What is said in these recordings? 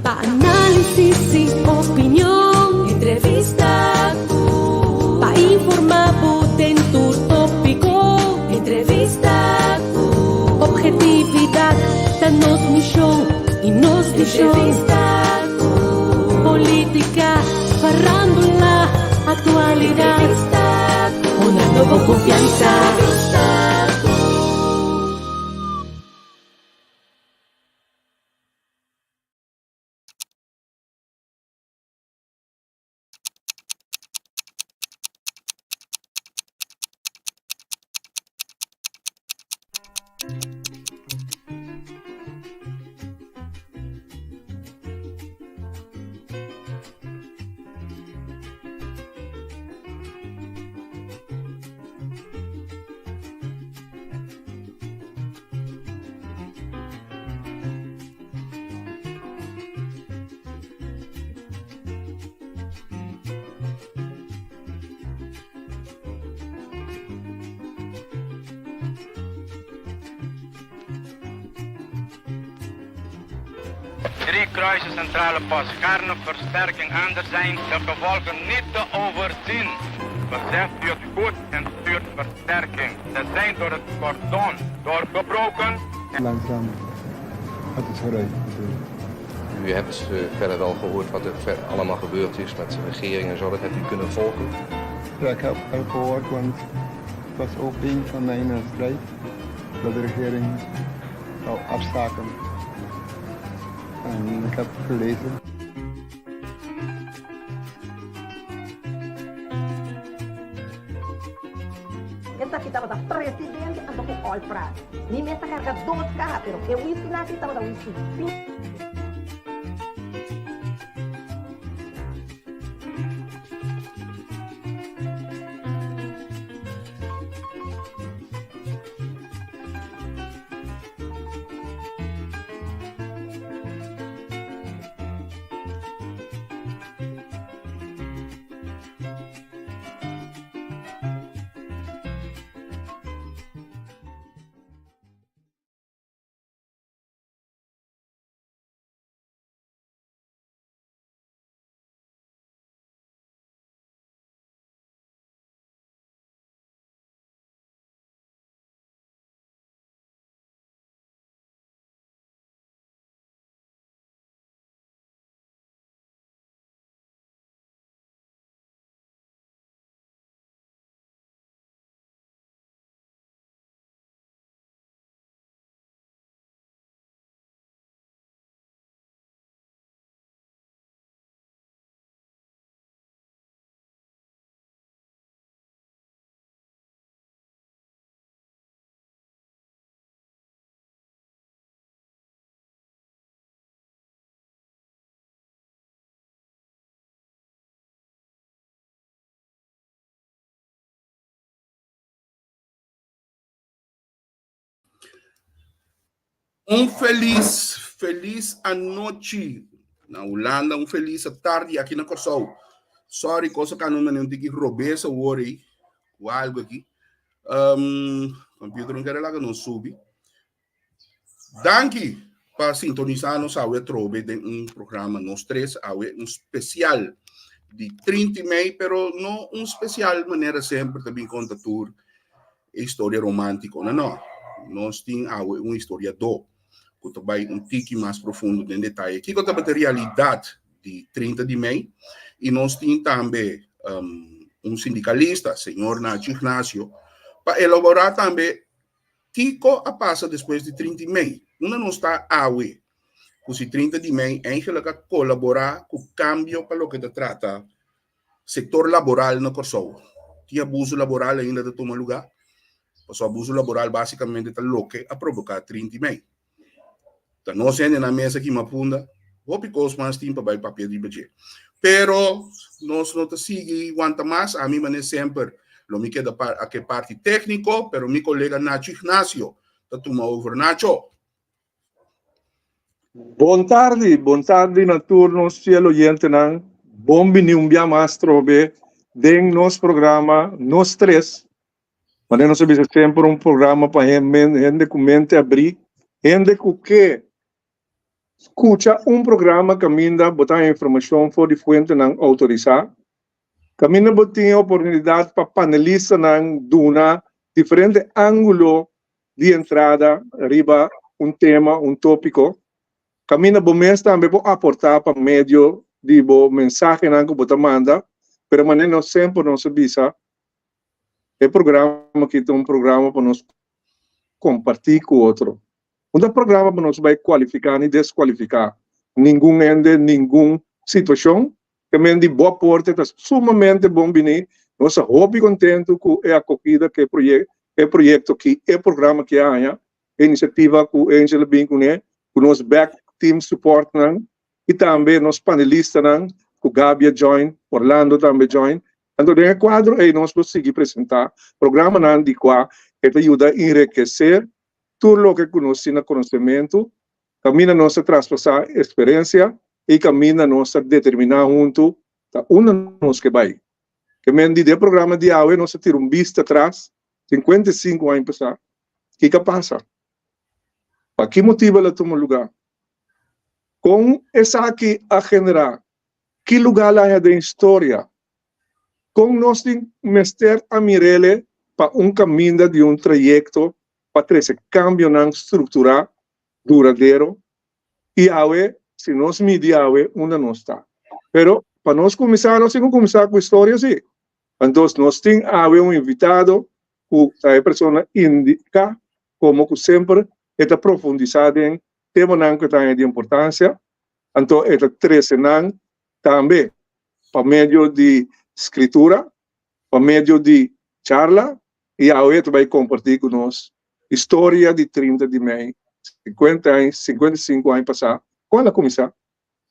Pa análisis i opinion. Entrevista ku. Pa informá bo den tur tópiko. Entrevista ku. Objetividat ta nos mishon i nos vishon. Entrevista ku. Polítika, farándula, aktualidat. Entrevista ku. Hunando bo konfiansa. Entrevista ku. Drie kruisen centrale post Gaarne versterking anders zijn de gevolgen niet te overzien. Beseft u het goed en stuurt versterking. Ze zijn door het cordon doorgebroken. Langzaam gaat het vooruit natuurlijk. U hebt verder wel gehoord wat er allemaal gebeurd is met de regering en zo. Dat hebt u kunnen volgen? Ja, ik heb het gehoord, want het was ook een van mijn strijd dat de regering zou afstaken. En ik heb gelezen. Esaki tabata presidente anto ku All Praat. Mi mes a karga dos kaha, pero e whisky aki tabata whisky fin. Un felis, felis anochi na Hulanda, un felis tardi aki na Kòrsou. Sorry, kos a kano mane un tiki robes awor ei, ku algu aki. Um, computer no kere laga nos subi. Danki pa sintonisá nos awe atrobe den un programa Nos Tres, awe un spesial di 30 mei, pero no un spesial manera semper ta bin konta tur e historia romántiko. No, no. Nos tin awe un historiadó ku ta bai un tiki mas profundo den detaye. Kiko tabata realidat di 30 di mei? I nos tin tambe um, un sindikalista, señor Nacho Ignacio, pa elaborá tambe Kiko a pasa despues di 30 di mei? Unda nos ta awe? Ku si 30 di mei eigenlijk a kolaborá ku kambio pa loke ta trata sektor laboral na Kòrsou. Tin abuso laboral ainda ta tuma lugá? Pasobra abuso laboral básikamente ta loke a proboká 30 di mei. Ta nos hende na mesa ki mapunda, hopi kos mas tin pa bai papia riba dje. Pero nos no ta sigui wanta mas, ami mane semper lo mi keda pa ke parti tékniko, pero mi kolega Nacho Ignacio ta tuma over. Nacho! Bon tardi, bon tardi na tur nos fiel oyentenan. Bon bini un bia mas trobe den nos programa Nos Tres. Manera nos a bisa semper un programa pa hende ku mente abrí, hende ku ke Skucha un programa kaminda bo ta haña informashon for di fuentenan outorisá, kaminda bo tin e oportunidat pa panelistanan duna diferente ángulo di entrada riba un tema, un tópiko, kaminda bo mes tambe por aportá pa medio di bo mensahenan ku bo ta manda, pero manera nos semper nos a bisa, e programa aki ta un programa pa nos kompartí ku otro. No ta programa pa nos bai kualifiká ni deskualifiká ningun hende, ningun situashon. Te men di bo aporte ta sumamente bon bini. Nos ta hopi kontentu ku e akogida ku e proyekto aki, e programa aki a haña, e inisiativa ku Angel a bin kuné, ku nos back team supportnan i tambe nos panelistanan ku Gaby a join, Orlando tambe join. Anto den e kuadro ei nos lo sigui presentá programanan di kua e ta yuda enrikesé tur loke ku nos tin na konosementu, kaminda nos ta traspasá eksperensia i kaminda nos ta determiná huntu ta unda nos ke bai. Ke men di den programa di awe nos ta tira un bista atras 55 aña pasá, kiko a pasa? Pa ki motibu el a tuma lugá? Kon esaki a generá? Ki lugá el a haña den historia? Kon nos tin mester a mir'el pa un kaminda di un trayekto pa trese kambionan strukturá, duradero? I awe, si nos midi awe, unda nos ta? Pero, pa nos kuminsá, nos tin ku kuminsá ku historia sí. Antos, nos tin awe un invitado ku ta e persona indiká komo ku semper e ta profundisá den temanan ku e ta haña di importansia, anto e ta trese nan tambe pa medio di Skritura, pa medio di charla, i awe ta bai kompartí ku nos historia di 30 di mei, 50 aña, 55 aña pasá, kon el a kuminsá,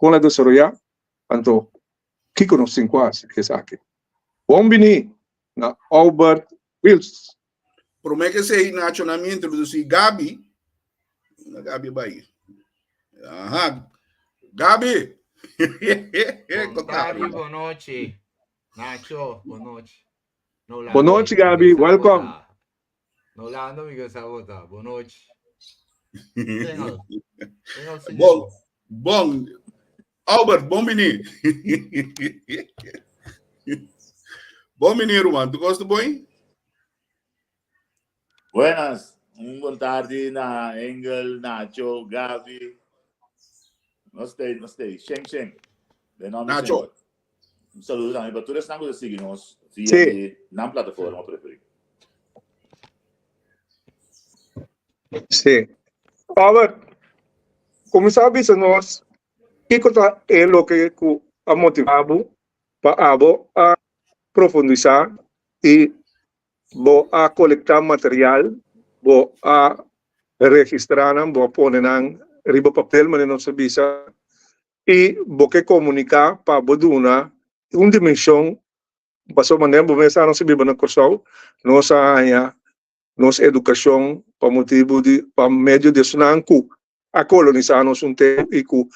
kon el a desaroyá, anto kiko nos tin ku hasi ku esaki. Bon biní na Aubert Wiels. Promé ku esei, Nacho, nan mi introdusí Gaby. Unda Gaby a bai? Aha, Gaby! Bon tardi, bon nochi. Nacho, bon nochi. Bon nochi, Gaby, welcome. Nolando mi ke sa bota. Bon nochi. Bon, bon. Albert, bon bini. Bon bini, ruman. Tu kosta boi? Buenas, un bon tardi na Engel, Nacho, Gavi. No stay, no stay. Sheng, sheng. De nombre Nacho. Señor. Un saludo tambe pa tur esnan ku ta sigui nos via Sí. di nan plataforma preferí. Sí. Albert, kuminsá bisa nos kiko ta e loke ku a motivá bo pa abo a profundisá i bo a kolektá material, bo a registrá nan, bo a pone nan riba papel manera nos a bisa i bo ke komuniká pa bo duna un dimenshon pasobra manera bo mes sa nos a biba na Kòrsou, nos a haña nos edukashon pa motibu di pa medio di esnan ku a kolonisá nos un tempu i ku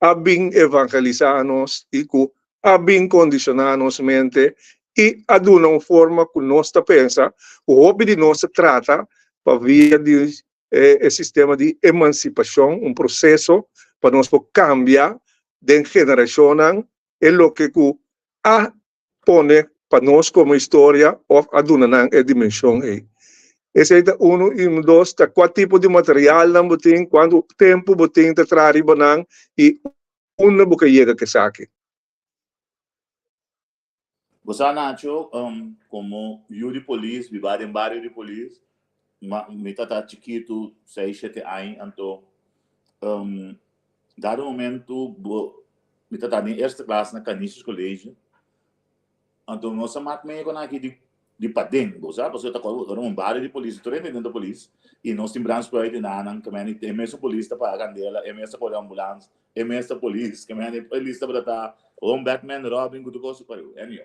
a bin evangelisá nos i ku a bin kondishoná nos mente i a duna un forma ku nos ta pensa ku hopi di nos ta trata pa via di e sistema di emansipashon, un proseso pa nos por kambia den generashonnan e loke ku a pone pa nos komo historia òf a duna nan e dimenshon ei. Esei ta unu i dos ta kua tipo di materialnan bo tin, kuantu tempu bo tin ta traha riba nan i unda bo ke yega ku esaki. Bo sa Nacho, komo yu di polis, biba den bario di polis, mi tata chikitu, seis, shete aña, anto dado momento bo mi tata den eerste klas na Canisius College, anto nos a mak mee kon aki di di paden, bo sa, pasobra ta kòrda ora un bario di polis, tur hende den ta polis, i nos tin brandspui den nan, ke meni e mesun polis ta paga kandela, e mes ta kore ambulans, e mes ta polis, ke meni polis tabata ta home Batman, Robin, ku tur kos pariu, anyhow.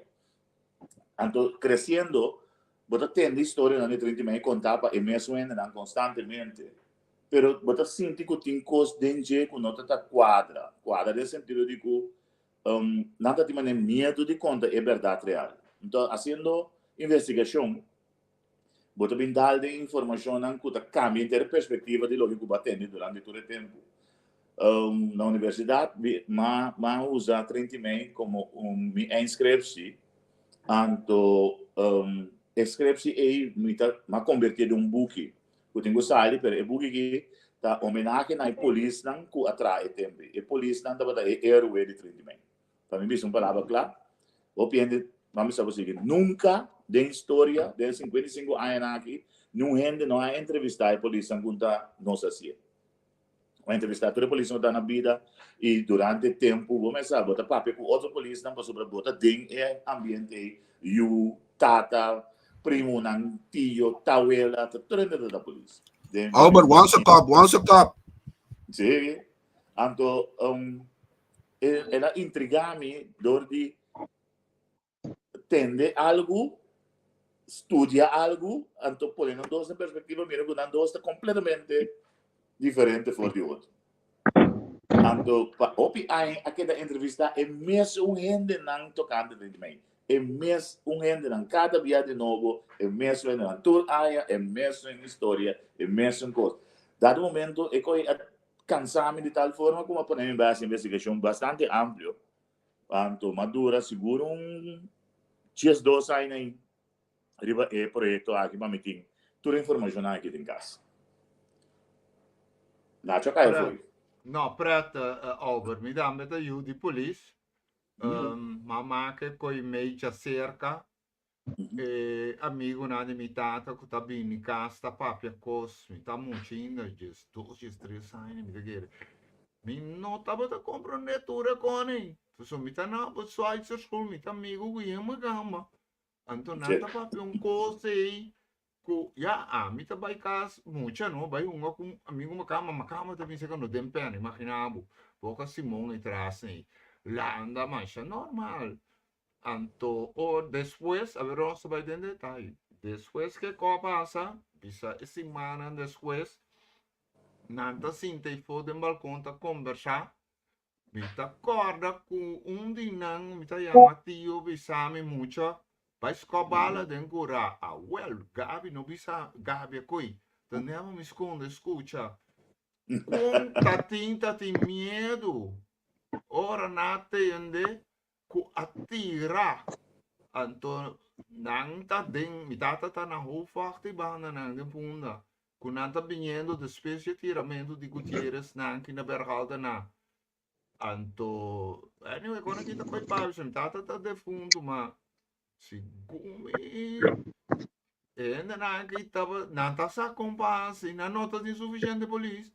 Anto kresiendo bo ta tende historianan di 30 mei kontá pa e mesun hendenan konstantemente, pero bo ta sinti ku tin kos den dje ku no ta ta kuadra, kuadra den sentido di ku nan ta tin manera miedu di konta e bèrdat real. Enton hasiendo investigashon bo ta bin dal den informashonnan ku ta kambia henter e perspektiva di loke ku bo a tende durante tur e tempu. Na universidat mi a usa 30 mei komo un mi eindscriptie. Anto e scriptie ei mi ta mi a konbertié den un buki ku tin ku sali, pero e buki aki ta homenahe na e polisnan ku a traha e tempu ei. E polisnan tabata e héroe di 30 mei. Pa mi bisa un palabra kla, hopi hende no a bisa bo sigui. Nunka den historia, den e 55 añanan aki, niun hende no a entrevistá e polisnan ku ta nos hasié. Bo a entrevistá tur e polisnan ku ta na bida i durante e tempu bo mester sa bo ta papia ku otro polisnan pasobra bo ta den e ambiente ei, yu, tata, primonan, tio, tawela, ta tur hende ta ta polis. Den Albert, once a cop, once a cop. Sí, anto el a intrigá mi dor di tende algu, studia algu, anto pone nan dos den perspectiva, mira cu nan dos ta completamente diferente for di otro. Anto pa hopi aña a keda entrevista e mesun hendenan tocante den mei. E mes un hendenan, cada bia di nobo, e mesun hendenan. Tur aña e mesun historia, e mesun cos. Dado momento e coi a cansa mi di tal forma cu mi a pone mi base investigacion bastante amplio. Anto m'a dura sigur un 12 aña ahí riba e proyecto aki pa mi tin tur e informacionnan aki den cas. Nacho a caya fo'i. No, pret, Albert, mi tambe ta yu di polis. M'a make ko'i mecha cerca. E amigunan di mi tata ku ta bini kas ta papia kos, mi ta mucha ainda, 12, 13 aña mi ta kere. Mi no tabata komprondé tur e kos-ei. Pasobra mi ta na op Zwitser school, mi ta amigu ku yen makamba. Anto nan ta papia un kos ei ku ya ami ta bai kas mucha no, bai hunga ku amigu makamba, makamba ta bisa ku no den pena, imagina bo. Boka Simon ei tras ei. Landa masha normal. Anto or despues, a ver nos ta bai den detaye. Despues ke ko a pasa, bisa e simannan despues, nan ta sinta ei for den balkon ta kombersá. Mi ta kòrda ku un di nan, mi ta yama tio, bisa mi mucha, bai skòp bala den kurá. Awèl, Gabi no bisa, Gabi a ko'i, ta nèba mi skonde skucha. Kon ta tin ta tin miedu ora nan a tende ku a tira. Anto nan ta den, mi tata ta na hoofdwacht e banda nan den Punda, ku nan ta biniendo despues di e tiramentu di Gutierrez nan ki na Bergalta na. Anto, anyway, kon aki ta koi pabia, mi tata ta defuntu, ma segun mi e hendenan aki taba, nan ta sa kon pa hasi, nan no ta tin sufisiente polis.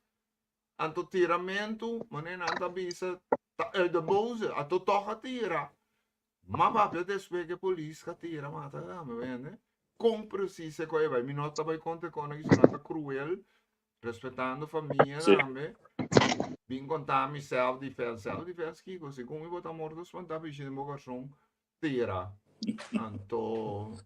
Anto tiramentu, manera nan ta bisa, ta uit de boze. Anto tòg a tira. Ma papia despues ku e polis ka tira mata tambe, bo hende. Kon presis e kos e bai? Mi no ta bai konta e kos aki, so nan ta kruel, respetando famia tambe. Bin konta mi self defense. Self defense kiko? Segun mi bo ta morto spantá pishi den bo karson, tira. Anto,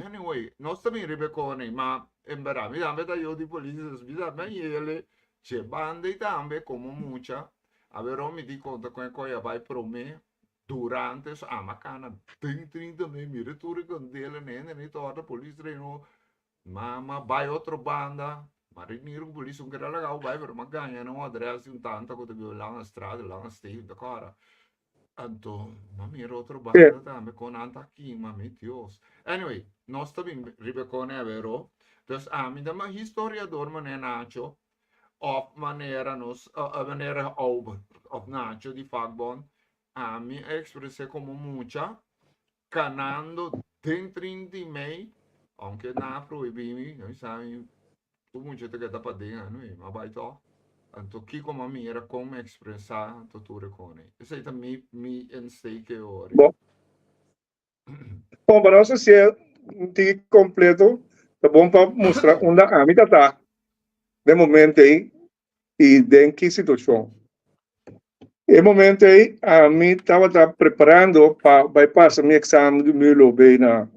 anyway, nos ta bin riba e kone, ma en berdad mi tambe ta yu di polis, dus mi tambe yele dje banda i tambe komo mucha. Awe mi di konta kon e koi a bai prome, durante so ama kana den 30 mei, mira tur e kandela, nende ni torta, polis reno, mama bai otro banda, marinero ku polis un keda laga bai, pero m'a gaña nan un adres di un tanta ku ta biba Lange Straat, Lange Steeg, ta kòrda. Anto, m'a mira otro banda tambe kon nan ta kima, mi Dios. Anyway, nos ta bin riba e kone awero. Dus ami ta ma historiador manera Nacho, of manera nos, manera Albert of Nacho di vakbond. Ami a expres'é komo mucha, kanando den 30 mei, aunke nan a prohibí mi, mi sa mi tur mucha ta keda paden anyway, m'a bai tòg. Anto kiko m'a mira kon mi ekspresá anto tur e kone. Esei ta mi insteek e ora. Bon. Bon, pa nos hasié un tiki kompleto, ta bon pa mustra unda ami ta ta den momento ei i den ki situashon. E momento ei ami tabata preparando pa bai pasa mi eksamen di MULO B na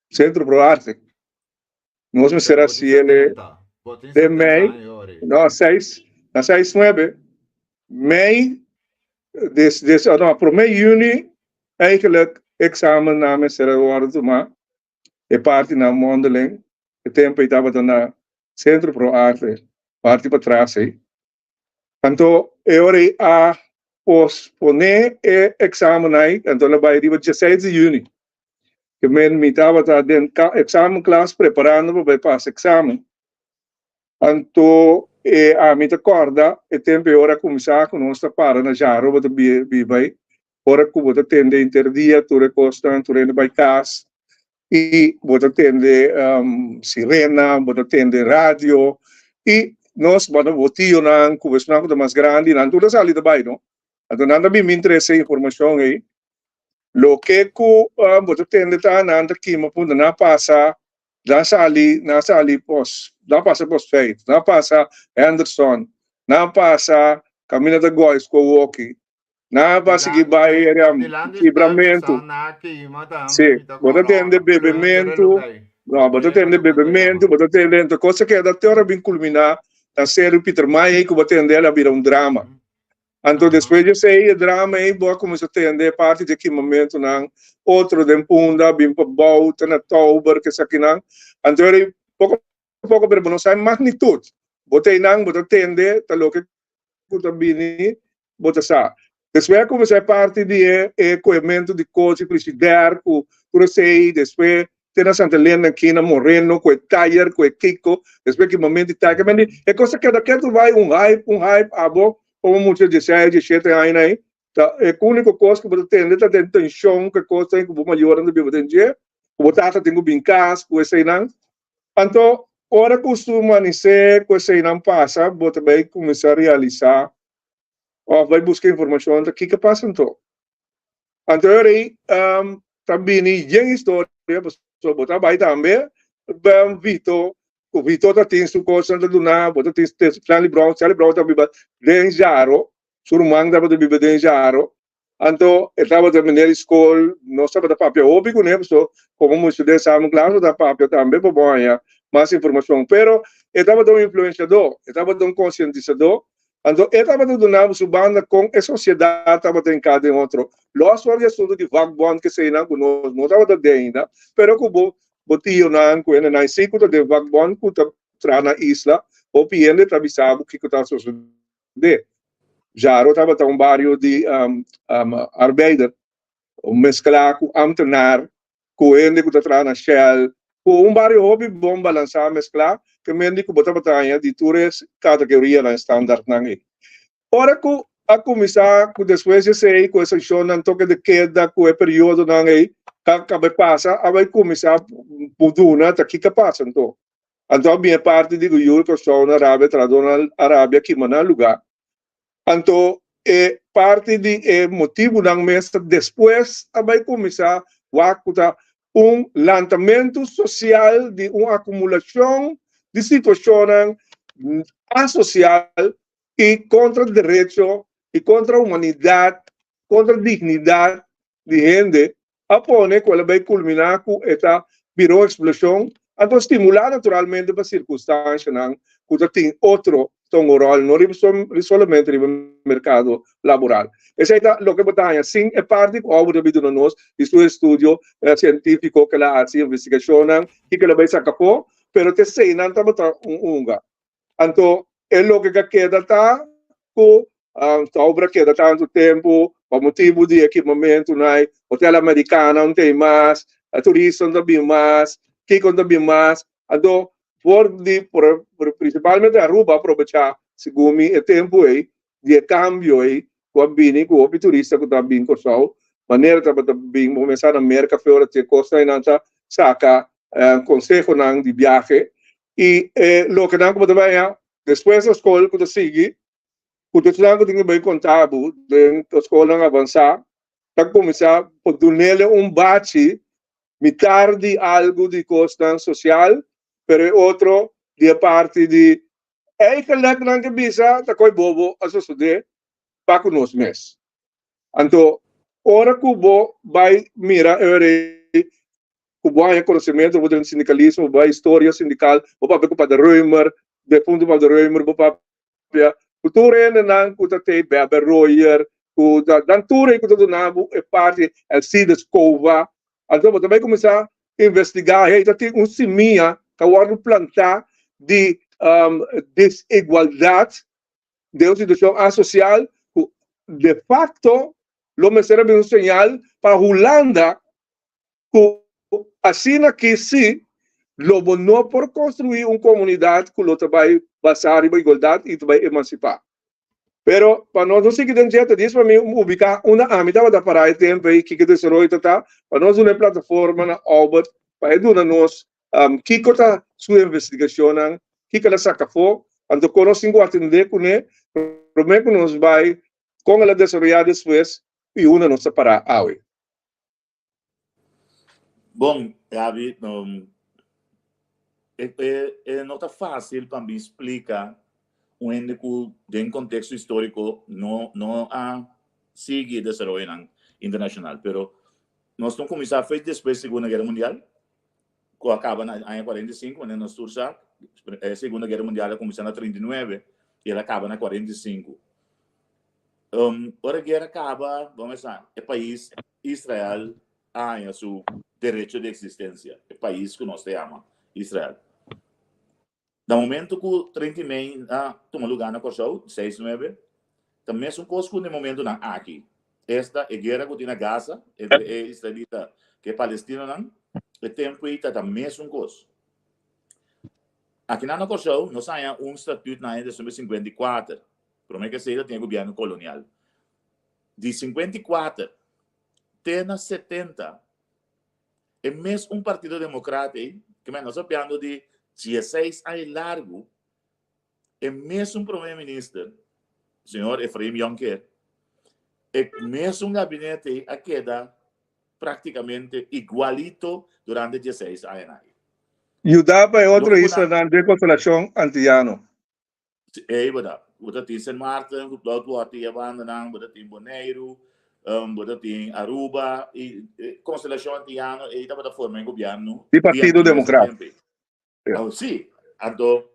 Centro Pro Arte. Nos mester a siele den mei, no, seis, na seis nuebe, mei, des, des, no, prome juni eigenlijk examen nan mester a wordo tuma, e parti nan mondeling, e tempo ei tabata na Centro Pro Arte, parti patras ei. Anto e ora ei a posponé e eksamen ei, anto el a bai riba dieseis di yüni. Ke men mi tabata den eksamenklas preparando pa bai pasa eksamen. Anto e ami ta kòrda e tempu e ora a kuminsá ku nos ta para na Jaro bo ta biba ei, ora ku bo ta tende henter dia tur e kosnan, tur hende bai kas i bo ta tende sirena, bo ta tende radio i nos bo bo tionan ku esnan ku ta mas grandi nan tur ta sali ta bai no. Anto nan ta bin bin trese informashon ei. Loke ku bo ta tende ta nan ta kima punta nan a pasa Nan sali, nan sali pos, nan pasa pos vijf, nan pasa Henderson, nan pasa kaminda ta Goys ku awoki, nan a sigui bai area Kibramentu. Si, bo ta tende bebementu, no, bo ta tende bebementu, bo ta tende, enton kos a keda te ora bin kulminá na seru Pietermaai ei ku bo tende el a bira un drama. Anto despues di esei e drama ei bo a kuminsá tende e parti di e kimamentunan, otro den Punda, bin pa bou, te na Touber, ku esakinan. Anto ora ei poko poko pero bo no sa e magnitut. Bo ta einan, bo ta tende ta loke ku ta bini, bo ta sa. Despues a kuminsá e parti di e e koementu di kochi, frishider ku tur esei, despues te na Santa Elena aki na Moreno ku e tayer ku e kiko despues ki momento di tayer men e kos a keda ketu bai un hype un hype abo komo mucha dieseis diesshete aña ei ta e uniko kos ku bo ta tende ta den tenshon ku e kos ku bo mayornan ta biba den dje ku bo tata tin ku bin kas ku eseinan anto ora ku su manisé ku eseinan pasa bo ta bai kuminsá realisá òf bai buska informashon ta kiko a pasa anto. Anto e rei ta bini yen historia pasobra bo ta bai tambe ben Vito ku Vito ta tin su kosnan ta duna bo ta tin Stanley Brown Stanley Brown ta biba den Jaro su ruman tabata biba den Jaro anto e tabata meneer di skol nos tabata papia hopi kuné pasobra komo mucha den samen klas bo ta papia tambe pa bo haña mas informashon pero e tabata un influensiador e tabata un konsientisador Anto e tabata duna bo su banda kon e sosiedat tabata hinká den otro. Lòs for di asuntu di vakbond keseinan ku nos no tabata den ainda, pero ku bo bo tionan ku hendenan si ku ta den vakbond ku ta traha na isla, hopi hende ta bisa bo kiko ta sosodé. Jaro tabata un bario di arbeider mesklá ku amtenar ku hende ku ta traha na Shell, ku un bario hopi bon balansá mesklá ku mendi ku bo tabata haña di tur e kategorianan standaardnan ei. Ora ku a kuminsá ku despues di esei ku e sanshonnan toke de keda ku e periodonan ei ta kaba pasa a bai kuminsá duna ta kiko a pasa anto. Anto a bin e parti di ku yu Kòrsou na Arabia trahadónan Arabia kima nan lugá. Anto e parti di e motibunan mes ta despues a bai kuminsá wak ku ta un lantamentu sosial di un akumulashon di situashonnan asosial i kontra derecho i kontra humanidat, kontra dignidat di hende a pone ku el a bai kulminá ku e ta bira un eksploshon, anto stimulá naturalmente pa sirkunstanshanan ku ta tin otro ta un ròl, no riba solamente riba merkado laboral. Esei ta loke bo ta haña sin e parti ku Albert a bin duna nos di su estudio sientífiko ku el a hasi, investigashonnan, kiko el a bai saka afó, pero ta eseinan tabata un unga. Anto e loke ka keda ta ku ta obra keda tantu tempu pa motibu di ekipamentunan, hotel Americana no tin mas, turista no ta bin mas, kiko no ta bin mas. Anto for di prinsipalmente Aruba a probecha segun mi e tempu ei di e kambio ei ku a bini ku hopi turista ku ta bin Kòrsou manera tabata bin bo mesa na Merka fe ora tin e kosnan ei nan ta saka konsehonan di biahe I e lokenan ku bo ta bai haña despues di skol ku ta sigui, ku ta esnan ku tin ku bai konta bo den skolnan avansá, ta kuminsá por dunele un bachi mitar di algu di kosnan sosial, pero e otro di e parti di eigenlijk nan ke bisa ta koi bobo a sosodé pa ku nos mes. Anto ora ku bo bai mira e ora ei ku bo haña konosementu bo den sindikalismo, bo haña historia sindikal, bo papia ku Pader Römer, defuntu Pader Römer, bo papia ku tur hendenan ku ta tei Bebe Royer, ku ta dan tur ei ku ta duna bo e parti Alcides Cova. Anto bo ta bai kuminsá investigá, hey, ta tin un simia ta wòrdu plantá di desigualdat. den un situashon asosial ku de facto lo mester a bin un señal pa Hulanda ku asina ki si lo bo no por konstruí un komunidat ku lo ta bai basá riba igualdat i ta bai emansipá. Pero pa nos no sigui den dje ta dies pa mi ubiká unda ami tabata pará e tempu ei, kiko desaroyo ta ta, pa nos duna e plataforma na Albert pa e duna nos kiko ta su investigashonnan, kiko el a saka afó, anto kon nos tin ku atendé kuné promé ku nos bai kon el a desaroyá despues i unda nos ta pará awe. Bon, Gaby, e, e, e no ta fácil pa mi splika un hende ku den konteksto históriko no, no a sigui e desaroyonan internashonal. Pero nos no kuminsá fecha despues Segunda Guera Mundial, ku a kaba na aña 45, manera nos tur sa, e Segunda Guera Mundial a kuminsá na 39 i el a kaba na 45. Ora e guera kaba, bo mester sa, e pais Israel a haña su derecho di eksistensia, e pais ku nos ta yama Israel. Na momento ku 30 mei a tuma lugá na Kòrsou, seis nuebe, ta mesun kos ku na e momentunan aki. Esta e guera ku tin na Gaza entre e israelita ku e palestinonan, e tempu ei ta ta mesun kos. Akinan na Kòrsou nos a haña un statüt na aña 1954, promé ku esei ta tin e gobièrnu kolonial. Di 54 te na 70, e mes un Partido Democrat ei, ke men nos a papiando di dieseis aña largu, e mesun Prome Minister, señor Efraim Jonker, e mesun gabinete ei a keda prácticamente igualito durante dieseis añanan ei. Yudá pa e otro islanan den Konstelashon Antiyano. Ey bo ta. Bo ta tin Sint Maarten, ku Blauw Water i e bandanan, bo ta tin Boneiru, bo ta tin Aruba i Konstelashon Antiano ey tabata forma e gobièrnu Di Partido Demokrat. Oh, sí. Anto,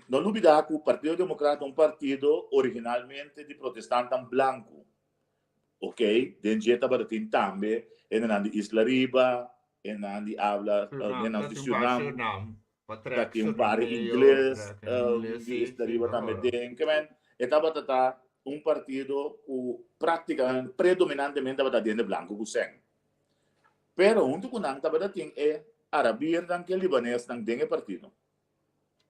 no lubida ku Partido Demokrat ta un partido originalmente di protestantan blanku. Ok, den dje tabata tin tambe hendenan di Isla Riba, hendenan di abla, hendenan di Surinam. Ta tin un par ingles di Isla Riba tambe den. Ke men, e tabata ta un partido ku práktikamente, predominantemente tabata den de blanku ku sèn. Pero huntu ku nan tabata tin e arabirnan ku e libanesnan den e partido.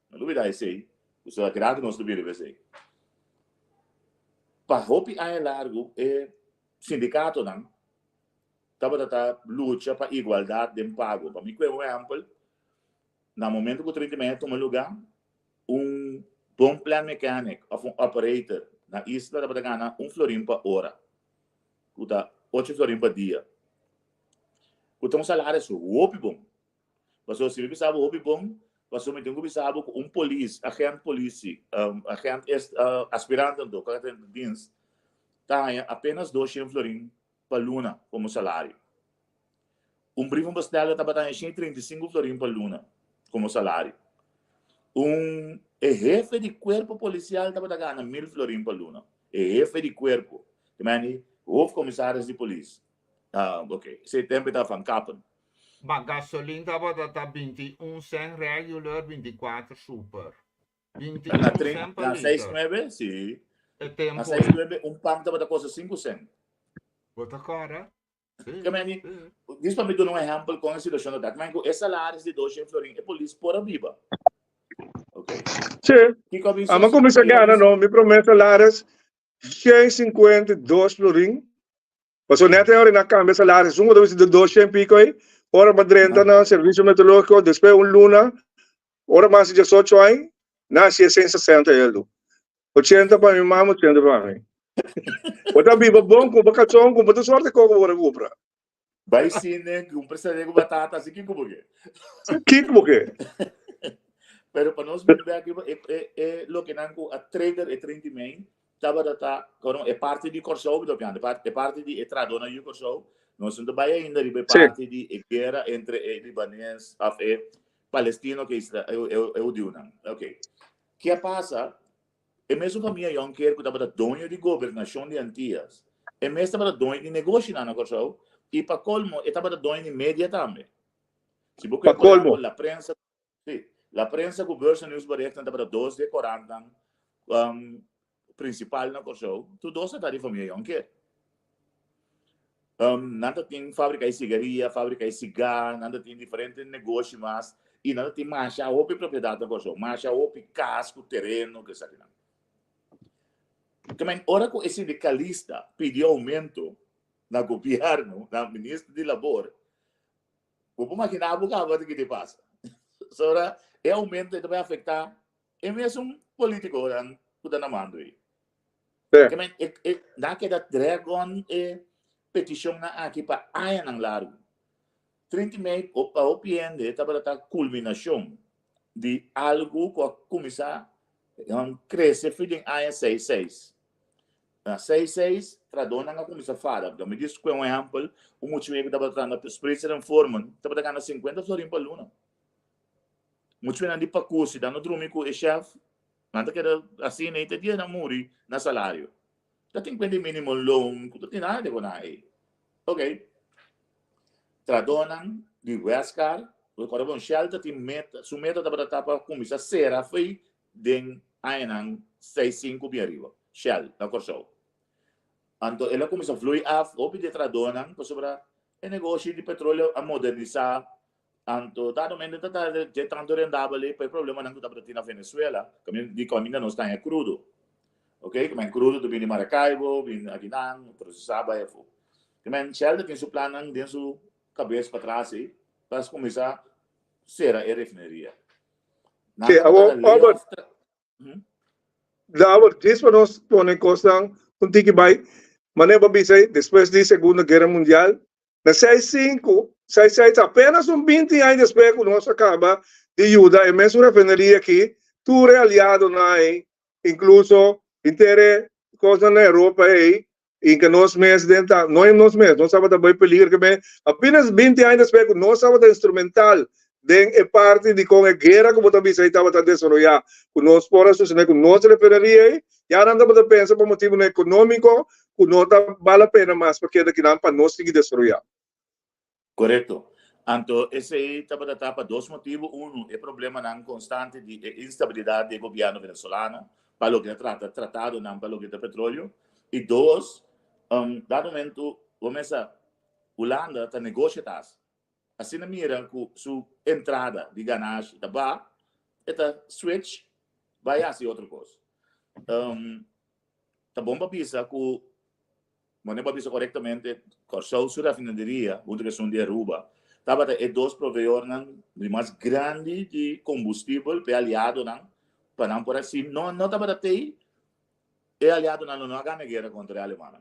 No lubida esei, pasobra grandi nos ta bira riba esei. Pa hopi aña largu e sindikatonan tabata ta lucha pa igualdat den pago. Pa mi kue un ehèmpel, na momento ku 30 mei a tuma lugá, un bon plant mechanic òf un operator na isla tabata gana un florin pa ora, ku ta ocho florin pa dia, ku ta un salaris hopi bon. Pasobra si mi bisa bo hopi bon, pasobra mi tin ku bisa bo ku un polis, agent polisi, agent aspirante anto, ku a drenta dienst, ta haña apenas doshen florin pa luna komo salario. Un brievenbesteller tabata haña 135 florin pa luna komo salario. Un e hefe di kuerpo polisial tabata gana 1000 florin pa luna. E hefe di kuerpo, te meni hoofdcommissaris di polis. Ah, ok, esei tempo ta Van Kappen. Ma gasolin tabata ta 21 cent regular, 24 super. 21 Na cent pa na liter. 6 9, sí. E Na tempo 6 ei. 9 un pan tabata kosta 5 cent. Bo ta kòrda? Sí, Ke meni, sí. dis pa mi duna un ehèmpel kon e situashon ta. Ke meni ku e salaris di 200 florin e polis por a biba. Ok. Sí. Kiko a bin Amo sos- kuminsá kiko a gana bin no, mi promé salaris 152 florin. Pasobra net e ora nan cambia salaris, esun ku ta bisti 200 pico ei, ora bo drenta na servicio meteorologico, despues un luna, ora mas di 18 aña, nan hacié 160 eldo. 80 pa mi mama, 80 pa mi. Bo ta biba bon, cumpra calzon, cumpra tur sorte cos ku bo por a cumpra. Bai cine, cumpra sardina cu batata, así kiko bo ke? Kiko bo ke? Pero pa nos bin bek riba e, e, e loke nan ku a trigger e 30 mei, tabata ta, kono, e parti di Kòrsou mi ta opiando, e parti, e parti di e trahadónan yu Kòrsou, nos no ta bai ainda riba e parti di e guera entre e libanes òf e palestino ku e, e, e hudiunan. Oké. Ke a pasa? E mesun famia Jonker ku tabata doño di gobernashon di Antias, e mes tabata doño di negoshinan na Kòrsou i pa kolmo e tabata doño di media tambe. Si bo Pa kue por kolmo. ehèmpel La Prensa, sí, La Prensa ku Bursa Nieuwsberichten tabata dos di e korantnan. prinsipal na Kòrsou, tur dos ta di famia Jonker. Nan ta tin fábrika di sigaria, fábrika di sigá, nan ta tin diferente negoshi mas i nan ta tin masha hopi propiedat na Kòrsou, masha hopi kas ku tereno ku esakinan. Kemen ora ku e sindikalista pidi oumento na gobièrnu, na minister di labor, bo por maginá bo kaba di kiko ta pasa. Pasobra e oumento ei ta bai afektá e mesun politikonan ku ta na mando ei. Kemen e e nan a keda drag on e petishonnan aki pa añanan largu. 30 mei pa hopi hende tabata ta kulminashon di algu ku a kuminsá krese fi den aña seis seis. Na seis seis tradónan a kuminsá fada. Mi di skue un ehèmpel, un mucha ku tabata traha na Spritzer en Foreman tabata gana sinkuenta florin pa luna. Muchunan di pakusi nan no drumi ku e shèf, nan ta keda asina i te dia nan muri na salario. Ta tin kuenta di minimo loon ku ta tin nada ku nan ei. Ok. Tradónan di Westcar, rekorda bon Shell ta tin meta, su meta tabata ta pa kuminsá sera fei den añanan seis sinku bin ariba, Shell na Kòrsou. Anto el a kuminsá vlui af hopi di e tradónan pasobra e negoshi di petroleo a modernisá. Anto dado momento ta ta dje tanto rendabel ei pa e problemanan ku tabata tin na Venezuela, kaminda di kaminda nos ta haña krudo. Ok, ku men krudo ta bini Maracaibo, bini akinan, prosesá bai afó. Ku men Shell ta tin su plannan den su kabes patras ei pa kuminsá sera e refineria. Nan Sí, tabata awor, lay Albert, off tra. Awor, djis pa nos pone kosnan un tiki bai, manera bo a bisa ei, despues di Segundo Guera Mundial, Na seis sinku, seis seis, apenas un binti aña despues ku nos a kaba di yuda e mesun refineria aki, tur e aliadonan ei, inkluso henter e kosnan na Europa ei, inka nos mes den ta, no nos mes, nos tabata bai peligro ke men, apenas binti aña despues ku nos tabata instrumental den e parti di kon e guera ku bo ta bisa ei tabata desaroyá, ku nos por a sostené ku nos refineria ei, ya nan tabata pensa pa motibunan ekonómiko ku no ta bal la pena mas pa keda kinan pa nos sigui desaroyá. Korekto. Anto esei tabata ta pa dos motibu, unu, e problemanan konstante di e instabilidat di e gobièrnu venezolano pa loke ta trata tratadonan pa loke ta petroleo, i dos, dado momentu bo mester Hulanda ta negoshia tas. Asina mira ku su entrada di ganashi ta ba, e ta switch bai hasi otro kos. Ta bon pa bisa ku, mane bo a bisa korektamente, Kòrsou su rafinaderia huntu ku esun di Aruba tabata e dos proveornan di mas grandi di kombustibel pa e aliadonan pa nan por hasi. No no tabata tei e aliadonan lo no a gana guera kontra e alemannan.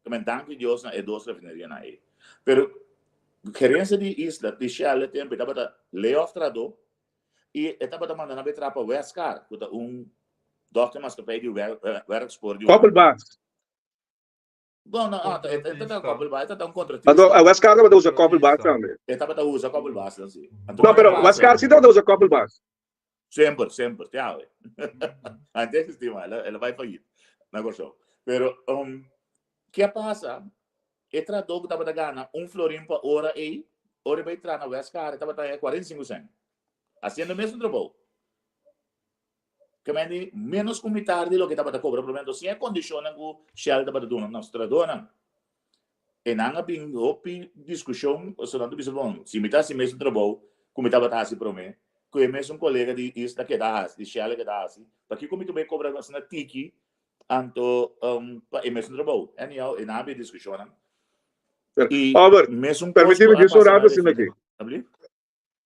Tamen danki Dios na e dos refinerianan ei. Pero gerencia di isla di Shell e tempo tabata lay off trahadó i e tabata manda nan bai traha pa Westcar ku ta un dochtermaatschappij di werkspoor di Hulanda. Koppelbaas. No, no, no, e tabata koppelbaas, e tabata un kontratista. Anto Westcar tabata usa koppelbaas tambe. E tabata usa koppelbaas dan si. No, pero Westcar si tabata usa koppelbaas. Semper, semper, te awe. Antes existi ma, el a bai fayit na Kòrsou. Pero, um, ke a pasa? E trahadó ku tabata gana un florin pa ora ei, ora e bai traha na Westcar, e tabata haña 45 sèn. Hasiendo e mesun trabou. Ke men di ménos ku mitar di loke e tabata kobra promé. Entonces, sin e kondishonnan ku Shell tabata duna nos trahadónan. E nan a bin hopi diskushon, pasobra nan ta bisa, bon, si mi ta hasi mesun trabou ku mi tabata hasi promé, ku e mesun kolega di Isla keda hasi, di Shell keda hasi, pakiko mi ta bai kobra asina tiki anto pa e mesun trabou? Anyhow, e nan a bin diskushonnan. I Albert, mesun kos permití ku mi a djis un pasa na rato asina aki. refineria.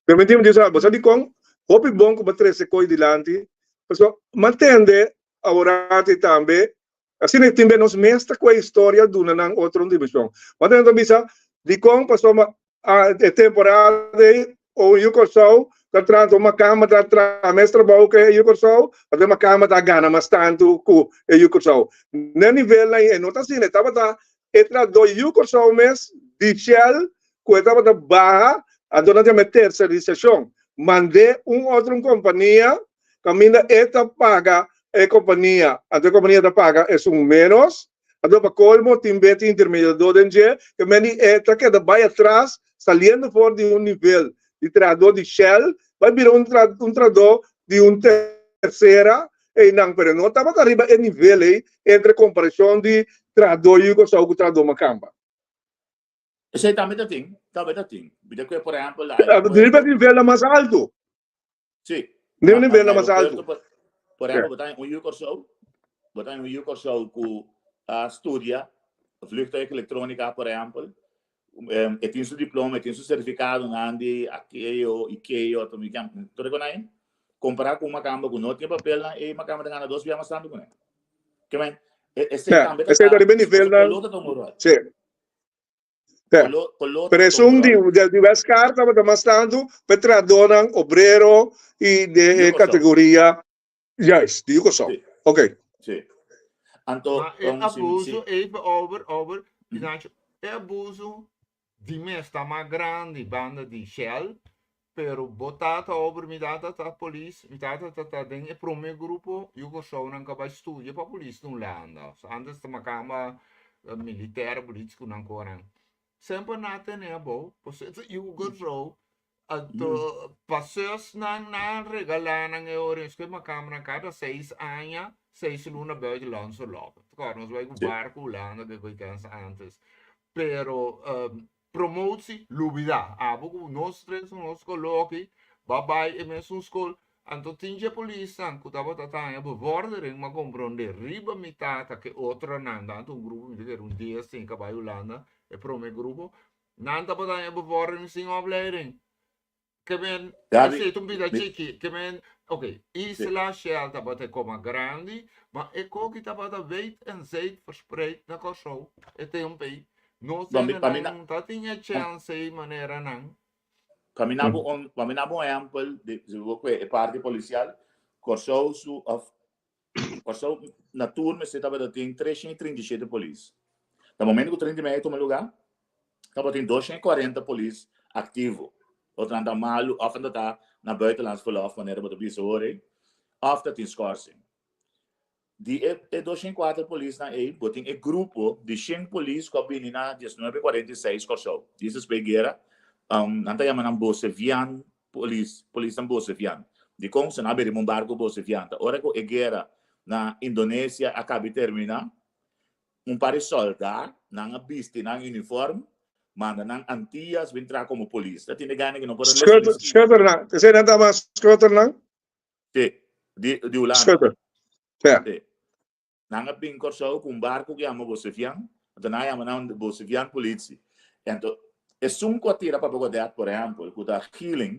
Permití mi djis un rato. Bo sa dikon? Hopi bon ku bo trese koi dilanti, pasobra mi a tende aworati tambe Asina e tin be nos mes ta kue historia duna nan otro un dimension. Wanta nan ta bisa dikon pasobra e temporada ei un yu Kòrsou ta traha un makamba ta traha mes trabou ku e yu Kòrsou pasobra e makamba ta gana mas tantu ku e yu Kòrsou. Na nivelnan ei e no ta asina e tabata e trahadó yu Kòrsou mes di Shell ku e tabata baha anto nan ta yama e tercerisashon mand'é un otro un kompania kaminda e ta paga e kompania, anto e kompania ta paga esun ménos, anto pa kolmo tin be tin intermediadó den dje, ke men di e ta keda bai atras saliendo for di un nivel di trahadó di Shell bai bira un un trahadó di un tersera. einan, pero no tabata riba e nivel ei entre komparashon di trahadó yu Kòrsou ku trahadó makamba. Esei tambe ta tin, tambe ta tin. Mi ta kue por ehèmpel na Riba e nivelnan mas altu. Sí. Riba e nivelnan mas altu. Por ehèmpel, bo ta un yu Kòrsou, bo ta un yu Kòrsou ku a studia vliegtuig elektronika, por ehèmpel, e tin su diploma, e tin su sertifikadonan di akeo, ikeo, tur e konai. Kompará ku un makamba ku no tin papelnan, e makamba ta gana dos bia mas tantu ku nan. Ke men, esei tambe ta, esei ta riba e nivelnan. Sí. Pero esun di di Westcar tabata mas tantu pa e trahadónan obrero i de e kategoria juist di Kòrsou. Oké. Sí. Anto, Ma e abuso even over over Ignacio, e abuso di mes ta mas grandi banda di Shell, pero bo tata over mi tata ta polis, mi tata ta ta den e prome grupo yu Kòrsounan ka bai studia pa polis na Hulanda. So antes ta makamba militair polis ku nan koran. Semper nan a tene abou, pasobra e ta yu Kòrsou. Anto pa zusnan nan regalá nan e ora esku e makambernan kada seis aña, seis luna buitenlandse verlof. Kòrda nos bai ku barku Hulanda ke koe kens antes. Pero promotie lubidá. Abo ku nos tres nos koloki ba bai e mesun skol. Anto tin dje polisnan ku tabata ta haña bevordering m'a komprondé riba mi tata ke otronan tantu un grupo mi ta kere un dies tin ka bai Hulanda e prome grupo Nan tabata haña bevordering sin opleiding. Ke men, Gabi, esei ta un bida mi, chiki. Ke men, ok, sí. Isla Shell tabata e koma grandi, ma e koki tabata wijd en zijd verspreid na Kòrsou e tempu ei. Nos Pa mi, pa mi na, hendenan ta tin e chèns ei manera nan. pa mi na bo un, pa mi na bo un ehèmpel di, si bo kue e parti polisial, Kòrsou su òf Kòrsou na tur mester tabata tin 337 polis. Na momento ku 30 mei a tuma lugá, tabatin 240 polis aktivo. Otronan ta malu òf nan ta na buitenlands verlof manera bo ta bisa awor ei, òf ta tin schorsing. Di e e 204 polisnan ei, bo tin e grupo di 100 polis ku a bini na 1946 Kòrsou. Di despues guera, nan ta yama nan Bosevian Polis, polisnan Bosevian. Dikon se nan a bira un barku Bosevian? Ta ora ku e guera na Indonesia a kabi terminá, un par di sòldá nan a bisti nan uniform, manda nan Antillas bin traha komo polis. Ta tin de gana ku no por a lesa ni Schutter, skibi. schutternan. Esei nan ta mas schutternan? Sí, di, di Hulanda. Schutter. Ja. Sí. Nan a bin Kòrsou ku un barku ku yama Bosevian, anto nan a yama nan Bosevian Politie. Anto esun ku a tira Papa Godett, por ehèmpel, ku ta Gieling,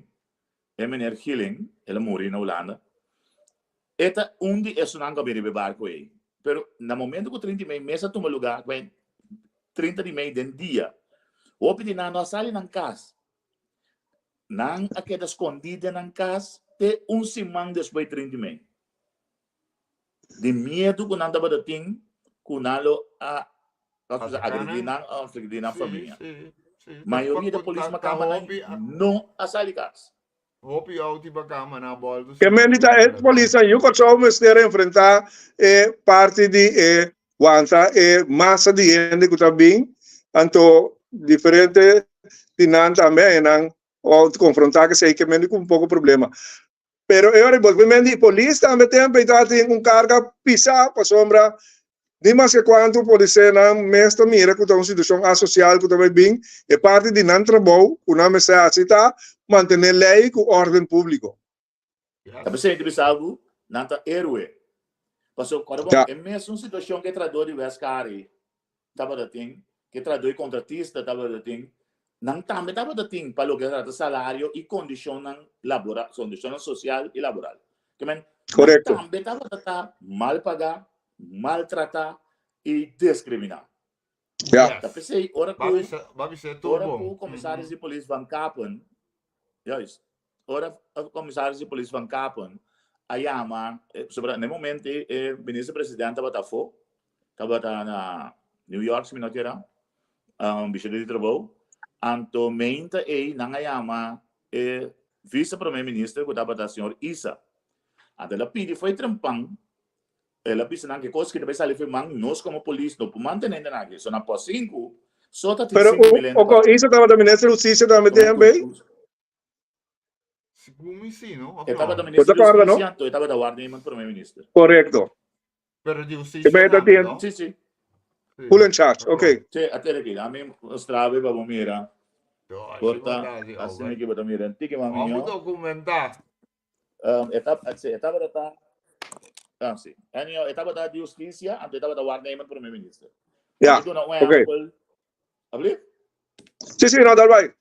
e meneer Gieling, el a muri na Hulanda, e ta un di esunnan ku a bin riba e barku ei. Pero na momento ku 30 di mei mes a tuma lugá, ku 30 di mei den dia, hopi di nan no a sali nan kas. Nan a keda skondí den nan kas te un siman despues di 30 di mei. Di miedu ku nan tabata tin ku nan lo a agredí nan òf agredí nan famia. Mayoria di polis makamba nan no a sali kas. Hopi outi bakamba nan a bòltu Ke men di ta e polisnan yu Kòrsou mester enfrentá e parti di e wanta e masa di hende ku ta bin, anto diferente di nan tambe a nan konfrontá ku esei ke men di ku un poko problema. Pero e ora e bolbe men di polis tambe tempo ei tabatin un karga pisá pasobra ni maske kuantu polisenan mes ta mira ku ta un situashon asosial ku ta bai bin, e parti di nan trabou ku nan mester hasi ta mantené lei ku órden públiko. Ta p'esei mi ta bisa bo, nan ta héroe. Pasobra kòrda bon, e mesun situashon ku e trahadó di West Kari tabata tin, ke trahadó i kontratista tabata tin, nan tambe tabata tin pa loke ta trata salario i kondishonnan laboral, kondishonnan sosial i laboral. Ke men, nan tambe tabata ta mal pagá, maltratá i diskriminá. Ja. Ta p'esei ora ku ora ku komisaris di polis Van Kapen, juist, ora komisaris di polis Van Kapen a yama, pasobra na e momento ei e minister president tabata afó, tabata na New York si mi no kera, um, bishita di trabou. Anto meinta ei nan a yama e vice prome minister ku tabata señor Isa. Anto el a pidi foi trempan, el a bisa nan ke kos ki ta bai sali foi man, nos komo polis no por mantene nan aki. So na pos sinku, so ta tin Pero sinku mil hende oko pa Isa tabata minister di hustisia tambe tempo ei? Segun mi sí, no? Of E tabata no? minister di Bo ta kòrda, no? Hustisia, anto e tabata waarnemend prome minister. Korekto. Pero di E hustisia bai ta tambe, tin no? Sí, sí. Sí. full in charge, Perdon. ok. Sí, a tere aki. Ami mostrá bo pa bo mira. Doshi Por ta bo ta di asina Albert. ki bo ta mira. Un tiki mas Ò mihó. bo dokumentá. Um, e tab, sí, e tabata ta, ah, sí. Anyhow, e tabata di hustisia, anto e tabata waarnemend prome minister. Ja, Mi duna un ok. ehempel. Alblief? Sí, sí, no, dal bai.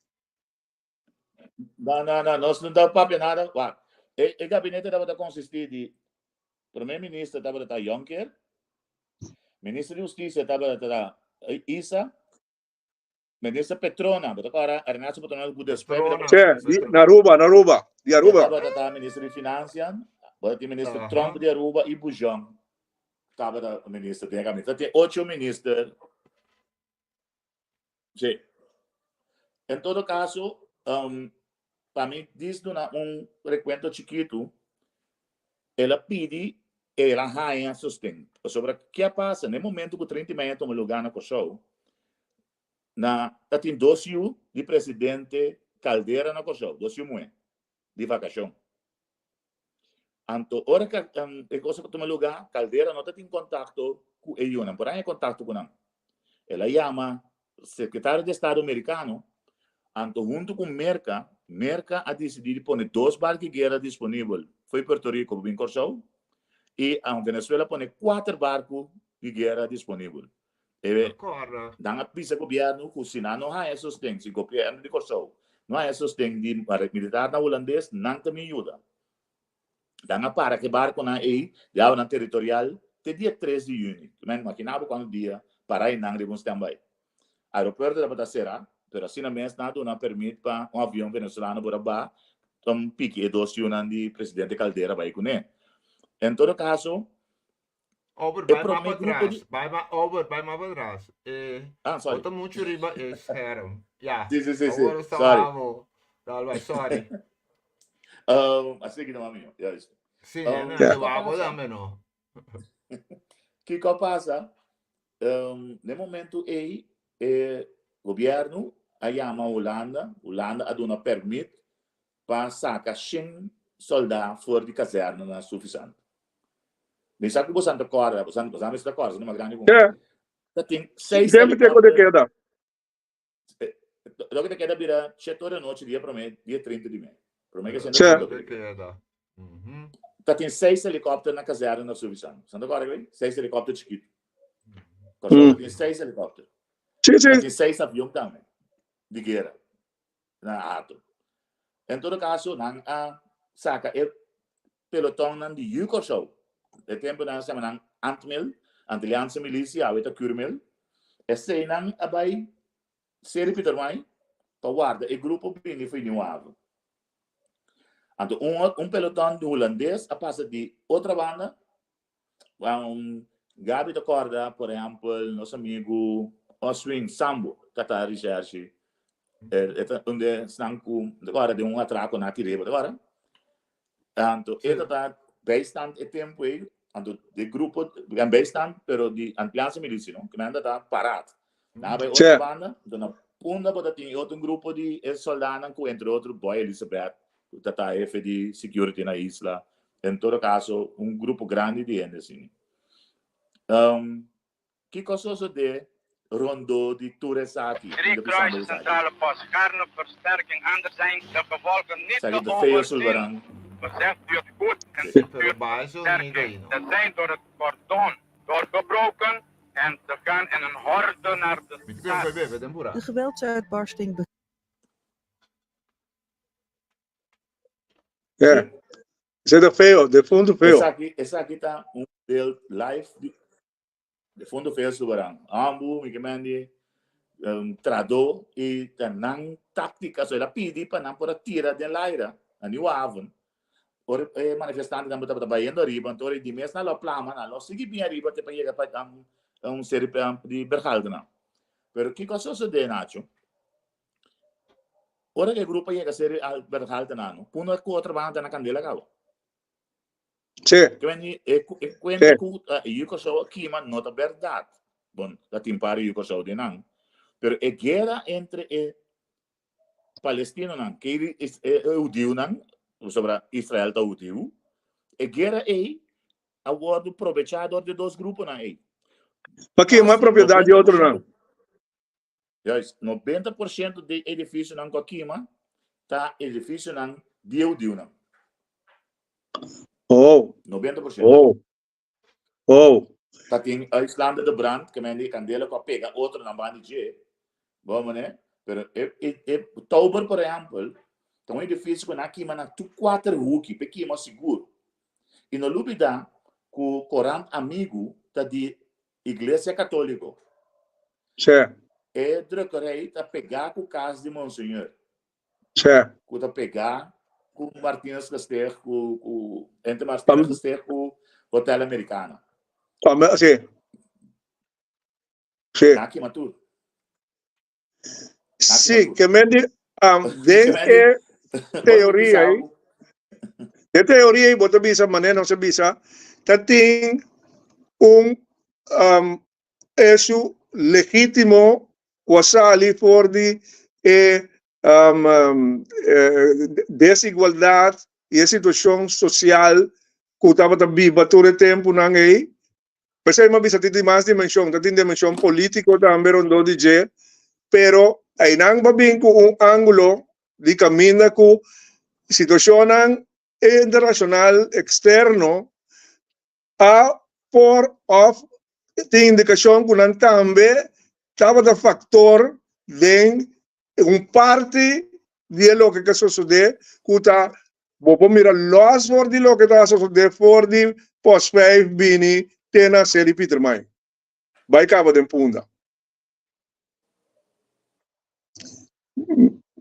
No, no, no, nos no ta papia nada. Wak, e, e gabinete tabata consisti di Primer minister tabata ta Jonker, minister di Justicia tabata ta Isa, minister Petrona, bo ta kora Ernesto Petrona ku despues Petrona. Che, di, na Aruba, na Aruba, di Aruba. tabata ta minister di Financiën, bo tin minister Tromp di Aruba i Bujon tabata minister den e gabinete. Tin ocho minister. Sí. En todo caso, um, pa mi dis duna un recuento chikitu, el a pidi, el a haña sosten. Pasobra ke a pasa? Na e momento ku 30 i mei a tuma lugar na Kòrsou, na ta tin dos yu di presidente Caldera na Kòrsou, dos yu muhé di vakashon. Anto ora ku e kos a tuma lugá, Caldera no ta tin kontakto ku e yunan, por haña kontakto ku nan. El a yama sekretario di estado merikano, anto huntu ku Merka, Merka a disidí di pone dos barku di guera disponibel fo'i Puerto Rico pa bin Kòrsou i Venezuela a pone kuater barku di guera disponibel. E nan a bisa gobièrnu ku si nan no haña sosten, si gobièrnu di Kòrsou no haña sosten di militarnan hulandes, nan ta bin yuda. Nan a para ku e barkonan ei di awanan teritorial te dia tres di yüni. Men imaginá bo kuantu dia para einan riba un standby. Aeropuerto tabata será, pero asina mes nan a duna permit pa un avion venezolano por a ba piki e dos yunan di presidente Caldera bai kuné. En todo kaso, Albert, E bai maar promé grupo patras. di. Bai maar, Albert, bai maar patras. Eh, Ah, sorry. bo ta mucho riba e scherm. Ja, Sí, sí, sí, sí. awor está Sorry. abo. Dal bai, sorry. Um, así que no mami. Juist. Sí, Um, no, Ja. de wabo dame no. Kiko a pasa? Um, na e momento ei, e gobierno a yama Hulanda, Hulanda a duna permit pa saka shen soldá for di kazèrna na Suffisant. Mi sa ku bosan ta kòrda, bosan bosan mester ta kòrda, esnan mas grandi ku mi. Ja. Ta tin seis Tempu te ku te helikòpter, keda. loke ta keda bira shete ora di anochi dia promé, dia 30 di mei. Promé ke sende Ja. punto Te peligró. keda. Mhm. Ta tin seis helikòpter na kazèrna na Suffisant. Bosan ta kòrda kila? Seis helikòpter chikitu. Kòrsou ta tin seis helikòpter. Sí, sí. Ta tin seis avion tambe di guera. na ato. En todo caso, nan a saca e pelotonnan di Yu Kòrsou. E tempo nan a sema nan Antmil, Antilliaanse Militie, awe ta Curmil. Eseinan a bai Seri Pietermaai pa warda e grupo bini fo'i Nieuw Haven. Anto un, un peloton di hulandes a pasa di otra banda Um, Gabi ta korda, por ehempel, nos amigu Oswin Sambo, ta ta recherche. E ta un de snan ku, ta korda de un atraco na Tirebo, ta korda? Anto, e ta ta bijstand e tempo ei, anto de grupo, en bijstand, pero di Antilliaanse militie, no? Que men ta paraat. Na bij otro banda, anto na Punda bo ta tin otro grupo di e soldanan ku entre otro Boy Elizabeth, ku ta ta hefe di security na isla. En todo caso, un grupo grandi di hende asina. Um, kiko a sosodé rondó di tur esaki? Drie Unda bisando kruisen esaki? centrale post, gaarne versterking, anders zijn de gevolgen niet Esaki te ta feo overzien. Sulvaran. Beseft u het goed en Sí, pero stuurt bai zo niet versterking. ahí, no. Ze zijn door het cordon doorgebroken en ze gaan in een horde naar de Mi te kere stad. bai bebe tempura. De geweldsuitbarsting Ja. Esei ta feo, de fondo feo. Esaki, esaki ta un beeld live di, de fondo feo Sulvaran. Ambu, mi ke men di, um, tradó i ta nan táctica, so el a pidi pa nan por a tira den laira, na Nieuw Haven. Ora e manifestantenan tabata bayendo ariba, anto ora di mes nan lo plama, nan lo sigui bin ariba te pa yega pa um, un serie di bergaldenan. Pero kiko a sosodé, Nacho? Ora ku e grupo a yega seri al bergalte nano, puno ku otro banda na kandela kaba. Sí. Ke men e e kuenta ku e yu Kòrsou a kima no ta bèrdat. Bon, ta tin par yu Kòrsou den nan. Pero e guera entre e palestinonan ke e hudiunan. Pasobra Israel ta hudiu. E guera ei a wòrdu probechá dor di e dos gruponan ei. Pa kima Kasi propiedat di 90 por otronan. shento, juist, 90% di edifisionan ku a kima ta edifisionan di e hudiunan. Oh, 90%. oh, oh. Ta tin uitslaande de brand, ke men di kandela ku a pega otronan banda di dje. Bo mane? Pero e, e, e Tauber, por ehempel, ta un edifisio ku nan a kima na tur kuater huki, p'e kima sigur. I no lubida ku Korant Amigu ta di Iglesia Katoliko. Sí. E drukkerij ta pegá ku kas di Monseñor. Sí. Ku ta pegá ku Martinez Gesteeg, ku, ku, entre Martinez Gesteeg ku Hotel Americana. Sí. Sí. Nan a kima tur. Sí, ke men di, um, den e teoria ei, de teoria ei bo ta bisa manera nos a bisa, ta tin un um, esu legítimo ku a sali for di e um, um, desigualdat i e situashon sosial ku tabata biba tur e tempunan ei. P'esei mi a bisa tin di mas dimenshon, ta tin dimenshon polítiko tambe rondó di dje, pero einan bo a bin ku un ángulo di kaminda ku situashonnan internashonal eksterno a por òf tin indikashon ku nan tambe tabata faktor den un parti di e loke ke sosodé ku ta bo por mira lòs for di loke ta sosodé for di pos vijf bini te na Seri Pietermaai bai kaba den Punda.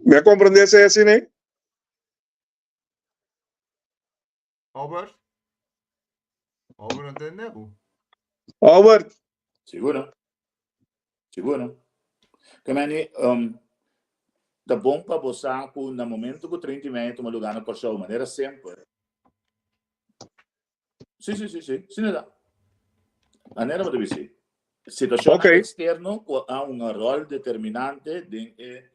Mi a komprendé esei asina ei? Albert? Albert no entende bo. Albert. Seguro. Seguro. Ke meni, um, ta bon pa bo sa ku na momento ku 30 mei tuma lugar na Kòrsou, manera semper. Sí, sí, sí, sí. Sí, nada. Manera bo ta bisi. Situashon Okay. externo ku a un rol determinante den e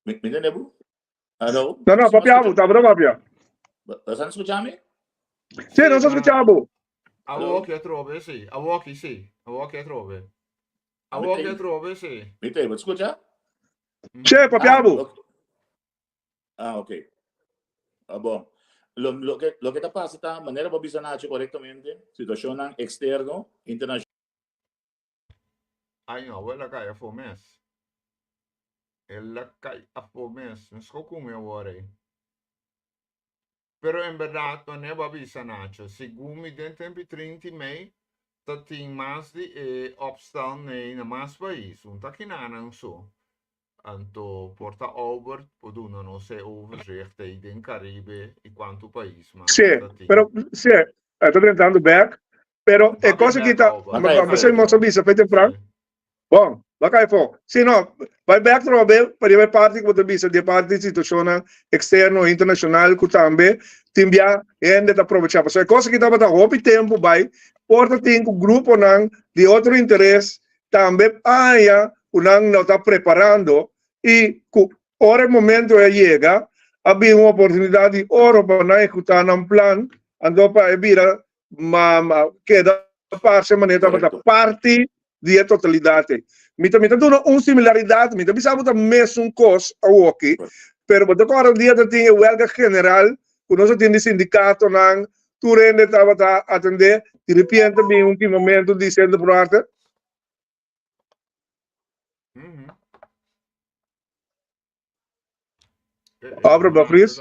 Mi, mi tende bu? Hallo? No, no, papia bu, tabata papia. Você não escucha me? Sí, nos escucha bu. Awo que atrobe, sí. Awo que sí. Awo que atrobe. Awo que atrobe, sí. Mi te, você escucha? Sí, papia bu. Ah, ok. Ah, bom. Lo, lo que, lo que ta pasa ta, manera bo bisa Nacho correctamente, situacionnan externo, internacional. Ay no, el a kai afó mes. El a kai afó mes. No sko ku mi awor ei. Pero en berdad, wanneer bo a bisa Nacho, segun mi den tempi 30 mei ta tin mas di e opstand nei na mas pais. Un ta kinanan so. Anto por ta Albert por duna nos e overzicht ei den Caribe y cuanto pais mas Sí, ta tin. pero sí, e ta drentando bek, pero e Ba cosa bin ki bek, ta, Albert. Ba kai ma afó. nos a bisa Peter Frank, Sí. bon, ba kai afó. Sí, no, bai bek trobe pa riba e parti ku bo ta bisa, di e parti di situashonnan eksterno, internashonal ku tambe tin bia hende ta aprovechá. Pasobra e cosa ki tabata hopi tempu bai, por ta tin ku gruponan di otro interes Tambe aña ku nan no ta preparando i ku ora e momento a yega, a bin un oportunidat di oro pa nan ehekutá nan plan, anto pa e bira keda parse manera tabata parti di e totalidat ei. Mi ta mi ta duna un similaridat, mi ta bisa bo ta mesun kos awoki, pero bo ta kòrda un dia ta tin e wèlga general ku nos a tin di sindikatonan, tur hende tabata atendé, di repente bin un kimamentu di Centro Pro Arte. Obra bo Fris?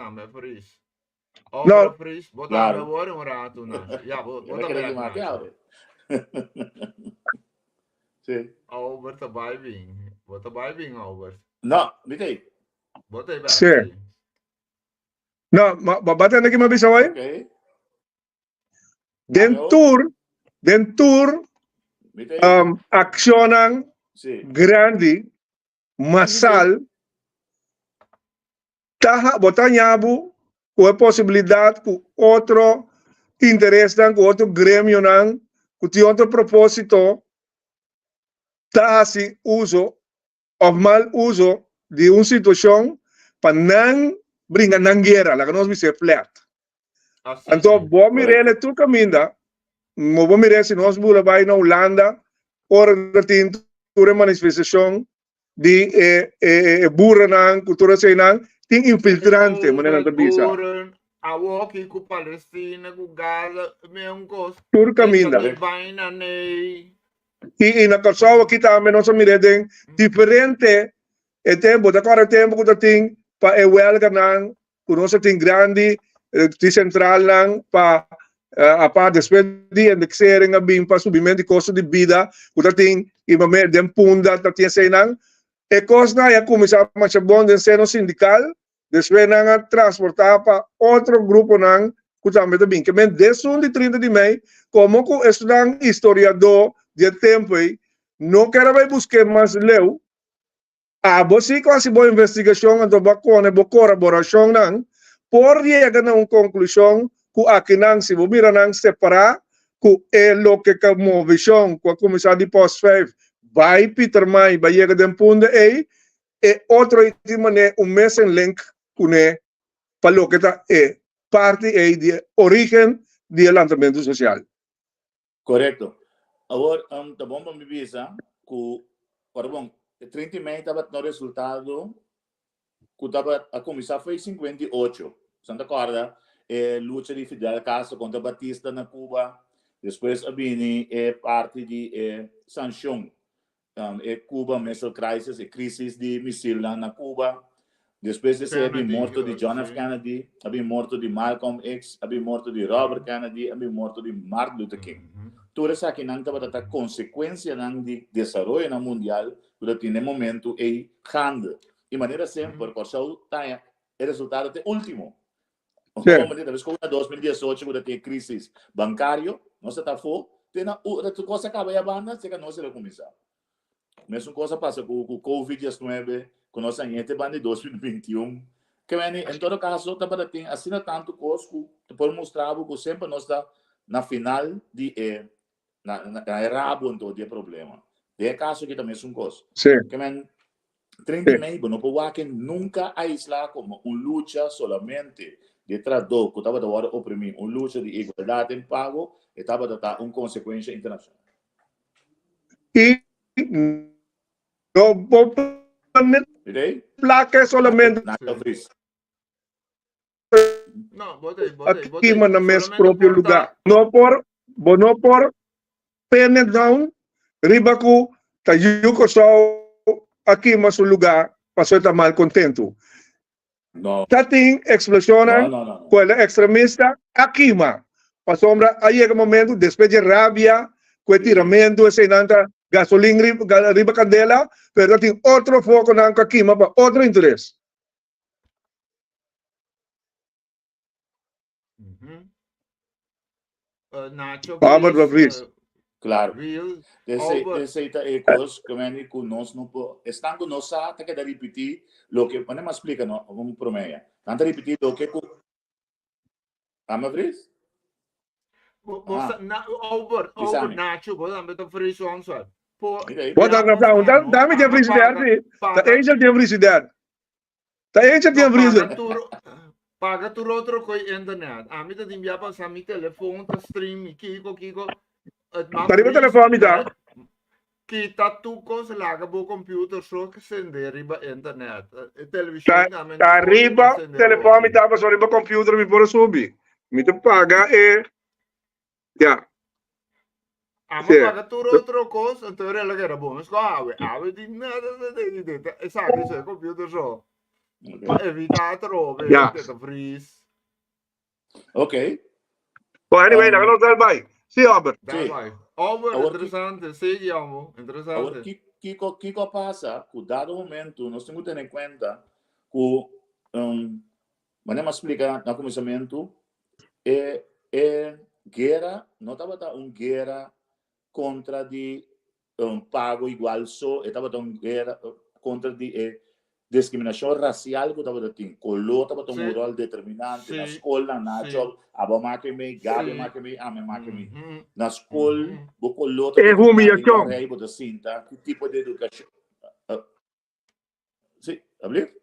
No. Bo ta awor un rato na. Ja, bo bo ta bek na. Sí. Albert ta bai bin. Bo ta bai bin Albert. No, mi te. Bo ta bek. Sí. No, ma ma ba tende ki mi bisa hoy? Okay. Den tur, den tur um, accionnan Sí. grandi, masal, ta bo ta ñabu ku e posibilidad ku otro interesnan, ku otro gremionan, ku tin otro propósito, ta hasi uso of mal uso di un situacion pa nan. bringa nan guera, laga nos bis'é flat. Anto bo mir'é tur kaminda, bo mir'é si nos bula bai na Hulanda ora ta tin tur e manifestashon di e e boerennan ku tur eseinan tin infiltrante manera nan ta bisa. Boeren, awoki ku Palestina ku Gaza meun kos. Tur kaminda. I na Kòrsou aki tambe nos a mir'é den diferente e tempu. Ta kòrda e tempu ku ta tin pa e wèlganan ku nos a tin grandi di sentralnan pa apart despues di indexering a bin pa subimentu di kosto di bida ku ta tin i den punda ta tin eseinan. E kosnan a kuminsá masha bon den seno sindikal Despues nan a transportá pa otro gruponan ku tambe ta bin. Ke men desun di 30 di mei, komo ku esnan historiadó di e tempu ei no ker a bai busk'é mas leu, abo si ku hasi bo investigashon anto bo a kone bo koraborashonnan por yega na un konklushon ku akinan si bo mira nan separá ku e loke ka movishon ku a kuminsá di Post 5 bai Pietermaai bai yega den Punda ei, E otro ei tin manera un mesen link kuné pa loke ta e parti ei di e origen di e lantamentu sosial. Korekto. Awor, ta bon pa mi bisa ku, ora bon, e 30 i mei tabata un resultado ku tabata a kuminsá for e 58. Bo ta kòrda e lucha di Fidel Castro kontra Batista na Cuba, despues a bini e parti di e sanshon e Cuba Missile Crisis, e crisis di misilnan na Cuba. Despues di esei a bin morto di John F. Kennedy, a bin morto di Malcolm X, a bin morto di Robert Kennedy, a bin morto di Martin Luther King. Tur esakinan tabata ta consecuencianan di desaroyonan mundial cu ta tin e momento ei gande. Y manera semper Corsou ta e resultado ta e ultimo. Tal bes na 2018 cu ta tin e crisis bancario, nos ta ta afo, te na ora tur cos a caba ya banda, seca nos a cuminsa. Mesun cos a pasa cu cu Covid 19, cu nos a ñete banda di 2021. Ke meni, en todo caso, tabata tin asina tanto cos cu ta por mustra bo cu semper nos ta na final di e, na, na e rabo anto di e problema. Den e caso aki ta mesun cos. Ke men, 30 di mei, bo no por wak nunca aisla como un lucha solamente di trahadó cu tabata worde oprimi, un lucha di igualdad den pago, e tabata ta un consecuencia internacional. Y no por pone placa solamente a kima na mes propio lugar. No por, bo no por pene down riba ku ta yu Kòrsou a kima su lugar pasobra e ta malkontentu. Ta tin eksploshonnan ku el ekstremista a kima pasobra a yega momentu despues dje rabia ku e tiramentu eseinan ta gasolin riba kandela pero ta tin otro fokonan ku a kima pa otro interes. Nacho Albert Vries. Claro. Real. Esei, Albert. esei ta e kos ku meni ku nos no por, esnan ku no sa ta keda ripití loke, mane mas splika no, un promé ya. Nan ta ripití loke ku Ame Vries? Bo, bo Ah. sa, na, Albert, Bisa Albert mi. Nacho, bo tambe ta Vries onzo. Po, Mira aí. Bo ta na ta, ta, ta mi tin frigidaire, sí. Ta Angel tin frigidaire. Ta Angel tin freezer. Paga tur, paga tur otro koi internet. Ami ta tin bia pasa mi telefon ta stream mi kiko kiko. Het ma Ta riba freeze, telefon mi ta. Kita tu kos laga bo computer so que sende riba internet. E Ta, television tambe ta no por riba sende telefon mi hopi. ta paso riba computer mi por a subi. Mi ta paga e ya. Amo Sí. paga tur otro kos, entonces reloj era bon. Es awe, awe di nada, de de de de. Esaki so, computer so. Ok. Pa evita atrobe, Ja. que ta freeze. Ok. Well, anyway, Um, dan nos dal bai. Sí, Albert. Daar Sí. bai. Albert, Awor ki- interesante. Sigui, amo. Awor, Interesante. kiko, kiko a pasa ku dado momento nos tin ku tene kuenta ku um, manera mi a splika na kuminsamentu, e, e guera no tabata un guera kontra di un pago igual so, e tabata un guera kontra di e diskriminashon rasial ku tabata tin. Koló tabata un Sí. ròl determinante na Sí. skolnan, na Sí. chòl, abo make mi, Gabi Sí. make mi, ame make mi. Mhm. Na skol, Mhm. bo koló ta E determiná den humiyashon. kua rei bo ta sinta, ki tipo di edukashon. Sí, alblieft?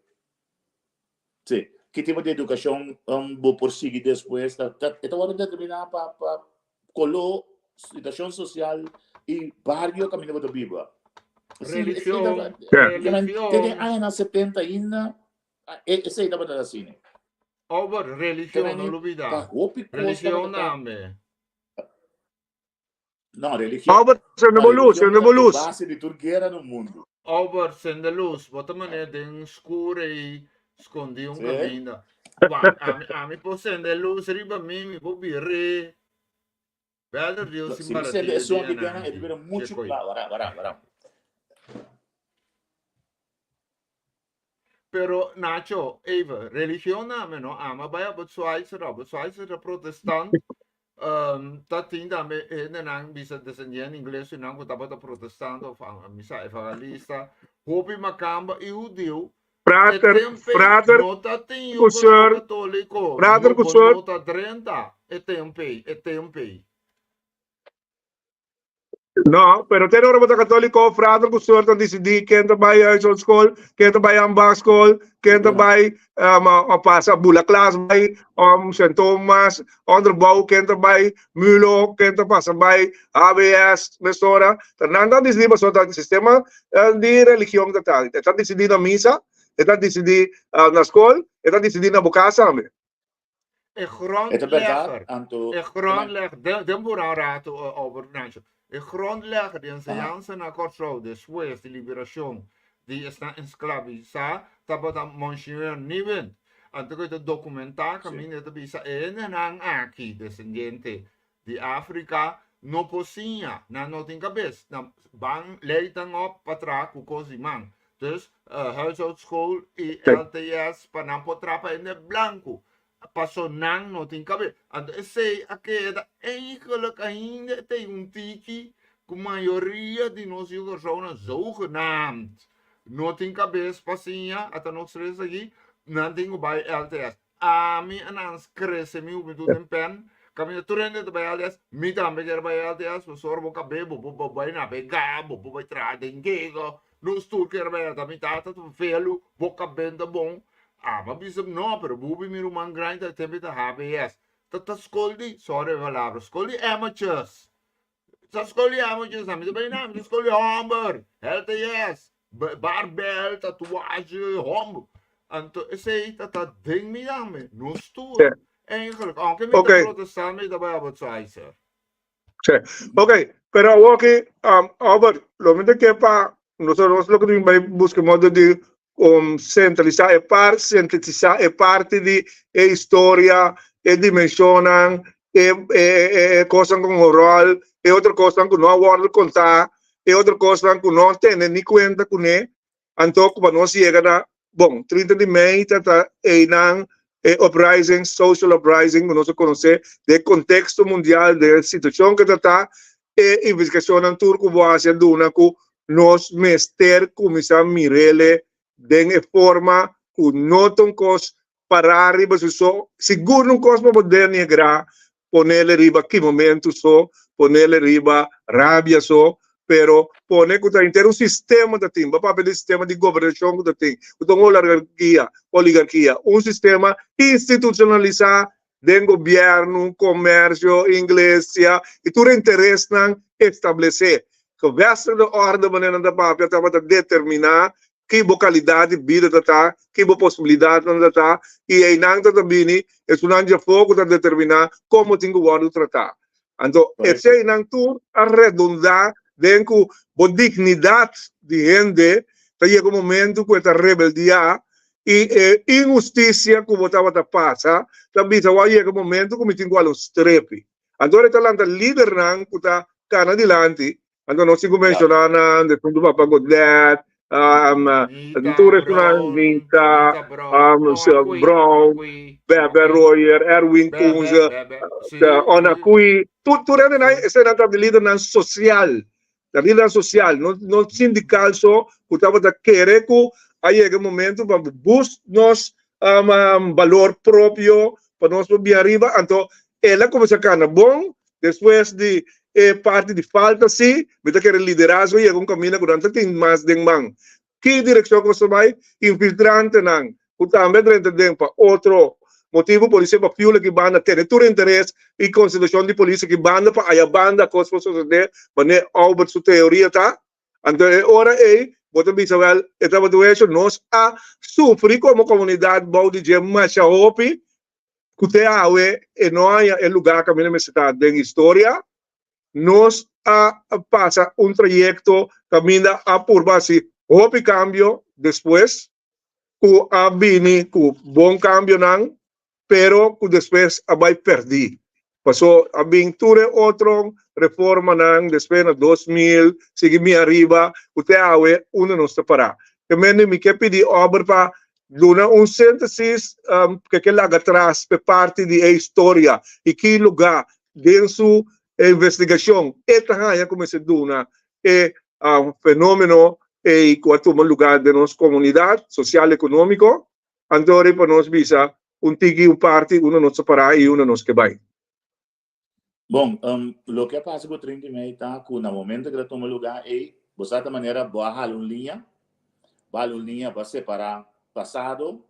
Sí. Ki tipo di edukashon bo por sigui despues? Ta ta e ta wòrdu determiná pa pa koló, situashon sosial i bario kaminda bo ta biba. Sí, esei Religion, ta religion. te den añanan setenta ainda esei tabata asina. Albert, religion, no lubida. Ta hopi kos Religion tabata ta tambe. No, religion. Albert, sende bo lus, Religion sende ta bo e lus. base di tur guera na mundu. Albert, sende lus. Bo ta manera den skur ei skondí un Sí. kaminda. Wak, ami, ami por sende lus riba mi, mi por bir'é. Beter Dios sin Si mi sende baratia esun aki dia den, e ta nan bira aki. muchu Chekoi. kla. Wara, wara, wara. Pero Nacho, even, religion name no, ama bai op het Zwijzer, op het Zwijzer de protestant, um, ta tin tambe hendenan bisa descendiente ingles y nan ku tabata protestant of misa evangelista, hopi makamba y hudiu, e Frater, tempe frater no ta tin ku yugo seur, katoliko, frater no ku bo seur. no ta drenta e tempe, e tempe. No, pero te ora bo ta católico, frater cu suer ta decidi ken ta bay huishoudschool, ken ta bay ambachtsschool, ken ta bay um, pasa bula klas bay um, Sint Thomas, onderbouw, ken ta bay mulo, ken ta pasa bay HBS, mesora. Ta nan ta decidi pasobra ta sistema uh, di religion ta tal. E ta decidi na misa, e ta decidi uh, na school, e ta decidi na bo casa tambe. E E ta bèrdat, grondlegger, anto e grondlegger, den, den por un rato, Albert Nacho, e grondlegger di enseñansa na Kòrsou despues di liberashon di esnan esklabisá tabata Monsignor Nieuwindt. Anto ku e ta dokumentá kaminda e ta bisa e hendenan aki, desendiente di Afrika, no por siña, nan no tin kabes, nan ban leitan op pa traha ku kos di man. Dus huishoudschool i LTS pa nan por traha pa hende blanku, paso nan no tin kabes. Anto esei a keda eigenlijk ainda e ta un tiki ku mayoria di nos yu Kòrsounan zogenaamd no tin kabes pa siña, ata nos tres aki, nan tin ku bai LTS. Ami a nans krese mi hubentud den pen, kaminda tur hende ta bai LTS, mi tambe kier bai LTS, pasobra bo kab'é bo por bai nabegá, bo por bai traha den gego, nos tur kier bai LTS. Mi tata ta velu, bo kab'é ta bon. Ami a bisa no, pero bubi mi ruman grandi ta tempu ta HBS. Ta ta skol di, sorry e palabra, skol di amateurs. Ta skol di amateurs, ami ta bai na, mi ta skol di hòmber, LTS, barbel, tatuaje, hòmber. Anto esei ta ta den mi tambe, nos tur. Eigenlijk, aunke mi ta protestant, mi ta bai op het Zwijzer. Ok, pero awor ki, Albert, lo mi ta ke pa nos lo ke tin bai buska modo di centralisá e par, sintetisá e parti di e historia, e dimensionnan, e e kosnan ku un ròl, e otro kosnan ku no a wòrdu kontá, e otro kosnan ku no tene ni kuenta kuné, anto ku pa nos yega na, bon, 30 di mei ta ta einan e uprising, social uprising ku nos a konosé den e konteksto mundial, den e situashon ku ta ta, e investigashonnan tur ku bo hasi a duna ku nos mester kuminsá mir'ele den e forma ku no ta un kos pará riba su so, sigur un kos pa bo denigrá, ponele riba kimamentu so, ponele riba rabia so, pero pone ku ta henter un sistema ta tin, bo papia di sistema di gobernashon ku ta tin, ku ta un olargarkia, oligarkia, un sistema institucionalisá den gobièrnu, komersio, inglesia i tur interesnan establesé. Gevestigde orde manera nan ta papia tabata determiná ki bo kalidat di bida ta ta, ki bo posibilidatnan ta ta, i einan ta ta bini esunnan djafó ku ta determiná kon bo tin ku wòrdu tratá. Anto eseinan tur a redundá den ku bo dignidat di hende ta yega un momentu ku e ta rebeldiá i e inhustisia ku bo tabata pasa ta bisa wou a yega un momentu ku mi tin ku hala un strepi. Anto ora e ta lanta lidernan ku ta kana dilanti Anto nos tin ku menshoná nan, defuntu Papa Godlet, tur esunnan, Nita, Brown, Bebe Royer, Erwin Kunze, Onakui, tur tur hendenan esenan ta lidernan sosial, ta lidernan sosial, no no sindikal so ku tabata kere ku a yega e momento pa boost nos balor propio pa nos por bin ariba, anto el a kuminsá kana bon Despues di e parti di falta si, mi ta kere liderazgo yega un kaminda ku nan ta tin mas den man. Ki direkshon ku nos ta bai? Infiltrantenan. ku tambe a drenta den pa otro motibu, polis pa fuel aki banda tene tur interes i konsentrashon di polis aki banda pa aya banda kos por sosodé manera Albert su teoria ta. Anto e ora ei bo ta bisa wèl e tabata un hecho nos a sufri komo komunidat bou di dje masha hopi ku te awe e no haña e lugá kaminda mester ta den historia. Nos a pasa un trayekto kaminda a purba hasi hopi kambio despues ku a bini ku bon kambionan pero ku despues a bai pèrdí. Paso a bin tur e otro reformanan despues na 2000 sigui mi ariba ku te awe unda nos ta pará. Ke mende mi ke pidi ober pa duna un síntesis ke ke laga tras p'e parti di e historia i ki lugá Den su investigashon e ta haña ku mester duna e fenómeno ei ku a tuma lugá den nos komunidat sosial ekonómiko, anto ora pa nos bisa un tiki un parti unda nos ta pará i unda nos ke bai. Bon, loke a pasa ku 30 mei ta ku na momento ku el a tuma lugá ei, bo sa ta manera bo a hala un liña, bo a hala un liña pa separá pasado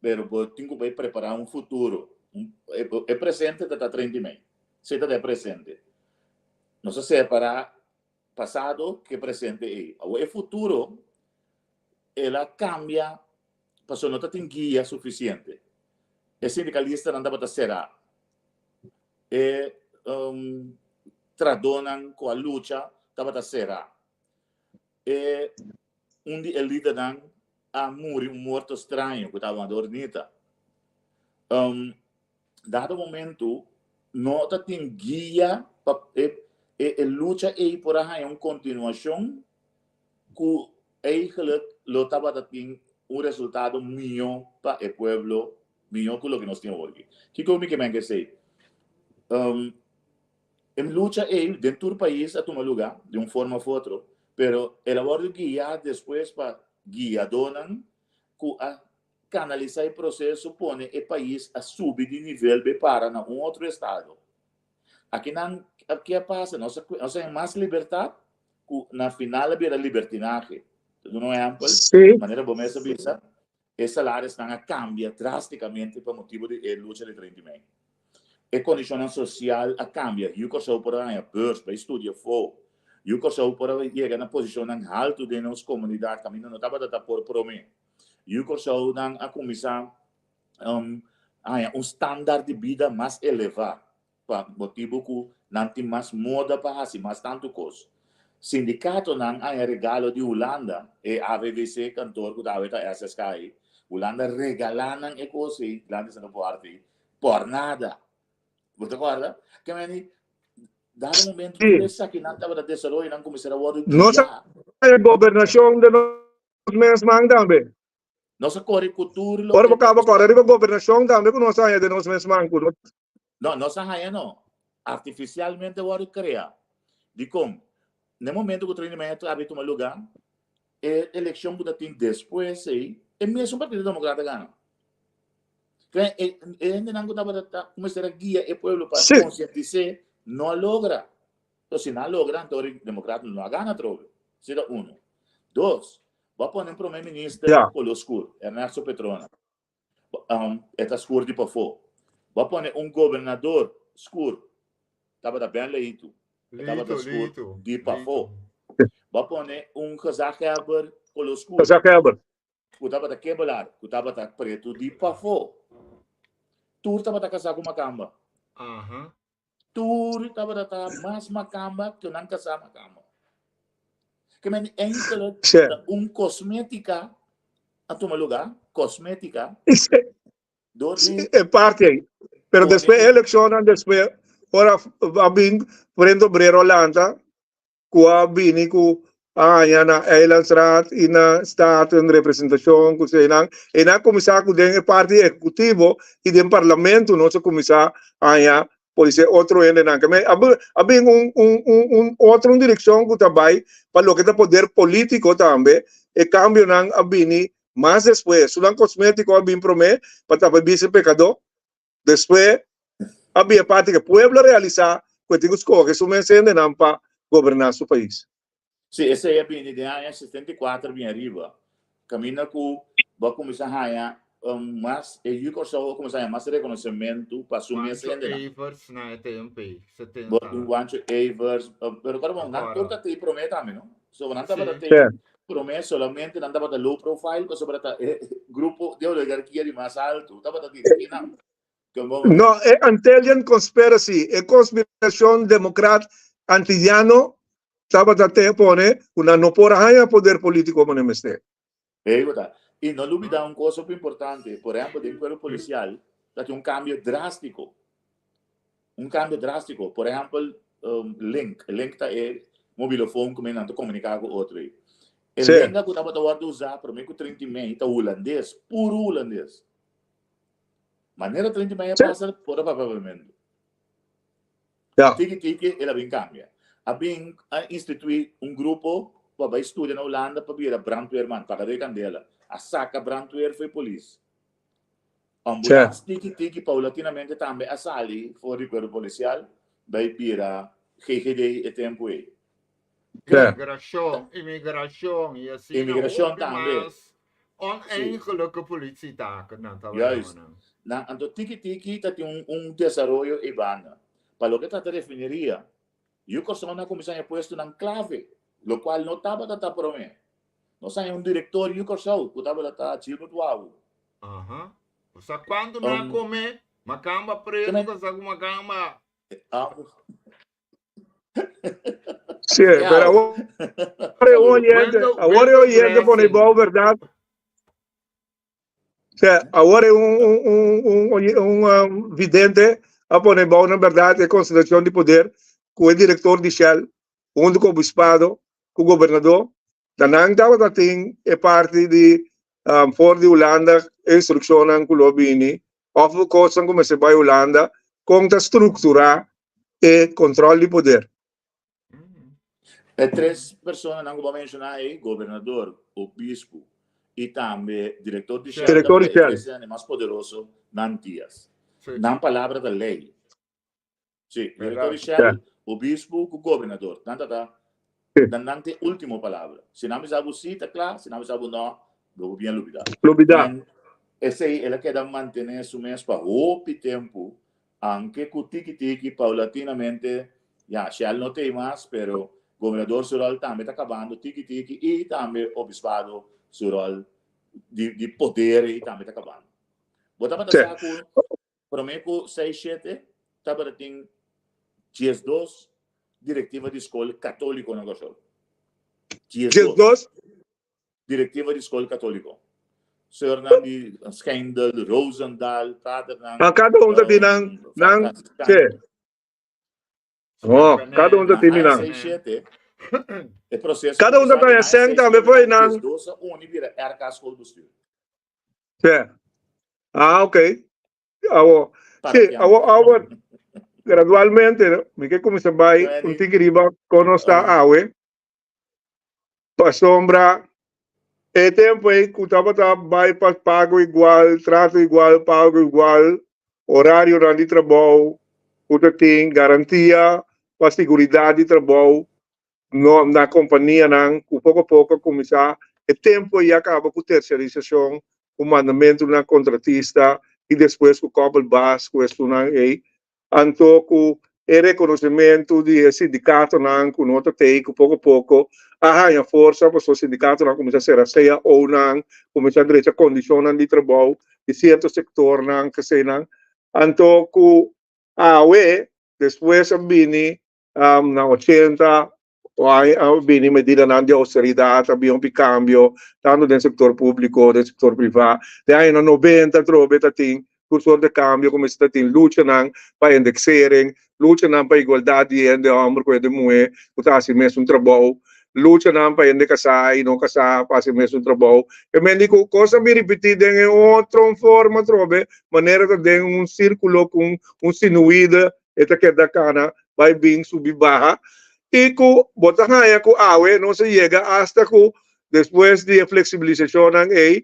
pero bo tin ku bai prepará un futuro. E presente ta ta 30 mei. Si ta e presente. Nos a separá pasado ke presente ei. Awor e futuro el a kambia pasobra no ta tin guia sufisiente. E sindikalistanan tabata será. E um, tradónan ku a lucha tabata será. E un di e lidernan a muri un morto straño ku ta Amador Nita. Um, dado momento no ta tin guia pa e, e, e lucha ei por a haña un kontinuashon ku eigenlijk lo tabata tin un resultado mihó pa e pueblo, mihó ku loke nos tin awor aki. Kiko mi ke men ke esei? Um, E lucha ei den tur pais a tuma luga di un forma of otro, pero el a wordo guia despues pa guiadonan cu a canalisa e proceso pone e pais a subi di nivel bay para na un otro estado. Akinan ke a pasa? Nos a nos a haña mas libertad cu na final a bira libertinahe. Ta duna un ehempel, manera bo mes a bisa, E salarisnan a kambia drástikamente pa motibu di e lucha di 30 mei. E kondishonnan sosial a kambia. Yu Kòrsou por a haña bùrs pa e studia afó. Yu Kòrsou por a yega na posishonnan haltu den nos komunidat kaminda no tabata ta por promé. Yu Kòrsounan a kuminsá haña un standaard di bida mas elevá. Pa motibu ku nan tin mas moda pa hasi mas tantu kos. Sindikatonan haña regalo di Hulanda, e AVVC kantor ku ta awe ta SSK ei, Hulanda regalá nan e kos ei, dilanti Santa Bòrta ei, por nada. Bo ta kòrda? Ke meni, dado momento tur esakinan tabata desaroyo, nan kuminsá a wòrdu Nos guiá. haña gobernashon den nos mes man tambe. Nos a kore ku tur Ora loke bo kaba kòrda riba gobernashon tambe ku nos haña den nos mes man ku nos. No, nos a haña no. Artifisialmente wòrdu kreá. Dikon? Na e momento ku 30 mei a trabi tuma lugá, e elekshon ku ta tin despues ei, e mesun Partido Demokrata gana. Kren, e, e hendenan ku tabata ta kuminsá a guia e pueblo pa Sí. konsientis'é no a logra. Entonces, si nan a logra, anto e demokrata no a gana atrobe. Esei ta uno. Dos, bo a pone un prome minister Ja. koló skur, Ernesto Petrona. Um, e ta skur di pafó. Bo a pone un gobernador skur, tabata Ben Leito. E tabata Leito, skur Leito, di pafó. Leito. Bo a pone un gezaghebber koló skur. Gezaghebber. Ku tabata Kebelaar, ku tabata pretu di pafó. Tur tabata kasá ku makamba. Aha. Tur tabata ta mas makamba ku nan kasá makamba. Ke men enkele Sí. ta un kosmétika a tuma lugá, kosmétika, dor di E parti ei. Pero pone despues e elekshonnan despues ora a bin Frente Obrero lanta ku a bini ku a haña na Eilandsraad i na Staten representashon ku eseinan, e nan a kuminsá ku den e parti ehekutivo i den parlamento nos a kuminsá haña por esei otro hendenan. Ke a bin un un un un otro un direkshon ku ta bai pa loke ta poder polítiko tambe, e kambionan a bini mas despues. Su nan kosmétiko a bin promé pa tapa e bise pekadó. Despues a bin e parti ku e pueblo a realisá ku e tin ku skohe su mes hendenan pa goberná su pais. Sí, esei a bini den aña 74 bin ariba, kaminda ku bo a kuminsá haña. mas e Yu Kòrsou a kuminsá haña mas rekonosementu pa su mes Wancho hendenan. Evers na e tempu ei, Bo 70. tin Wancho Evers, pero kòrda bon, nan tur ta tei promé tambe, no? So nan tabata Sí. tei Sí. promé, solamente nan tabata low profile pasobra ta e grupo di oligarkia di mas altu tabata dirigí nan. No, e Antillean Conspiracy, e konspirashon demokrat antillano tabata te pone ku nan no por a haña poder polítiko manera mester. Ei bo ta. I no lubidá un kos hopi importante, por ehèmpel den kuerpo polisial ta tin un kambio drástiko. Un kambio drástiko. Por ehèmpel, link. Link ta e mobilofon ku nan ta komuniká ku otro ei. E lenga ku tabata wòrdu usá promé ku 30 mei ta hulandes, puru hulandes. Manera 30 mei a pasa por a papiamentu. Tiki tiki el a bin kambia. A bin a instituí un grupo pa bai studia na Hulanda pa bira brandweerman, pagadó di kandela. A saka brandweer for e polis. Ambulans tiki tiki paulatinamente tambe a sali for di kuerpo polisial bai bira GGD e tempu ei. Migrashon, imigrashon i asina Imigrashon hopi tambe. mas oneigenlijke politietaken nan tabata Juist. yama nan. Na, anto tiki tiki ta tin un desaroyo ei banda. Pa loke trata refineria, yu Kòrsou a kuminsá haña puestonan klave, lokual no tabata ta promé. Nos a haña un direktor yu Kòrsou ku tabata ta Gilbert Wawu. Aha. Bo sa kuantu nan a kome? Makamba pretu ka sa ku makamba. Ah. Sí, pero awor e oyente, awor e oyente pone bou verdad. Sea, awor e un, un, un, un, un vidente a pone bou na verdad e concentracion di poder cu e director di Shell, hunto cu obispado, cu gobernador, ta nan tabata tin e parti di um, for di Hulanda e instruccionnan cu lo bini of cosnan cu mester bay Hulanda, con ta structura e control di poder. E tres personanan ku bo a menshoná ei, gobernador, obispu i tambe direktor di Shell, Direktor di tabata e Shell. tres hende mas poderoso na Antias. Nan palabra ta lei. Sí, director di Shell, obispo ku gobernador. Nan ta nan nan te último palabra. Si nan bisa bo sí, ta kla, si nan bisa bo no, lo bo bien lubida. Lubida. En esei el a keda mantené su mes pa hopi tempu, anke ku tiki tiki, paulatinamente, ya, Shell no t'ei mas, pero gobernador su ròl tambe ta kabando tiki tiki i tambe obispado su ròl di di poder ei tambe ta kabando. Bo tabata sa ku Promé ku seis shete tabata tin 12 direktiva di skol katóliko na Kòrsou. 12? Direktiva di skol katóliko. Seurnan di Schijndel, Roosendaal, padernan. Ah, kada un ta tin nan, nan, sí. Oh, kada un ta tin nan. Seis shete, e proseso Kada un ta traha sèn tambe for nan. 12 a uni bira RK Schoolbestuur. Sí. Ah, ok. Awo, sí, awo, awo, gradualmente, mi ke kuminsá bai un tiki riba kon nos ta awe. Pasobra e tempu ei ku tabata bai pa pago igual, trato igual, pago igual, orarionan di trabou ku ta tin garantia pa siguridat di trabou, no na kompanianan ku poko poko a kuminsá e tempu ei a kaba ku tersiarisashon, ku mandamentu na kontratista i despues ku kòpelbas ku esunnan ei. Anto ku e rekonosementu di e sindikatonan ku no ta tei ku poko poko a haña forsa pasobra sindikatonan a kuminsá sera CAO-nan, kuminsá drecha kondishonnan di trabou di sierto sektornan, keseinan. Anto ku awe despues a bini na 80 a bini medidanan di austeridat, a bini hopi kambio, tantu den sektor públiko, den sektor privá. Den añanan 90 atrobe ta tin tur sort di kambio, kuminsá ta tin luchanan pa indeksering, luchanan pa igualdat di hende hòmber ku hende muhé ku ta hasi mesun trabou, luchanan pa hende kasá i no kasá pa hasi mesun trabou. E men di ku kos a bin ripití den e otro forma atrobe, manera ta den un sírkulo ku un sinuida E ta keda kana bai bin subi baha i ku bo ta haña ku awe nos a yega asta ku despues di e fleksibilisashonnan ei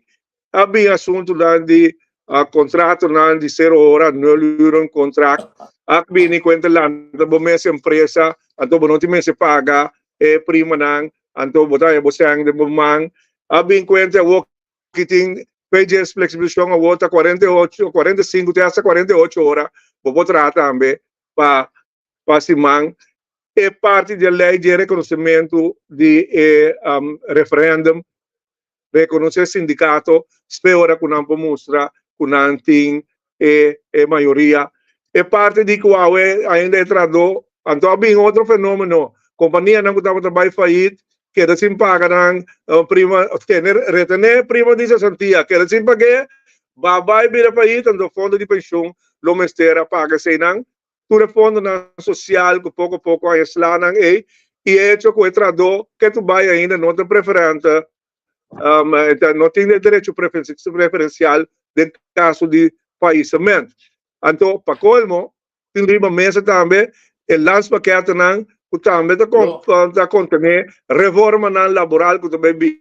a bin asuntunan di kontratonan di sero ora, nul uren kontrakt, a bini ku e ta lanta bo mes empresa anto bo no tin mester paga e primanan anto bo ta haña bo sèn den bo man, a bin kuenta awor ki tin. P'e flexibilisacion awor ta 48, 45 te hasta 48 ora bo por traha tambe pa pa siman. E parti di e ley di e reconocimento di e referendum, reconoce sindicato, spe ora cu nan por mustra cu nan tin e e mayoria. E parti di cu awe ainda e trahador, anto a bin otro fenomeno, companianan cu tabata bay faillit keda sin paga nan prima, tene retene prima di cesantia, keda sin pag'e, ba bay bira faillit, anto fondo di pensioen lo mester a paga eseinan, tur e fondonan social cu poco poco a sla nan ey, y e hecho cu e trahador ke tu bay ainda no ta preferente no tin e derecho preferencial den caso di faillisement. Anto, pa colmo, tin riba mesa tambe e landspakketnan cu tambe ta contene reformanan laboral cu ta bay bin.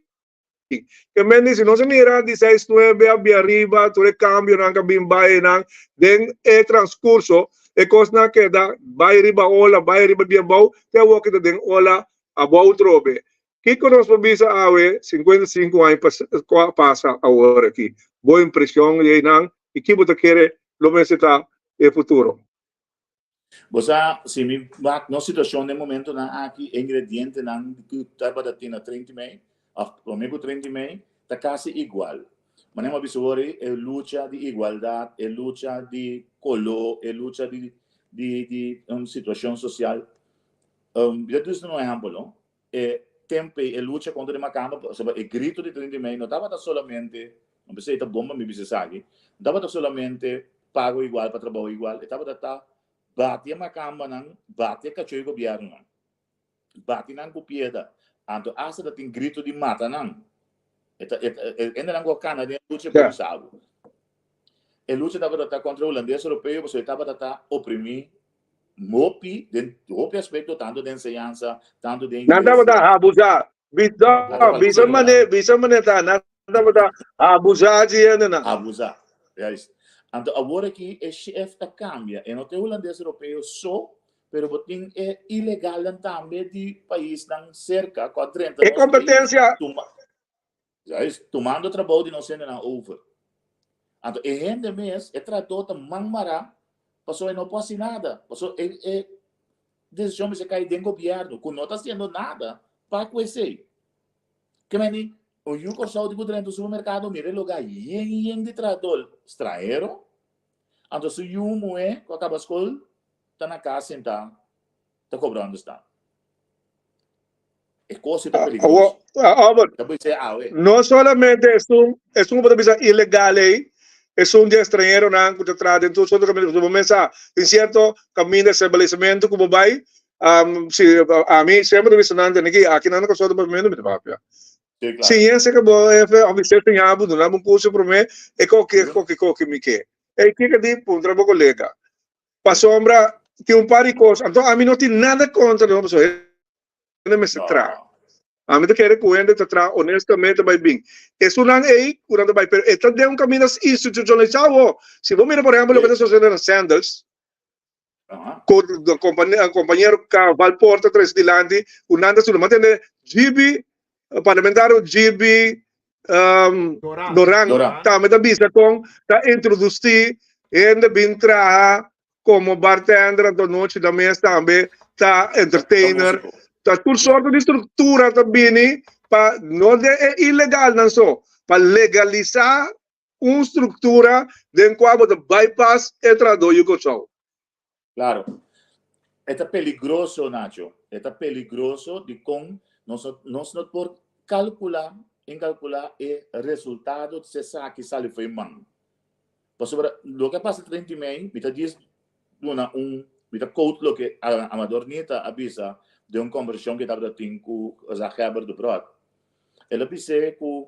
Ke men di si nos a mira di seis nuebe a bin ariba tur e cambionan cu a bin bay einan den e transcurso e cosnan a keda bay riba ola bay riba bien abou te awor ki ta den ola abou trobe. Kiko nos por bisa awe 55 aña pasa awor aki? Bo impresion di einan y ki bo ta kere lo mester ta e futuro? Bo sa, si mi wak nos situacion den momentonan aki, e ingredientenan cu tabata tin na 30 mei, of prome cu 30 mei, ta casi igual. Manera mi a bisa awor ei, e lucha di igualdad, e lucha di color, e lucha di di di un situacion social. Um, mi ta duna un ehempel, no? E tempo ei, e lucha contra di macamba, pasobra e grito di 30 mei no tabata solamente, no pensei ta bon pa mi bisa esaki, no tabata solamente pago igual pa trabou igual, e tabata ta bati e macambanan, bati e cacho e gobiernonan, bati nan cu pieda, anto hasta ta tin grito di mata nan. E ta, e, e, hendenan cu a cana den e lucha por bisa bo. E lucha tabata ta contra e hulandes europeo pasobra e tabata ta oprimi Hopi, den hopi aspecto, tanto den enseñansa, tanto den Nan iglesia. tabata abusá. Bisa, Nan tabata bisa mane, bisa mane ta, nan tabata abusá di hendenan. Abusá, juist. Anto awor aki e chef ta cambia. E no ta e hulandes europeo so, pero bo tin e ilegalnan tambe di paisnan cerca cu a drenta E nos país, competencia tuma, Juist, tumando trabou di nos hendenan over. Anto e hende mes, e trahadó ta man mará, pasobra e no por hasi nada. Pasobra e, e desishon mester kai den gobièrnu, ku no ta hasiendo nada pa ku esei. Ke meni, un yu Kòrsou di ku drenta un supermerkado mira e lugá yen yen di trahadó stranhero, anto su yu muhé ku a kaba skol ta na kas sentá ta kobra understand. E kos ta peligroso. Albert, Ta bisa awe. no solamente esun, esun ku bo ta bisa ilegal ei, esun di estranheronan ku ta traha den tur sorto kaminda, pasobra bo mes sa, tin sierto kaminda establesimentu ku bo bai, si ami semper ta bisa nan tene ki aki nan na Kòrsou ta papiamentu mi ta papia. Sí, claro. Siña esei bo hefe òf mi ser siña bo, duna bo un kurso promé, e koke koke koke mi ke. Ei kiko di puntra bo kolega. Pasobra tin un par di kos, anto ami no tin nada kontra di pasobra hende mester traha. Ami ta kere ku hende ta traha honestamente bai bin. Esunnan ei ku nan ta bai, pero e ta den un kaminda institucionalisá awo. Si bo mira por ehèmpel loke ta sosede na Sandals, ku kompañero Valpoort ta trese dilanti ku nan ta sulu. Mi a tende GB Parlamentario GB Doran tambe ta bisa kon ta introduci hende bin traha como bartender anto nochi na mes tambe ta entertainer. Ta tur sorto di structura ta bini pa no den e ilegalnan so, pa legalisa un structura den cua bo ta bypass e trahador yu Kòrsou. Claro. E ta peligroso, Nacho. E ta peligroso di con nos, nos no por calcula, incalcula e resultado si esaki sali fo'i man. Pasobra loke a pasa 30 mei, mi ta dies duna un, mi ta quote loke Amador Nita a bisa den un conversacion cu e tabata tin cu Gezaghebber Debrot. El a bis'é cu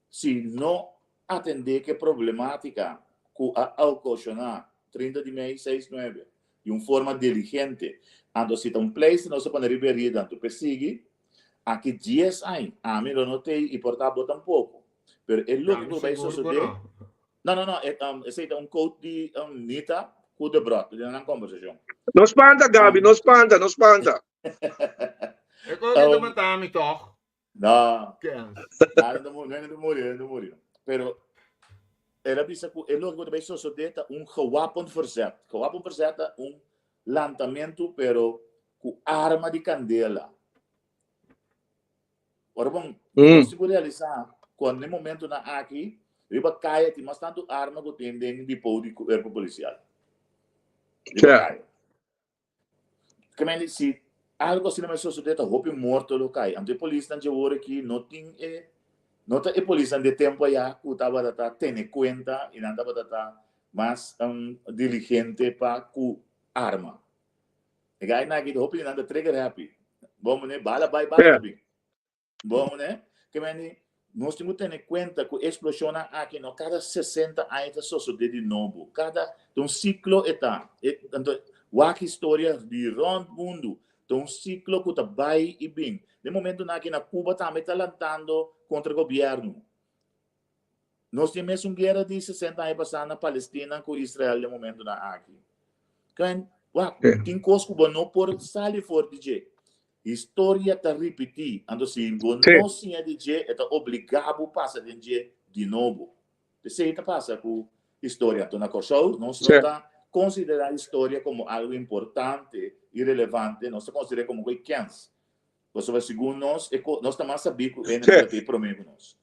Si no atendé ku e problemátika ku a okashoná 30 di mei seis nuebe di un forma diligente, anto si ta un pleister nos a pone riba e herida anto p'e sigui, aki dies añ ami lo no t'ei i por ta bo tampoko. Pero e loke ku lo bai sosodé, no no no esei ta un quote di Nita ku Debrot den nan kombersashon. No spanta Gaby, no spanta, no spanta. E kos aki ta mata mi tòg. No. Kens. No, no, no, no muri, no muri. Pero. El a bisa ku e loke ku ta bai sosodé ta un gewapend verzet. Gewapend verzet ta un lantamentu pero ku arma di kandela. Ora bon, nos tin ku realisá ku na e momentunan aki riba kaya tin mas tantu arma ku tin den depot di kuerpo polisial. Riba kaya. Kemende si algo asina mester sosode ta hopi morto lo kai. Anto e polisnan dje wor aki no tin e no ta e polisnan di e tempo aya ku tabata ta tene kuenta i nan tabata ta mas diligente pa ku arma. E gainan aki hopi di nan ta trigger happy. Bo mane bala bai bala ta bin. Bon, né? Ke meni, nos tin ku tene kuenta ku eksploshonnan aki no kada 60 aña ta sosodé di nobo. Kada, ta un siklo e ta. E, anto, wak historia di rònt mundu, ta un siklo ku ta bai i bin. Den momentunan aki na Cuba tambe ta lantando kontra gobièrnu. Nos tin mesun guera di 60 aña pasá na Palestina ku Israel den momentunan aki. Ken, wak, tin kos ku bo no por sali for di dje. Historia ta ripití, anto si bo no siña di dje, e ta obligá bo pasa den dje di nobo. P'esei ta pasa ku historia. Anto na Kòrsou nos no ta konsiderá historia komo algu importante i relevante, nos ta konsider'é komo koi kèns. Pasobra segun nos, e nos ta mas sabí ku hende ku ta tin promé ku nos.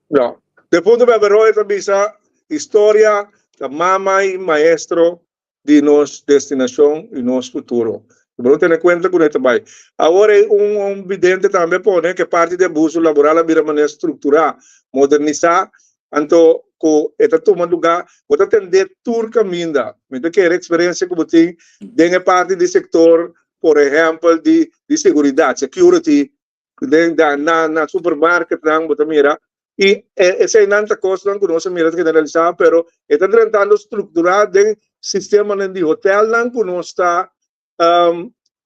No. Defunto Pepe Roy ta bisa, Historia ta mama i maestro di nos destinacion y nos futuro. Bo no tene cuenta cu no ta bay. Awor ey un un vidente tambe a pone cu e parti di abuso laboral a bira manera structura, modernisa, anto cu e ta tuma luga, bo ta tende tur caminda. Mi ta kere experiencia cu bo tin den e parti di sector, por ehempel, di di seguridad, security, den na na supermarketnan bo ta mira y eseinan ta cosnan cu nos a mira ta generalisa pero e ta drentando structura den sistemanan di hotelnan cu nos ta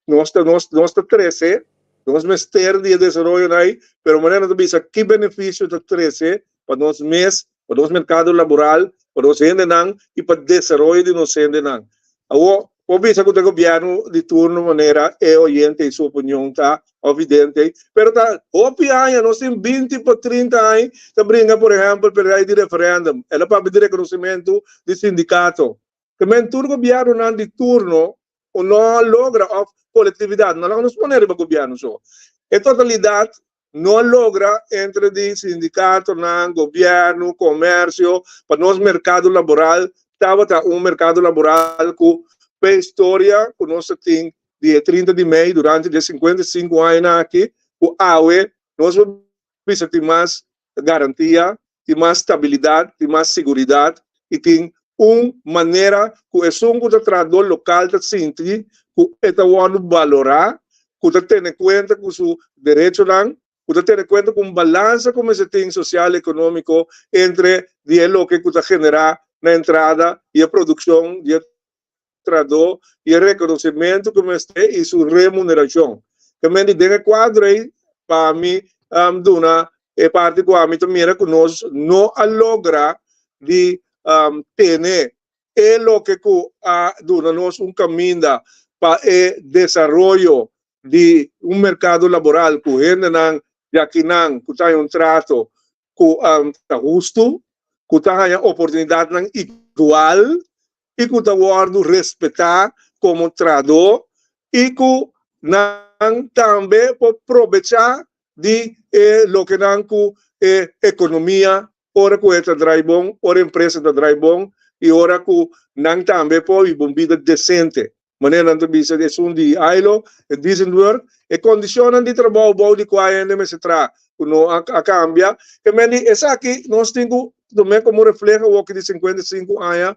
nos ta nos nos ta trece nos mester di e desaroyonan ey pero manera nos ta bisa ki beneficio ta trece pa nos mes pa nos mercado laboral pa nos hendenan y pa desaroyo di nos hendenan awor Por bisa cu ta gobierno di turno manera e oyente y su opinion ta of vidente, pero ta hopi aña, nos tin 20 pa 30 aña ta bringa por ehempel p'e ley di referendum, el a papia di reconocimento di sindicato. Te men tur gobiernonan di turno no a logra of colectividad, no laga nos pone riba gobierno so, e totalidad no a logra entre di sindicatonan, gobierno, comercio, pa nos mercado laboral tabata un mercado laboral cu p'e historia cu nos a tin di e 30 di mei durante di e 55 añanan aki cu awe nos por bisa tin mas garantia, tin mas stabilidad, tin mas siguridad y tin un manera cu esun cu ta trahador local ta sinti cu e ta wordo balora, cu ta tene cuenta cu su derechonan, cu ta tene cuenta cu un balansa cu mester tin social economico entre di e loke cu ta genera na entrada y e produccion di e trahador y e reconocimento cu mester y su remuneracion. Ta mende den e cuadro ey pa mi duna e parti cu ami ta mira cu nos no a logra di tene e loke cu a duna nos un caminda pa e desaroyo di un mercado laboral cu hendenan di akinan cu ta haña un trato cu ta husto, cu ta haña oportunidadnan igual i ku ta wòrdu respetá komo trahadó i ku nan tambe por probechá di e lokenan ku e ekonomia ora ku e ta drai bon, ora e empresa ta drai bon i ora ku nan tambe por biba un bida desente. Manera nan ta bisa esun di ILO, e decent work, e kondishonnan di trabou bou di kua hende mester traha ku no a kambia. Ke men di esaki nos tin ku tum'é komo refleho awoki di 55 aña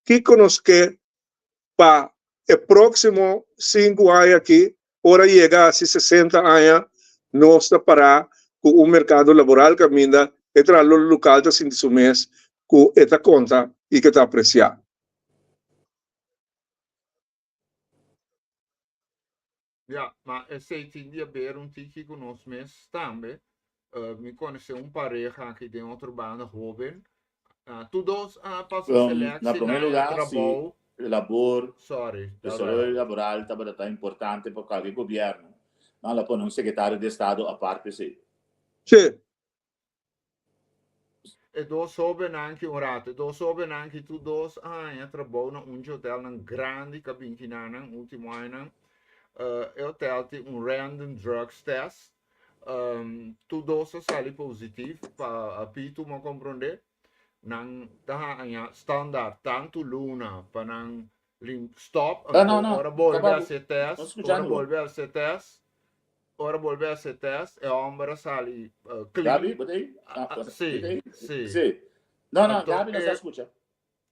kiko nos ke pa e próksimo sinku aña aki ora yega hasi 60 aña nos ta pará ku un merkado laboral kaminda e trahador lokal ta sinti su mes ku e ta konta i ku e ta apresiá. Ja, ma esei tin di haber un tiki ku nos mes tambe. Uh, mi konosé un pareha aki den otro banda hoben. Uh, tur dos a pasa Um, selectie na primer na e lugar, si trabou. labor, Sorry, ta desaroyo bai. laboral tabata tan importante pa cualkier gobierno, nan la pone un secretario de estado apart p'esei. Sí. E dos hóbennan ki un ratu, e dos hóbennan ki tur dos a haña trabou na un dje hotelnan grandi ku a bin kinanan último añanan. E hotel tin un random drugs test. Tur dos a sali positief pa pitu, mi a komprondé. Nan ta haña standaard tantu luna pa nan stop. Ah, no, no. Ora bolbe Kaba, hasi e no test, ora skuchando. bolbe hasi e test, Ora bolbe a hacer test, e homber a sali clean. Gabi, bo ta ahí? Ah, Ah, sí, bo ta ahí? sí. Sí. No, no, Anto, Gabi no sa eh, escucha.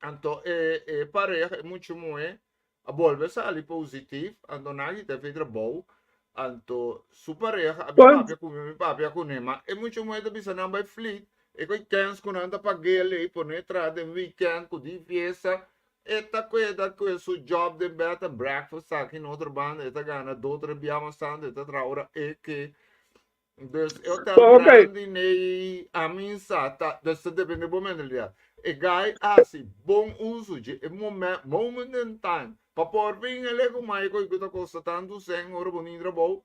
Anto e, e pareha, e mucho muhe, a bolbe sali positief, anto nan a kita fe trabou, anto su pareha a bin Kwan- papia ku mi, mi papia kuné, ma e mucho muhe ta bisa nan bai fleet, e koi kens ku nan ta pag'é lei, pone traha den weekend ku di fiesta, E ta kueda ku e su job den bed and breakfast aki na otro banda e ta gana do tres bia mas tantu e ta traha ora e ke dus e hotel So, ok. grandi nei a sa ta dus ta depende bo mentalidad e guy a hasi bon uso dje e momen moment in time pa por fin el e ku Michael ku ta kosta tantu sèn ora bo ni trabou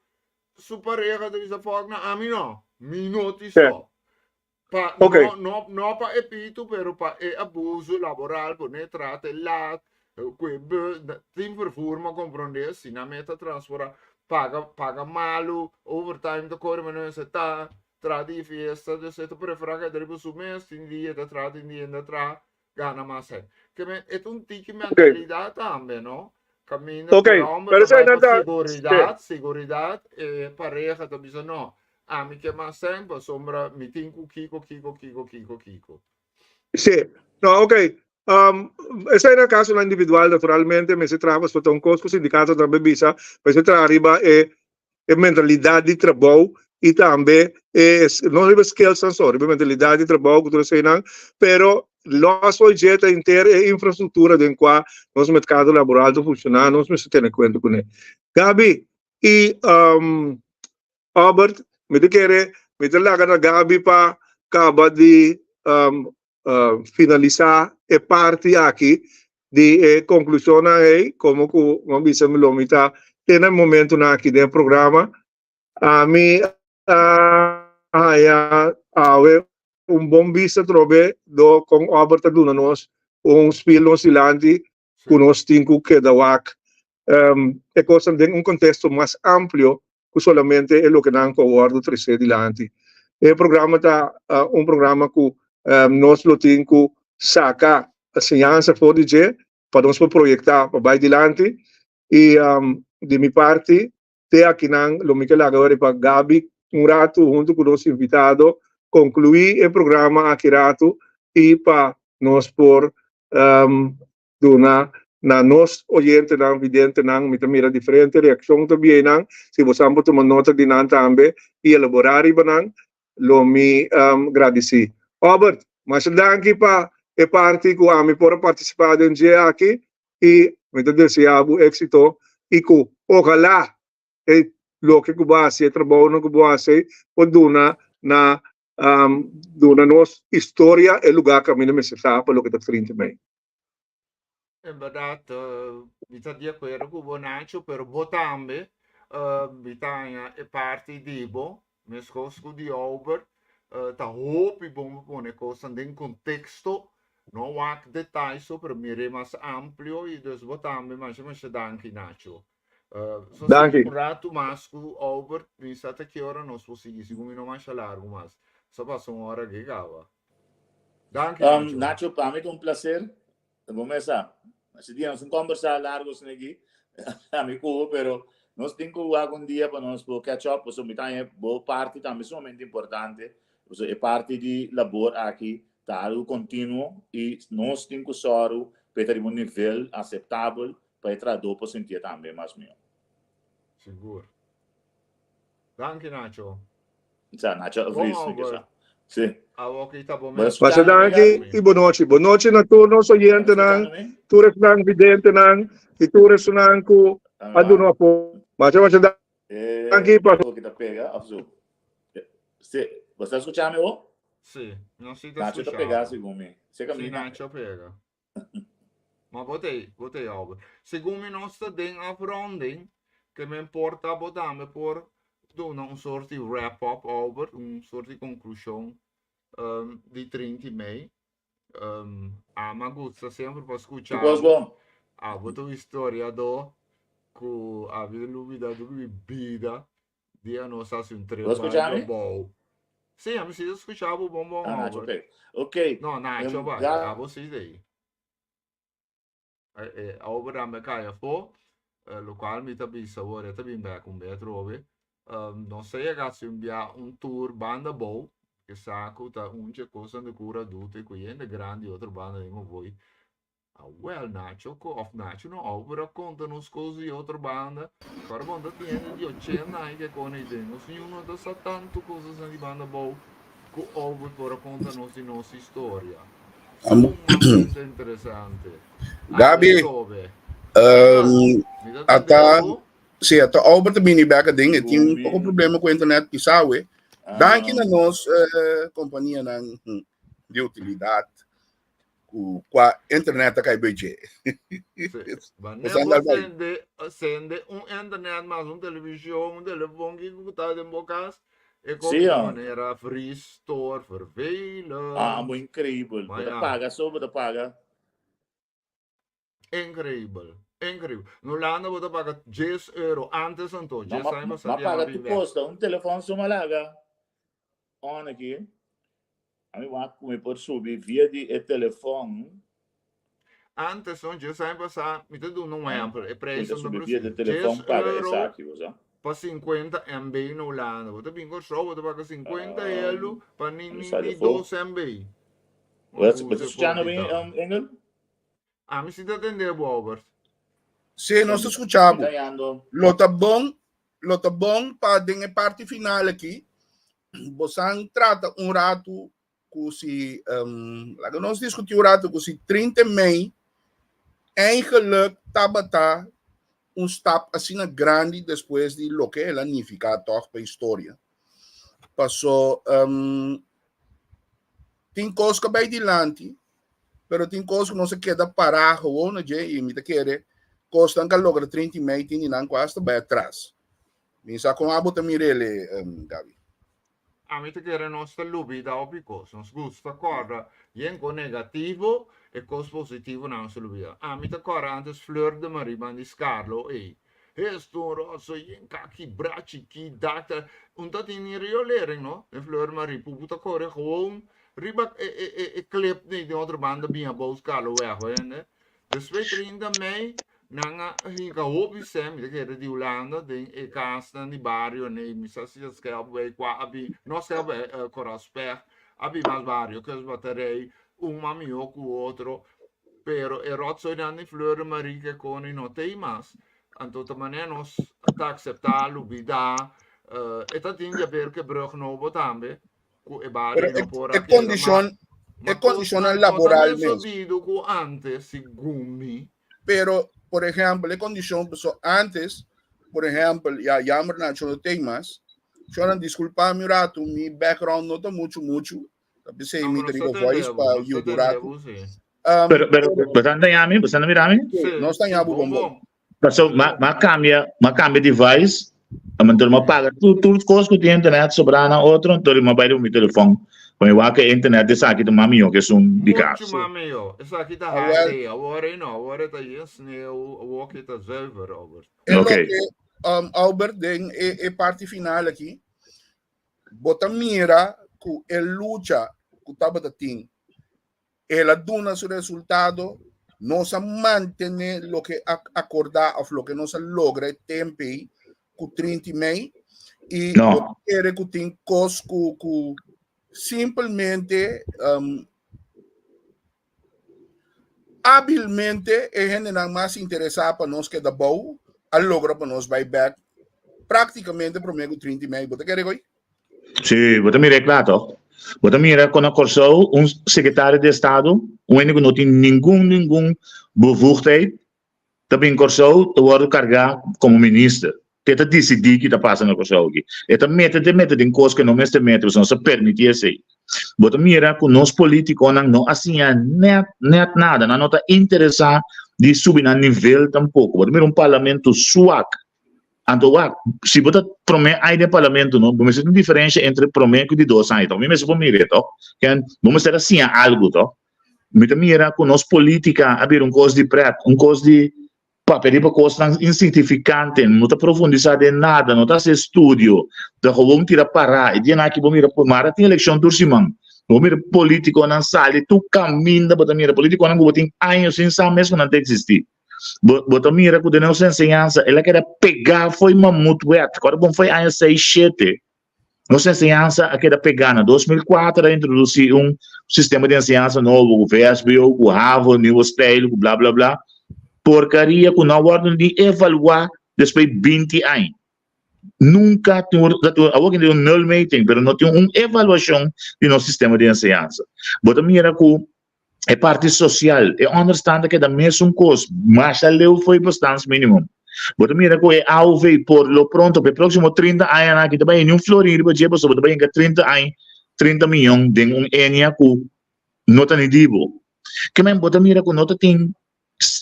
su pareha ta bisa fòk na ami no mi no ti stop Pa, Ok. no, no, no pa e pitu, pero pa e abuso laboral, pone trate laat, ku e bus, tin vervoer ma comprende, si nan meta transporta, paga, paga malu, overtime ta kore mano ese ta, tra di fiesta, dus e ta prefera keda riba su mes, tin dia ta tra, tin dia no ta tra, gana mas hen. Ke men, e ta un tiki mentalidad tambe, no? Caminda Ok, ku e homber pero ta bai esei nan pa ta, seguridad, seguridad, e pareha ta bisa no, Ami ke mas sèn pasobra mi tin ku kiko, kiko, kiko, kiko, kiko. Sí. No, ok. Um, esei na kasonan individual, naturalmente, mester traha pasobra ta un kos ku sindikato tambe bisa, mester traha riba e e mentalidat di trabou i tambe e, no riba skillsnan so, riba e mentalidat di trabou ku tur eseinan, pero los for dje ta henter e infrastruktura den kua nos merkado laboral ta funshoná, nos mester tene kuenta kuné. Gaby, i um, Albert, mi ta kere, mi ta laga na Gaby pa kaba di um, uh, finalisá e parti aki di e konklushonnan ei, komo ku mi a bisa mi lo mi ta te na e momentunan aki den e programa. Ami a haña awe un bon bista atrobe do kon Albert ta duna nos un spiel nos dilanti ku nos tin ku keda wak e kosnan den un konteksto mas amplio ku solamente e lokenan ku a wòrdu tresé dilanti. E programa ta un programa ku nos lo tin ku saka siñansa for di dje pa nos por proyektá pa bai dilanti i di mi parti Te akinan lo mi ke laga wèri pa Gaby un ratu huntu ku nos invitado konkluí e programa aki ratu i pa nos por duna na nos oyentenan, videntenan, mi ta mira diferente reakshon ta biei nan, si bosan por tuma nota di nan tambe i elaborá riba nan, lo mi gradisí. Obert, masha danki pa e parti ku ami por a partisipá den dje aki i mi ta desea bo éxito i ku ojalá e loke ku bo hasi, e trabounan ku bo hasi por duna na duna nos historia e lugá kaminda mester ta pa loke ta 30 mei. En bèrdat mi ta di akuerdo ku bo Nacho, pero bo tambe mi ta haña e parti di bo Meskos ku di Albert, ta hopi bon pa pone kosnan den konteksto, no wak detay so, pero mir'é mas amplio i dus bo tambe masha masha danki Nacho. So Danki. sigui un ratu mas ku Albert, mi sa ta ki ora nos por sigui, segun mi no masha largu mas. Sa pasa un ora aki kaba. Danki Nacho. Nacho, pa mi ta un placer. Bo mes sa, si dia nos un conversa largo asina aki, ami cu bo, pero nos tin cu wak un dia pa nos por catch up, pasobra mi ta haña bo parti tambe sumamente importante, pasobra e parti di labor aki ta algo continuo y nos tin cu sòru pa e ta riba un nivel aceptabel pa e trahador por sintié tambe mas mihó. Sigur. Danki Nacho. Sa, Nacho Bon Vries, mi ke Albert. sa. Sí. Awo ki ta bo Bo mes. Pasa escuchando mi, danki Gabi? i bo nochi. Bo nochi na tur nos oyentenan, Escuchando mi? tur esnan videntenan i tur esnan ku a duna Ah, apoyo. Masha masha eh, danki pa o ki ta pega of zo. Sí, bo ta escuchando mi o? Sí, nos sí ta Nacho ta escuchá pega bo. segun mi. Seka Sí, mi na. Nacho pega. Ma bo t'ei, bo t'ei Albert. Segun mi nos ta den afronding, ke men por ta bo tambe por duna un soort di wrap up, Albert, un soort di konklushon. Di 30 mei. Ama gusta semper pa skucha Kos bon. Abo ta un historiadó ku abi ta lubida tur mi bida dia nos hasi un trip Bo skucha mi? Bou. Sí, ami sí ta skucha bo bon bon Ah, Nacho, Albert. ok. Ok. No, Nacho bai, abo sí ta ei. Albert a me kai afó, lokual mi ta bisa awor e ta bin bek un be atrobe. Nos a yega hasi un bia un tour banda bou, ke sa ku ta un dje kosnan di kura adulto i ku hende grandi otro banda den Hovoi. Awel Nacho ku òf Nacho no Albert a konta nos kos di otro banda. Kòrda bon ta tin hende di ochenta aña ke kone ei den. Nos niun no ta sa tantu kosnan di banda bou ku Albert por a konta nos di nos historia. Sumamente interesante. Gabi, ata, si, ata Albert ta bini bek aden, e tin un poko problema ku internet pisawe. Danki na nos kompanianan di utilidat ku kua internet ta kai beche. Wanneer bo sende, sende un internet mas un televishon, un telefon, kiko ku ta den bo kas, E Sí, di ja. manera vries, stoor, vervelend. Ah, muy increíbel. Maar Bo ta ja. paga so, bo ta paga. Increíbel. Increíbel. Na Hulanda bo ta paga 10 euro. Antes anto, Ma, 10 ma, aña pasá ma di ama paga bin tu bek. costa. Un telefon so malaga. On aki. A mi wak ku mi por subi via di e telefon. Antes no, 10 aña pasá, mi ta duna un ehempel, e Mi ta prijsnan ta subi via precies. di telefon 10 paga euro esaki, bo sa. pa 50 MB na Hulanda. Bo ta bin Kòrsou, bo ta paga 50 euro pa ni, Mi ni, sa ni di afó. 2 MB. Bo ta Use skuchando mi, poquito. Engel? Ami si ta tende bo, Albert. Sí, nos ta skucha Mi bo. ta yando. Lo ta bon, lo ta bon pa den e parti final aki, bosan trata un ratu ku si, um, laga nos diskutí un ratu ku si 30 mei eigenlijk tabata un stap asina grandi despues di loke el a nifiká tòg pa historia. Paso um, tin kos ku a bai dilanti, pero tin kos ku nos a keda pará gewoon na dje i mi ta kere kosnan ku a logra 30 mei tin di nan ku asta bai atras. Mi sa kon abo ta mir'el, um, Gaby. Ami ta kere nos ta lubida hopi kos. Nos gusta kòrda yen kos negativo, e kos positivo nan nos ta lubida. Ami ta kòrda antes Fleur de Marie ban di Scarlo ey. Hesto un rotzooi yen kaki bra chikí dak ta un ta tin ni riolering no den Fleur de Marie pupu ta kore gewoon riba e e e klip den otro banda bin abou Scarlo weg hoor. Despues 30 mei nan a hinka hopi sèn, mi ta kere di Hulanda, den e kasnan di bario nei, mi sa si ta Schelpwijk, kua a bin, no Schelpwijk, Koralspech, a bin mas bario, Kustbatterij, un mas mihó ku otro, pero e rotzoinan di Fleur de Marie ke koni no t'ei mas, anto ta manera nos ta akseptá, lubidá, e ta tin di haber ku e brug nobo tambe, ku e bario Pero no por e a keda, kondishon, ma e kondishonnan kosnan no ta laboral mes mes. sabido ku antes, segun mi. Pero, por ehèmpel, e kondishon paso antes, por ehèmpel, ya jammer na no tin mas. Shornan, diskulpa mi un ratu, mi background no ta muchu muchu. Ta p'esei No, mi pero ta nos riba ta voice tende pa bo, nos ta yuda un tende ratu. bo, sí. Pero, pero, bo ta daña mi? Bo ta mira mi? Sí, Nos ta sí, daña bo bon, bon bon. bon. Paso, ma, ma cambia, ma cambia device, anto ma paga tur, tur cos cu tin internet sobrá na otro, anto ma bai riba mi telefon. Pa mi wak e internet esaki ta mas mihó cu esun di Mucho cas. mas mihó. Esaki ta Ah, wel. HD. Awor ei no, awor e ta yen sneeuw, awor ki ta zuiver, Albert. E Ok. loke, Albert, den e, e parti final aki, bo ta mira cu e lucha cu tabata tin El a duna su resultado, nos a mantené loke a akordá òf loke nos a logra e tempu ei ku 30 mei i No. bo ta kere ku tin kos ku ku simpelmente um, hábilmente e hendenan mas interesá pa nos keda bou a logra pa nos bai bèk práktikamente promé ku 30 mei. Bo ta kere ko'i? Sí, bo ta mira e kla toch? Bo ta mira kon na Kòrsou un sekretario di estado, un hende ku no tin ningun ningun bevoegdheid, ta bin Kòrsou ta wòrdu kargá komo minister. Te ta disidí ki ta pasa na Kòrsou aki. E ta mete te mete den kos ku e no mester mete pasobra nos ta permití esei. Bo ta mira ku nos polítikonan no a siña nèt nèt nada, nan no ta interesá di subi nan nivel tampoko. Bo ta mira un parlamento suak. Anto wak, si bo ta promé ai den parlamento no, bo mester tin diferensha entre promé ku di dos aña tok. Mi mester por mira e tok. Ken, bo mester a siña algu tok. Mi ta mira ku nos polítika a bira un kos di prèt, un kos di papia riba kosnan insignifikante, no ta profundisá den nada, no ta hasi estudio, ta gewoon tira pará. E dianan aki bo mira, mara tin elekshon tur siman. Bo mira polítikonan sali tur kaminda bo ta mira polítikonan ku bo tin años sin sa mes ku nan ta eksistí. Bo, bo ta mira ku den nos enseñansa el a keda pegá fo'i Mammoetwet, kòrda bon fo'i aña seis shete. Nos enseñansa a keda pegá. Na 2004 a introdusí un sistema di enseñansa nobo ku VSBO, ku havo, nieuwe stijl, ku bla bla bla. Porkaria ku no a wòrdu ni evaluá despues 20 aña. Nunka tin un, awor tin un nulmeting, pero no tin un evaluashon di nos sistema di enseñansa. Bo ta mira ku e parti social, e onderstand ta keda mesun kos, masha leu fo'i bestaansminimum. Bo ta mira ku e AOV por lo pronto pa e próksimo 30 añanan aki ta bai hende un florin riba dje pasobra bo ta bai hinka 30 aña, 30 miyon den un enia ku no ta ni di bo. Ke men bo ta mira ku no ta tin,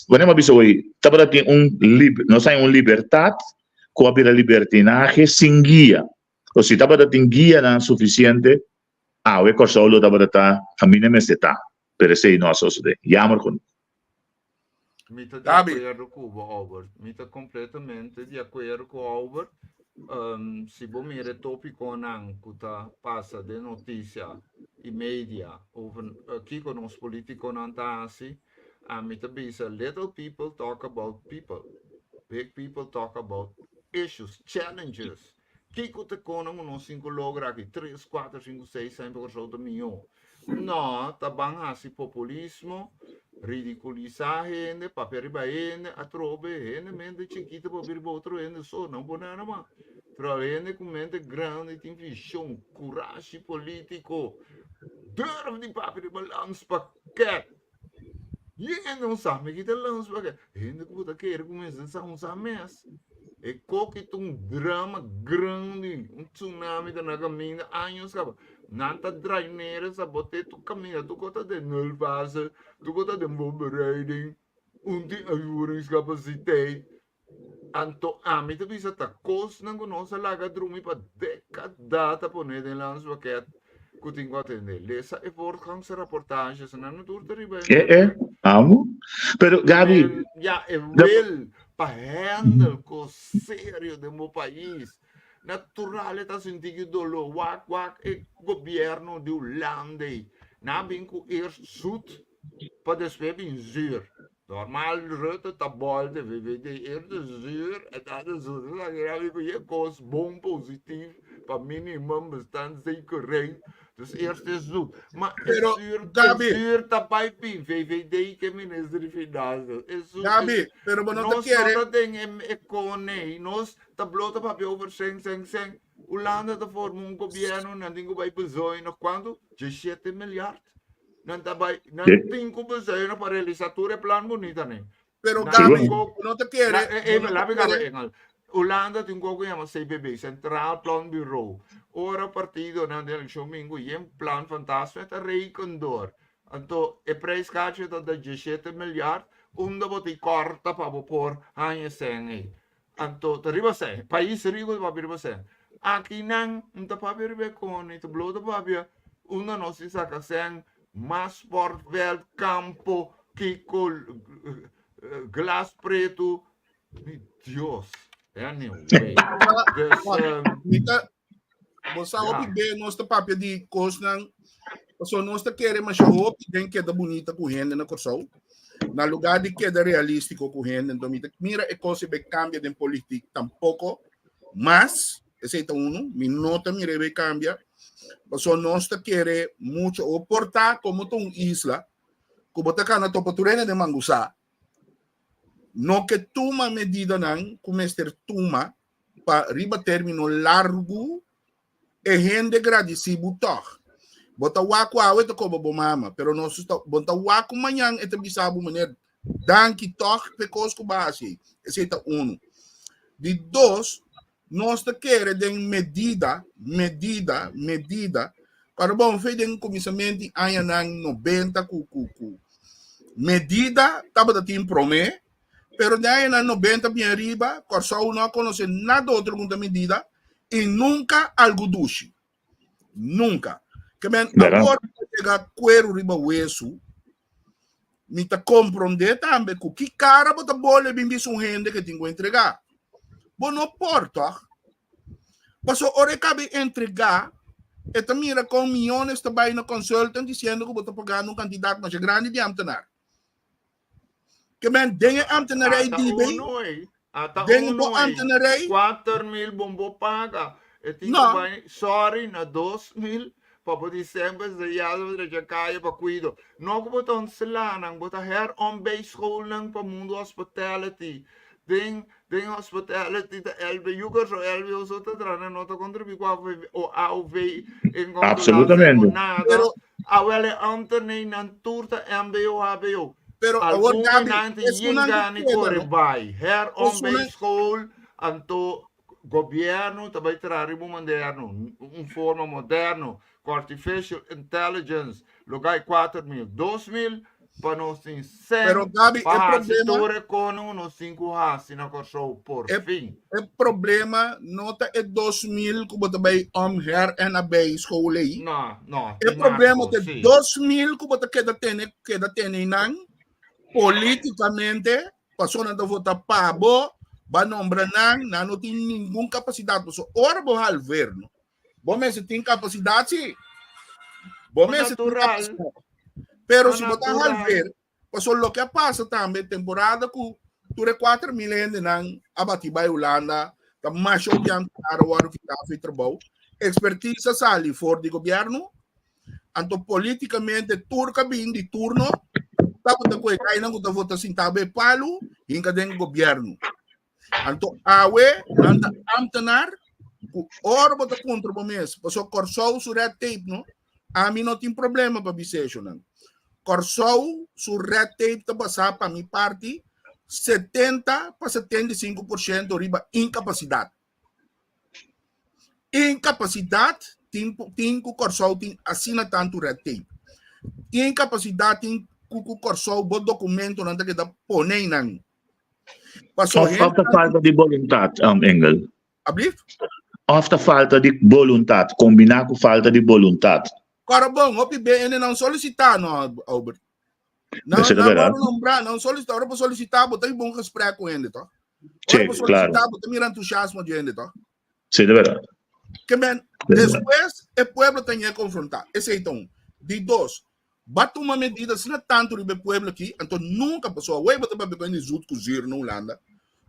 wanneer mi a bisa hoy, tabata tin un lib, nos haña un libertat ku a bira libertinahe sin guia. O si tabata tin guianan sufisiente, Awe Kòrsou lo tabata ta kaminda mester ta, pero esei no a sosodé. Jammer genoeg. Mi ta di akuerdo ku bo, Albert. Mi ta kompletamente di akuerdo ku Albert. Um, si bo mira e tópikonan ku ta pasa den notisia i media over uh, kiko nos polítikonan ta hasi, ami ta bisa little people talk about people. Big people talk about issues, challenges. Kiko ta kona ku nos tin ku logra aki? Tres, kuater, sinku, seis aña pa Kòrsou ta mihó. No, ta ban hasi populismo, ridikulisá hende, papia riba hende, atrobe hende mente chikito papia riba otro hende so, no por nada mas. Pero hende ku mente grandi tin vishon, kurashi polítiko, durf di papia riba landspakket. Hende un sa mi kita lans pa ke. Hende ku bo ta kere ku mester sa un sa mes. E koki ta un drama grandi, un tsunami ta na kaminda años kaba. Nan ta drainera sa bo te tu kaminda, tu ko ta den nulfase, tu ko ta den voorbereiding, un tin uitvoeringscapaciteit. Anto ami ta bisa ta kosnan ku nos a laga drumi pa dekada ta pone den landspakket ku tin ku atende. Lesa e voortgangsrapportages, nan no tur ta riba E, e, internet. amo. Pero Gaby, Men, ya, e da- wil pa handle kos serio den bo pais. Natural e ta sinti ki doló. Wak, wak e gobierno di Hulanda ei. Nan a bin ku eerst zoet pa despues bin zuur. Normal Rutte ta bol de VVD eerst de zuur en dan de zoet. Esaki era mi ku je kos bon positief pa minimum bestaanszekerheid. Dus eerst de zoet. Maar e Pero, zuur, e Gabi. zuur ta bai bin VVD ke minister di finanzas. E zoet, e Gabi, zuur. pero bo no ta Nos no kere. ta den e, e kone. Nos ta blota papia over seng, seng, seng. Hulanda ta forma un gobierno, nan tin ku bai bezuinig. Kuantu? 17 miljard. Nan ta bai, nan tin ku bezuinig pa realisá tur e plan bunita ne. Pero Nan Gabi, tin ku, no ta kere, la, eh, no eh, ta labi kaba kere. Engel. Hulanda tin ku ku yama CPB, Centraal Plan Bureau. Ora partidonan den elekshon bin ku yen plan fantasma ta reken door. Anto e prijskaartje ta da 17 miljard, unda bo tin kòrta pa bo por haña e sèn ei. Anto ta riba sèn, pais riku ta papia riba sèn. Aki nan no ta papia riba e koni, ta blo ta papia unda nos tin saka sèn, mas sportveld, kampo, kiko, glas pretu. Mi Dios. Anyway. Dus, Mi ta, bo sa hopi be nos ta papia di kosnan, paso nos ta kere masha hopi den keda bunita ku hende na Kòrsou, na lugá di keda realístiko ku hende. Enton mi ta mira e kos e kambia den politik tampoko mas, esei ta unu, mi no ta mira e kambia, paso nos ta kere mucho, o por ta komo ta un isla, ku bo ta kana topa tur hende den mangusá, no ke tuma medidanan ku mester tuma pa riba término largu e hende gradisí bo tòg. Bo ta wak ku awe ta koba bo mama, pero nos ta, bo ta wak ku mañan e ta bisa bo meneer, danki tòg p'e kos ku bo a hasi. Esei ta unu. Di dos, nos ta kere den medida, medida, medida. Pero bon, fe den kuminsamentu di añanan nobenta ku ku ku medida tabata tin promé. Pero den añanan 90 bien ariba, Kòrsou no a konosé nada otro ku ta medida i nunka algu dushi. Nunka. Ke men Verdad. awor ku ta yega kueru riba wesu, mi ta komprondé tambe ku ki kara bo ta bole bin bisa un hende ke tin ku entregá. Bo no por, tòg? Paso ora e kabe entregá, e ta mira kon miyones ta bai na consultant disiendo ku bo ta pagando un kantidat masha grandi di ambtenaar. Ke men den e ambtenarij Ata di bay, uno ei. Ata den bo uno ei. ambtenarij, 4000 bon bo paga. E tin No. ku bai, sorry, na 2000 pa bo di semper ze ya bo drecha kaya pa kuido. No ku bo ta ontsla nan, bo ta her onbijschool nan pa mundu hospitality. Den den hospitality ta LBU Kòrsou, LBO so ta traha nan no ta kontribuí ku AVV o AOV en consulatie Absolutamente. o nada. Pero Awel e ambtenaren nan tur ta MBO, HBO. Pero awor Algun Gabi, nan ta esunnan yenga ku ni keda, kore no? bai. Her Esunnan onbijschool, anto gobierno ta bai traha riba un moderno, un forma moderno, ku artificial intelligence, lo gai 4000, 2000 pa nos tin sen Pero Gabi, pa e hasi problema tur e kono nos tin ku hasi na Kòrsou por e, fin. e problema no ta e 2000 ku bo ta bai om her en a bij school ei. No, no, E tin mas problema kos, ta sí. 2000 ku bo ta keda tene, keda tene nan políticamente, pasobra nan ta vota pa bo, ba nombra nan, nan no tin ningun kapasidat. Pasobra ora bo halver, no? Bo mester tin kapasidat, sí. Bo Ma mester tin natural. kapasidat. Pero Ma si bo ta natural. halver, pasobra loke a pasa tambe temporada ku tur e 4000 hendenan a bati bai Hulanda, ta masha hopi ambtenaar a wòrdu kitá for di trabou. Ekspertisa a sali for di gobièrnu, anto polítikamente tur ku a bin di turno tabata ku e gainan ku ta vota sintá bo e palu hinka den gobièrnu. Anto awe nan ta ambtenaar ku ora bo ta puntra bo mes, pasobra Kòrsou su red tape no, ami no tin problema pa bisa eshonan. Kòrsou su red tape ta basá pa mi parti 70 pa 75% riba inkapasidat. Inkapasidat tin tin ku Kòrsou tin asina tantu red tape. Inkapasidat tin ku ku Kòrsou bo dokumentonan ta keda pone nan. Paso Of, of ta hende falta di boluntat, Engel? Ablief? Of ta falta di boluntat, kombiná ku falta di boluntat. Kòrda bon, hopi be hende nan solisitá no, Albert. Nan, Esei ta nan bèrdat. wòrdu nombrá, nan solisitá. Ora bo solisitá, bo ta hiba un gesprek ku hende, tòg? Sí, Ora bo klaro. solisitá, bo ta mira entusiasmo di hende, tòg? Sí, ta bèrdat. Ke men, despues e pueblo ta ñe konfrontá. Esei ta un. Di dos, Ba tuma medida asina tantu riba e pueblo aki, anto nunka pasobra awor bo ta papia ku hende zoet ku zuur na Hulanda.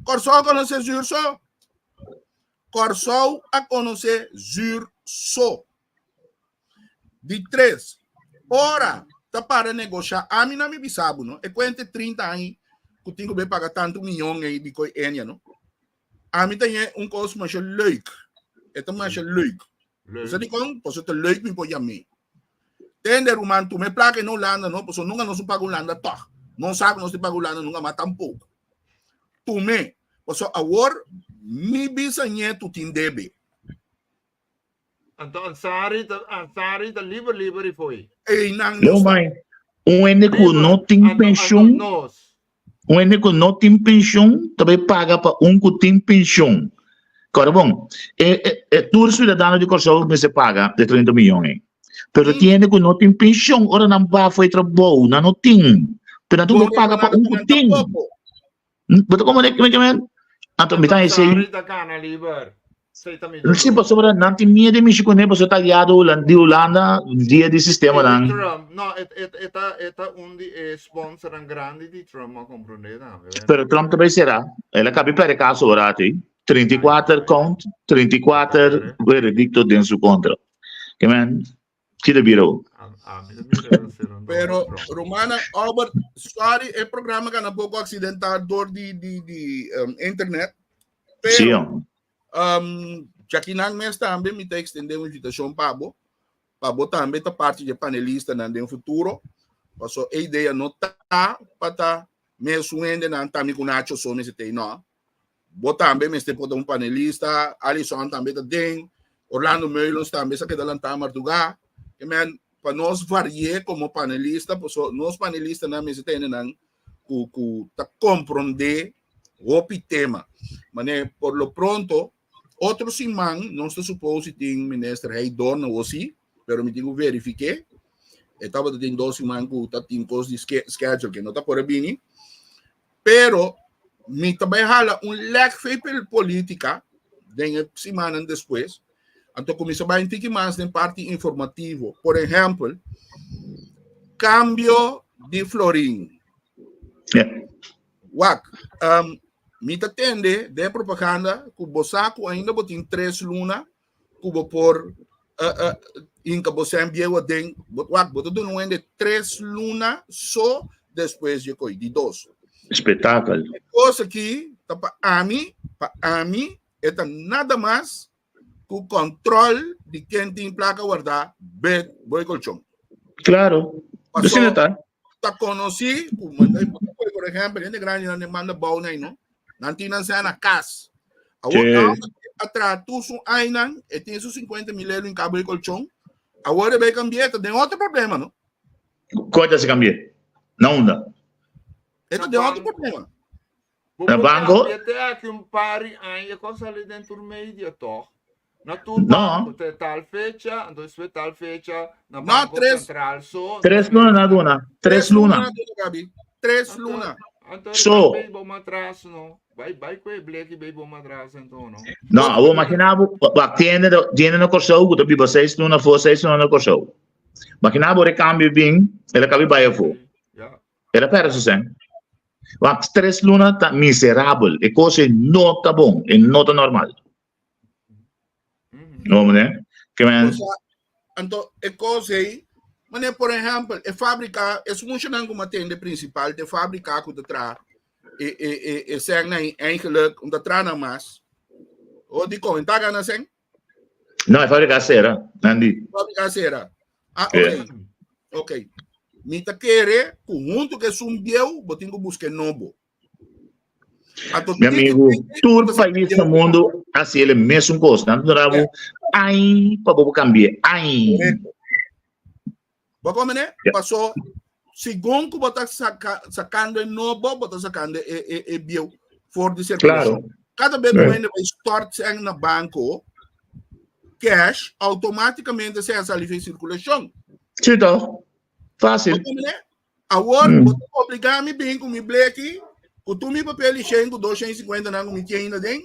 Kòrsou a konosé zuur so. Kòrsou a konosé zuur so. Di tres, ora ta para negoshá, ami na mi bisa bo no, e kuenta e 30 aña ku tin ku be paga tantu miyon ei di koi Enia no. Ami ta ñe un kos masha leuk. E ta masha leuk. Leuk. Sa dikon? Pasobra ta leuk mi por yam'é. Tende ruman, tuma e plaka ei na Hulanda no, pasobra nunka nos no paga Hulanda tòg. Nos sa ku nos tin paga Hulanda nunka mas tampoko. Tum'é, pasobra awor mi bisañetu tin debe. Anto Ansari ta Ansari ta liber liber i fo'i. Einan Leo nos ta. mai, un hende ku Liber. no tin Anto anto penshun, nos. un hende ku no tin penshun ta bai paga pa un ku tin penshun. Kòrda bon, e e e tur siudadano di Kòrsou mester paga e 30 miyon ei. Pero tin hende ku no tin penshun, ora nan ba for e trabou, nan no tin. Pero nan tur bai paga pa un ku tin. Tampoco. Bo ta komprende kimen kimen? Anto mi ta esei. Ansari ta gana liber. Esei ta mi Sí, doló. pasobra nan tin miedu di mishi kuné pasobra ta aliado di Hulanda via di sistemanan. Di Trump. No, e, e, e ta, e ta un di e sponsornan grandi di Trump, m'a komprendé tambe. Pero Trump ta bai será. El a kabi pèrdè kaso ora ati. 34 count, 34 veredicto den su kontra. Kimen, ki ta bira bo? Pero, Romana, Albert, sorry, e programa gana poco accidentá door di, di, di internet. Pero, Sí, jong. Jaquinan mes tambe mi ta extende un invitacion pa bo, pa bo tambe ta parti di e panelistanan den futuro. Paso e idea no ta pa ta mesun hendenan ta mi ku Nacho so mester tei, no. Bo tambe mester por ta un panelista, Alison tambe ta den, Orlando Meulens tambe sa keda lantá mardugá. Ke men, pa nos varié komo panelista, paso nos panelistanan mester ta hendenan. ku ku ta komprondé hopi tema. Mane por lo pronto otro siman nos ta supose tin minister Heidorn awo si, pero mi tin ku verifiké. E tabata tin dos siman ku ta tin kos di schedule ke no ta por a bini. Pero mi ta bai hala un lek fe política den e simannan despues. Anto kuminsá bai un tiki mas den parti informativo. Por ehèmpel, kambio di florin. Wak, um, mi ta tende den propaganda ku bo sa ku ainda bo tin tres luna ku bo por uh, uh, inka bo sen bieu aden. Bo, wak, bo ta duna un hende tres luna so despues je koi, di dos. Spektakel. E kos aki ta pa ami, pa ami, e ta nada mas ku kontrol di ken tin plaka wardá bet bo e kolchon. Claro. Paso, Asina ta. ta konosí ku manda por ehèmpel hende grandi nan manda bou nei no. Nan tin nan sea na kas. Awor Sí. nan a traha tur su ainan, e tin su 50 mil euro in kabo di kolchon. Awor e bai kambié, ta den otro problema no. Kua ta se kambié? Na unda? E ta den otro problema. Bo Na por banco? cambia te aki un par di aña con sali den tur media toch? Na tur No. banco te tal fecha, anto despues tal fecha na No, Banco tres- Central so. Tres luna na duna. Tres luna. duna, Gabi. Tres luna. Anto So. bai bo matras no. Bai bai ku e bleki bai bo matras anto no. No, abo imagina bo, wak tiene tiene na Kòrsou ku ta biba seis luna afó, seis luna na Kòrsou. Imagina bo recambio bin, el a kabi bai afó. Ja. El a pèrdè su sèn. Wak, tres luna ta miserabel. E kos ei no ta bon, e no ta normal. No, meneer? Ke men, Osa, anto e kos ei, meneer, por ehèmpel, e fábrika, e funshonnan ku mi a tende prinsipal, te fábrika ku ta traha e e e e sènnan ei eigenlijk, un ta traha nan mas. O dikon, e ta gana sèn? No, e fábrika a sera, nan di. Fábrika a sera. Ah, Yeah. ok. Ok. Mi ta kere ku huntu ku esun bieu, bo tin ku buska e nobo. Anto, Mi amigo, tiki, tur bo ta pais na mundo hasi el mesun kos. Nan ta dura bo ai pa bo kambie, ai. Correcto. Bo come ne? Ja. Paso, segun ku bo ta saka, sakando e nobo, bo ta sakando e, e, e bieu for di circulación. Claro. Cada vez ku Ja. hende bai stort seng na banco, cash, automáticamente se sali van circulación. Sí, toch? Fácil. Bo come ne? Awor, bo ta obliga mi bin ku mi bleki, ku tur mi papel di shen ku 250 nan ku mi tin ainda den.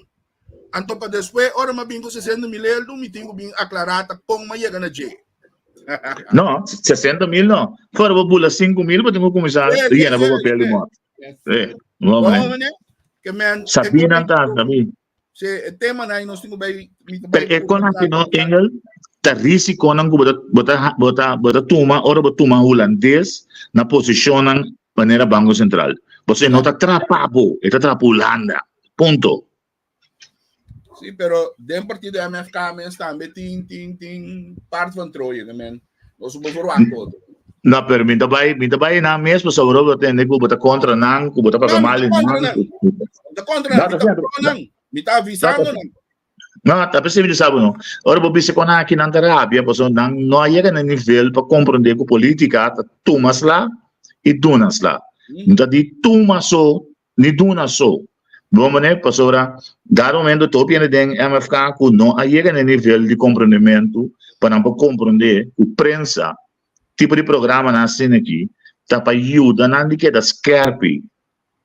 Anto pa despues, ora mi a bin ku 60 mil eldo, mi tin ku bin aklará ta kon mi a yega na dje. No, 60 mil no. Fuera bo bula 5 mil, bo tin ku kuminsá Sí, sí, yena bo sí, papel di sí. mòrt. Eh, no, Bon, meneer. meneer, ke men, e Sabí nan ta, kon- sabí. Sí, e tema nan nos tin ku bai, mi ta Pero bai e kon aki no, Engel, ta risikonan ku bo ta, bo ta, bo ta, bo ta tuma ora bo tuma hulandes na posishonnan manera Banko Sentral. Pasobra e no ta trapa bo, e ta trapa Hulanda. Punto. Sí, pero den partido MFK mes tambe tin, tin, tin part van Troje, ke men. Nos bo verwacht otro. No, pero mi ta bai, mi ta bai nan mes pasobra bo ta tende ku bo ta kontra nan, ku bo ta No, papia mi mal ta di kontra nan. nan. Mi ta kontra nan, No, mi ta ta siendo. pro nan. Mi ta avisando nan. No, ta p'esei mi ta sa bo no. Ora bo bisa kon aki nan ta rabia pasobra nan no a yega na nivel pa komprondé ku politika ta tuma sla i duna sla. No ta di tuma so ni duna so. Bo manera pasobra dado momento topi hende den MFK ku no a yega na e nivel di komprondementu pa nan por komprondé ku prensa tipo di programanan asina aki ta pa yuda nan di keda skerpi.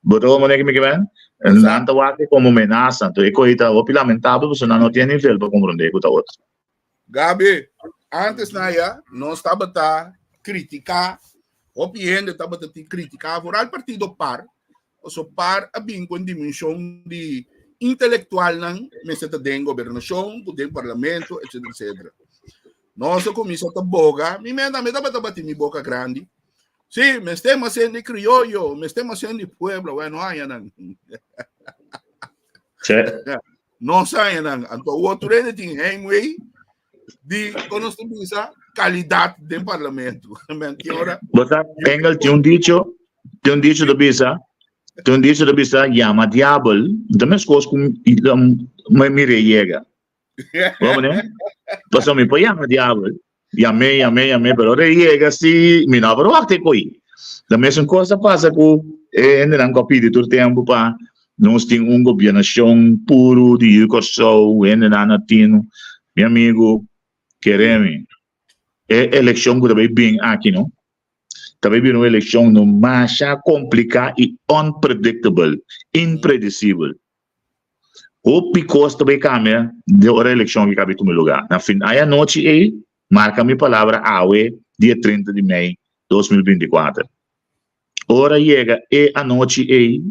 Bo ta wak manera ki mi ke men? Nan ta wak komo menasa. Anto e koe ta hopi lamentabel pasobra nan no tin e nivel pa komprondé ku ta otro. Gabi, antes na ya nos tabata kritiká, hopi hende tabata tin kritiká, vooral partido par, paso par a bin ku un dimenshon di intelektualnan mester ta den gobernashon, ku den parlamento, etcetera, etcetera. Nos a kuminsá ta boga, mi menda mi tabata bati mi boka grandi. Sí, mester mas hende krioyo, mester mas hende pueblo, bueno, haña nan. Sí. No saña nan. Anto otro hende tin heimwee di kon nos ta bisa kalidat den parlamento. Men ki ora Bo sa, Engel, tin un dicho, tin un dicho ta bisa, tin un dicho ta bisa, yama diabel, ta meskos ku mi mir'é yega. Bo mane? Pasobra mi por yama diabel, Yam'é, yam'é, yam'é, pero ora e yega si mi no a por wak te ko'i. La mesun kos a pasa ku E hendenan ku a pidi tur tempu pa nos tin un gobiernashon puru di yu Kòrsou, hendenan na tinu. Mi amigu, kere mi, e elekshon ku ta bai bin aki no, ta bai bira un elekshon no masha kompliká i unpredictable, impredisibel. Hopi kos ta bai kambia den ora elekshon aki kabi tuma lugá. Na fin ay anochi ei, marka mi palabra awe dia 30 di mei 2024. Ora yega e anochi ei,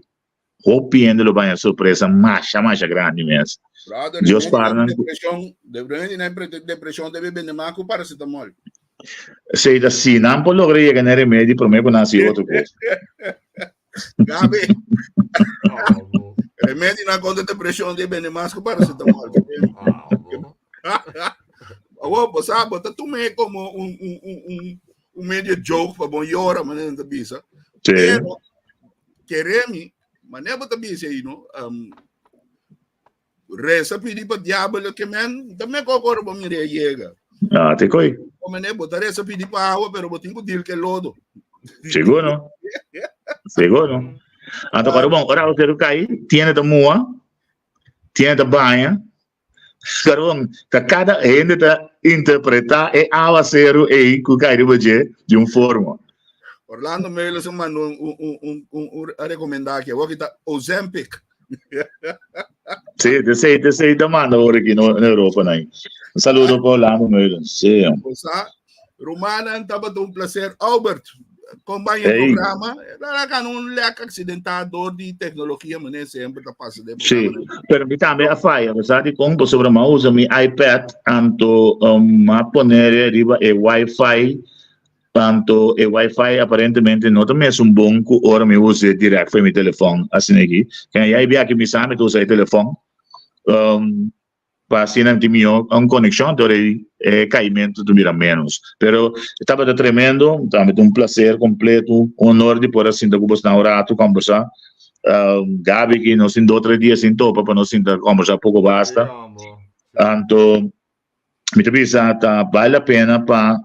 hopi hende lo baña sorpresa masha masha grandi mes. Brother, Dios remedi para na nan ku depreshon, de remedi na depreshon debe bende mas ku paracetamol. Esei ta si nan por logra yega na e remedi prome ku nan hasi otro kos. Gabi, remedi na kontra depreshon debe bende mas ku paracetamol. Awor, bo sa, bo ta tum'é komo un, un, un, un, un medio joke pa bon yora, manera ta bisa. Sí. Pero, keremi, manera bo ta bisa ahí, no? Um, reza pidi pa diablo que men, también kokoro bo mire llega. Ah, te koi. O manera bo ta reza pidi pa agua, pero bo tin ku deal ke lodo. Sigur no. Sigur no. Anto, ah. bon, ora o kai, tiene ta mua, tiene ta baña, Carón, ta kada hende ta interpretá e awaseru ei ku kai riba dje di un forma. Orlando Meulens a manda un, un, un, un, un, un a recomendá aki. Awor ki ta Ozempic. Sí, te sei, te sei ta manda awor aki no, na Europa nai. Un saludo pa Orlando Meulens. Sí. Osa, Rumanan, tabata un placer. Albert, kon ban e Hey. programa? La kan un lek accidentá door di tecnologia, meneer, sempre ta pasa den Sí, programa. pero mi tambe a falla, bo sa dikon? Pasobra mi a usa mi iPad, anto um, mi a pone riba e wifi, anto e wifi aparentemente no ta mesun bon ku ora mi usa direct for mi telefon, asina aki. Ken ya e biaha mi sa mi ta usa e telefon, um, pa asina tin mihó un konekshon dor e e kaimentu ta bira ménos. Pero e tabata tremendo, tambe ta un plaser kompleto, un honor di por a sinta ku bosnan un ratu kòmbersá. Gaby aki nos tin dos tres dia sin topa pa nos sinta kòmbersá poko basta. Anto mi ta bisa ta bal la pena pa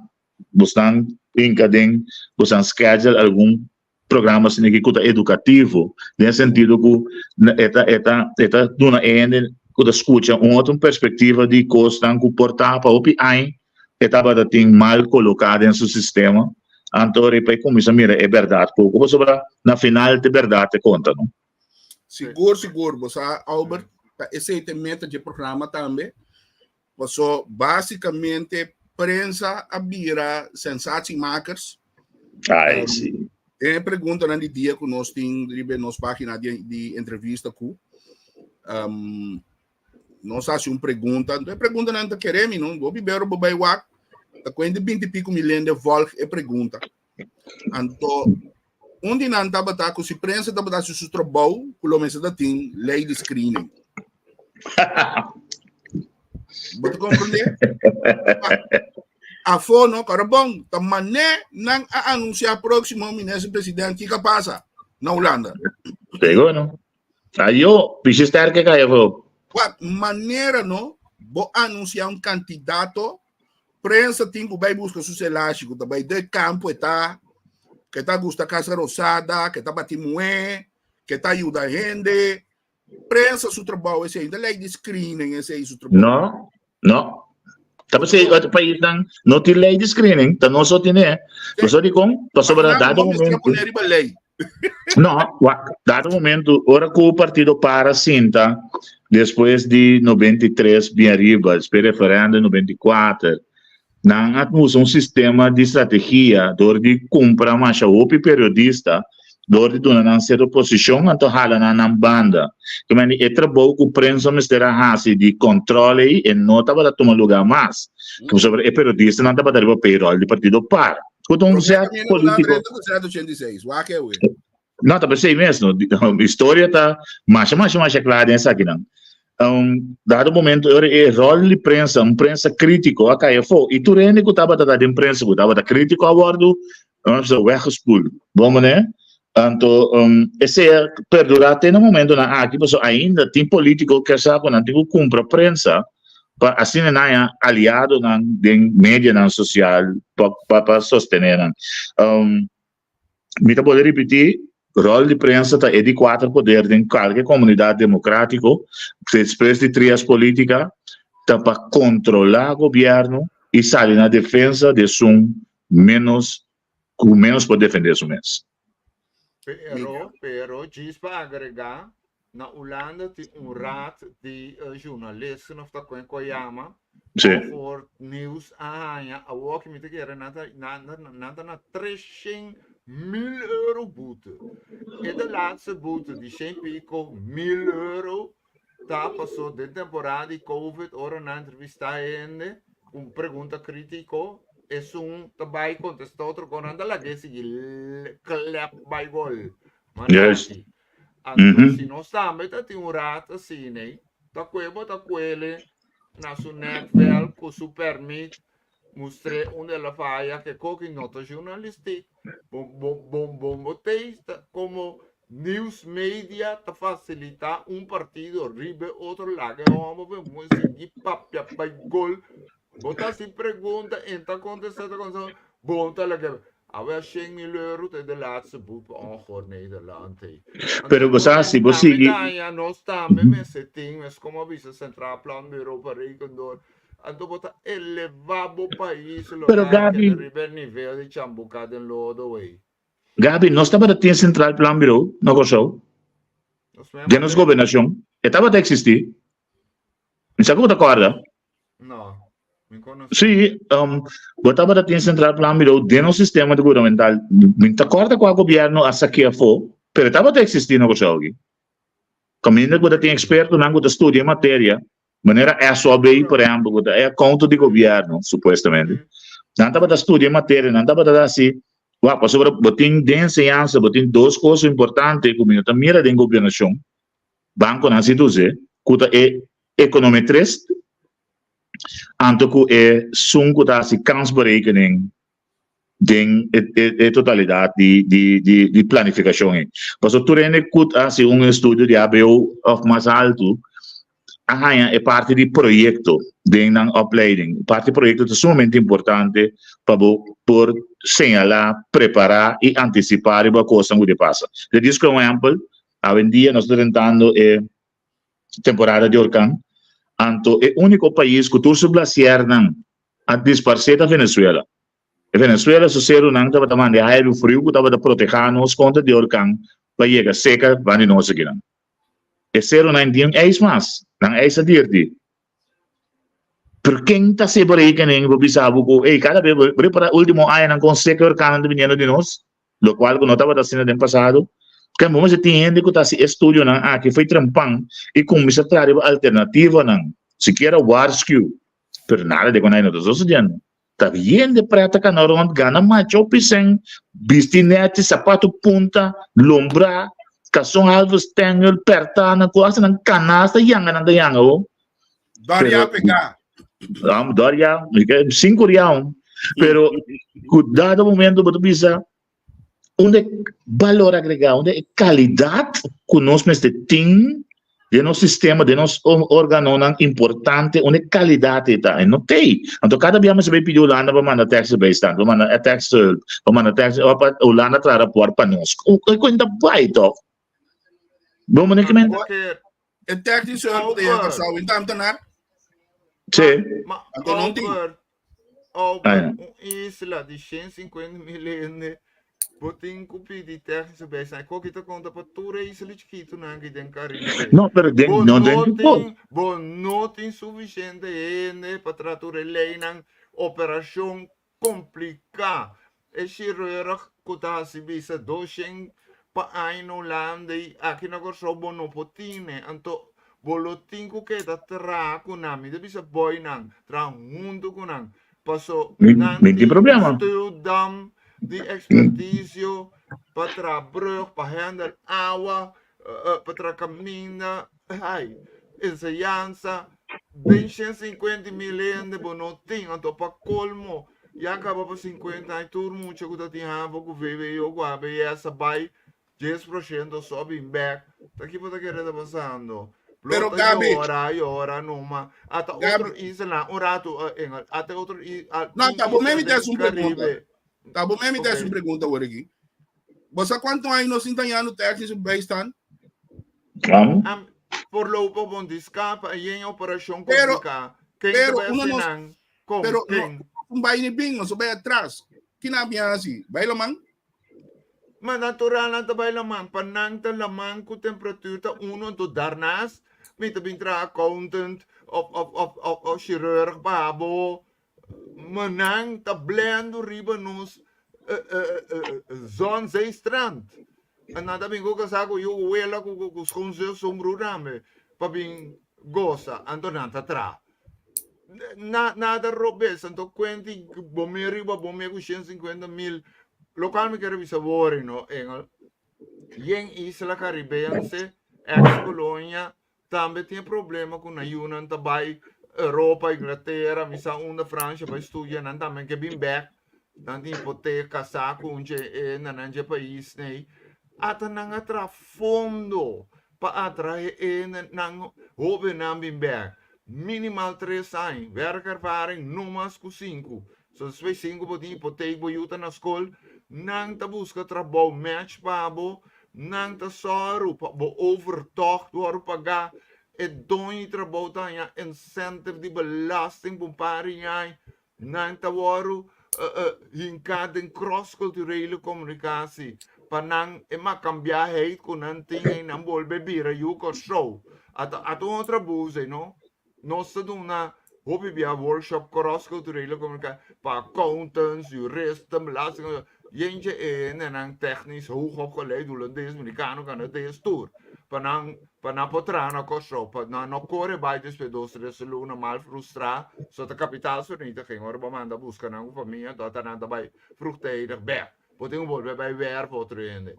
bosnan hinka den bosnan schedule algun programa asina aki ku ta edukativo den e sentido ku e ta e ta e ta duna e hende ku ta skucha un otro perspektiva di kosnan ku por ta pa hopi aña e tabata tin mal koloká den su sistema anto riba e kuminsá mira e bèrdat poko pasobra na final ta e bèrdat ta konta no. Sigur sigur bo sa Albert ta esei ta e meta dje programa tambe Paso básicamente prensa a bira sensatiemakers. Ai, sí. E preguntanan di dia ku nos tin riba nos página di, di entrevista ku um, nos hace un pregunta. E preguntanan ta keremi, no? Bo bibero bo bai wak, ta kuente 20 y pico mil hende volg e pregunta. Anto, un di nan tabata ku si prensa tabata hasi su trabou, ku lo mester ta tin lei di screening. Bo ta komprendé? Afó no, kòrda bon, ta mané nan a anunsiá próksimo minister president kiko a pasa na Hulanda. Pegó no. Ayo, pishi sterke kaya afó. Wak, manera no, bo anunsiá un kandidato Prensa tin ku bai buska su selashi ku ta bai den kampo e ta ke ta gusta Casa Rosada, ke ta bati muhé, ke ta yuda hende. Prensa su trabou esei, ta lei di screening esei su trabou. No, no. Ta p'esei otro paisnan no tin lei di screening, ta nos so tine. Pasobra dikon? Pasobra dado momento. Pone riba lei. No, wak, dado momento, ora ku partido para sinta despues di 93 bien riba, despues referendum 94, nan a usa un sistema di strategia dor di kumpra masha hopi periodista, dor di duna nan sierto posishon anto hala nan nan banda. Kemende e trabou ku prensa mester a hasi di kòntròl ei e no tabata tuma lugá mas, pasobra e periodistanan tabata riba payroll di partido par. Ku ta un zet polítiko. No, ta p'esei mes, no. Historia ta masha, masha, masha kla den esakinan. Um, dado momento ora e rol di prensa, un prensa krítiko a kai afó. I tur hende ku tabata ta den prensa ku tabata krítiko a wòrdu, um, so weggespoeld. Bon manera? Anto, um, esei a perdurá te na momentonan aki, pasobra ainda tin polítiko ke sa ku nan tin ku kumpra prensa pa asina nan haña aliadonan den medianan sosial pa pa pa sostené nan. Um, mi ta bolbe ripití, Ròl di prensa ta e di kuater poder den kualke komunidat demokrátiko, despues di trias polítika, ta pa kontrolá gobièrnu i sali na defensa di esun ménos ku ménos por defendé su mes. Pero, pero, djis pa agregá, na Hulanda tin un raad di journalisten of ta kon ku a yama, Sí. Voor nieuws a haña awor ki mi ta kere nan ta nan ta nan ta na treshen mil euro boete. E de laatste boete di shen pico mil euro ta paso den temporada di covid ora nan entrevista hende un pregunta critico esun ta bai contesta otro con nan ta lag'é sigui klep bai gol. Juist. Manera Anto Mhm. si nos tambe ta tin un raad asina ei, ta kue bo ta kuele na su nekvel ku su permit mustr'é unda el a faya ke koki no ta journalistiek. Bo bo bo bo bo tei ta komo news media ta fasilitá un partido riba e otro laga e hòmber pa e sigui papia bai gol. Bo ta hasi pregunta en ta kontestá ta kontestá bo ta laga Awe a shen mil euro ta de laatste boek pa Ongehoord Nederland ei. Pero Anto bo sa si bo tambe sigui daña nos tambe mester tin mes como a bisa Centraal Planbureau pa reken door. Anto bo ta eleva bo pais lo Pero a keda Gaby, riba e nivel di chambuka den lodo ei. Gaby, nos tabata tin Centraal Planbureau na Kòrsou, Nos mema den nos te. gobernashon, e tabata eksistí. Mi sa ku bo ta kòrda. No, mi konosé. Sí, um, bo tabata tin Centraal Planbureau den nos sistema di gubernamental. Mi ta kòrda kua gobièrnu a saké afó, pero e tabata eksistí na Kòrsou aki. Kaminda ku bo ta tin ekspertonan ku ta studia e materia, manera SOB, por ehèmpel, ku ta e akounto di gobièrnu, supuestamente. Nan tabata studia e materia, nan tabata hasi, wak, pasobra bo tin den enseñansa, bo tin dos kos importante ku mi no ta mira den gobernashon, bankonan si ta us'é, ku ta e ekonometrist anto ku e sun ku ta hasi kansberekening den e e totalidat di di di di planifikashon ei. Pasobra tur hende ku ta hasi un estudio di hbo òf mas altu a haña e parti di proyekto den nan opleiding. Parti proyekto ta sumamente importante pa bo por señalá, prepará i antisipá riba kosnan ku ta pasa. Te disco un ehèmpel, awendia nos ta drentando e temporada di orkan, anto e úniko pais ku tur su glasiernan a disparsé ta Venezuela. E Venezuela su serunan tabata manda e airu friu ku tabata protehá nos kontra di orkan pa yega seka banda di nos akinan. E serunan tin ijs mas, nan ijs a dirti. Pero ken ta hasi e berekening pa bisa bo ku, ey, kada bes, bo repará último añanan kon seka e orkannan ta biniendo di nos? Lokual ku no tabata asina den pasado. Kende bo mester tin hende ku ta hasi estudionan aki fo'i trempan i kuminsá traha riba alternativanan, sikiera waarschuw. Pero nada di konai no ta sosodiendo. Ta hende prèt ta kana rònt gana macha hopi sèn, bisti nèchi, sapatu punta, lombrá, kason halve stèngel, pèrtá nan ku asta nan kanasta yanga nan ta yanga ho. Dòria Pero pegá. Dòria, sinku riaun. Pero ku dado momento bo ta bisa unda e balor agregá, unda e kalidat ku nos mester tin den nos sistema, den nos organonan importante, unda e kalidat ei ta? E no t'ei. Anto kada bia mester bai pidi Hulanda pa manda tekst bijstand, pa manda teksthulp, pa manda tekst, òf pa Hulanda traha rapòrt pa nos. E kuenta bai tòg. Bo manera ki men. E technische hulp de Albert. Kòrsou in ambtenaar. Sí. Ma Anto non tin. Albert, Albert, un isla di 150 mil hende, bo tin ku pidi technische bijstand. Koki ta konta pa tur e isla chikitunan aki den Karibe. No, pero den, Bo no den no ki por. tin, bo no tin sufisiente hende pa traha tur e leinan, operashon Kompliká. E shirurg ku ta hasi bisa doshen pa aña na Hulanda i aki na Kòrsou bo no por tine. Anto bo lo tin ku keda traha ku nan. Mi ta bisa boynan, traha huntu ku nan. Paso Mi, nan mi tin tin problema. stuwdam di ekspertisio pa traha brug, pa handle awa, pa traha kaminda, ai, enseñansa. Den 150 mil hende bo no tin, anto pa colmo ya caba pa 50 aña tur mucha cu ta tin havo cu VWO cu ABS a bay 10% so a bin bek, ta kico ta kere ta pasando? Lo Pero ta Gaby, yora, yora numa, ata Gaby, otro islanan, un rato, eh, Engel, ata otro i, a, no, tin ta bo isla me mi te den hace un pregunta. Caribe. Ta bo me mi te hace un Ok. pregunta awor aki. Bo sa kuantu aña nos tin tañando technische bijstand? Am? Am, voorlopig bon di skapa en yen operashon Pero, kompliká. Ken pero, ta bai uno hasi nos, nan? Kon? pero no, Ken? un bai ni bin, nos bai atras. Kina bin hasi? Bai laman? Ma natural nan ta bai laman. Pa nan ta laman ku temperatuur ta uno, anto daarnaast mi ta bin traha accountant of, of, of, of, of chirurg pa bo. Ma nan ta blendo riba nos zon, zee, strand. En nan ta bin ku kasá ku yu, ku wela, ku, ku, ku schoonzus, schoonbroer tambe pa bin gosa. Anto nan ta traha. Na, nada robes. Anto kuenti bo me riba bo me ku 150 mil. Lokual mi kere bisa wori no, Engel. Yen isla Karibense, ex kolonia, Tambe tin e problema ku nan yunan ta bai Europa, Inglatera, mi sa unda, Francia bai studia, nan tambe ke bin bek. Nan tin hipoteka, sa ku un dje e na nan dje pais nei. Ata nan a traha fondo pa atrae e nan hobennan bin bek. Minimal tres aña, werkervaring no mas ku sinku. So despues sinku bo tin hipotek, bo yu ta na skol, nan ta buska trabou match pa bo. Nan ta sòru pa bo overtocht wòrdu pagá. E doño di trabou ta haña incentive di belasting pa un par di aña. Nan ta wòrdu hinká den cross-culturele communicatie pa nan e makambiaheid ku nan tin ei nan bolbe bira yu Kòrsou. Ata ata un otro abuso ei no. Nos ta duna hopi bia workshop cross-culturele communicatie pa accountants, juristen, belasting, yentje e hendenan technisch hoog opgeleid, Hulandes, Merikano, Canades, tur, pa nan pa nan por traha na Kòrsou, pa nan no kore bai despues dos tres luna mal frustrá, so ta kapitaalsvernietiging ora bo manda buska nan ku famia, anto ata nan ta bai vroegtijdig bèk. Bo tin ku bolbe bai wèrf otro hende.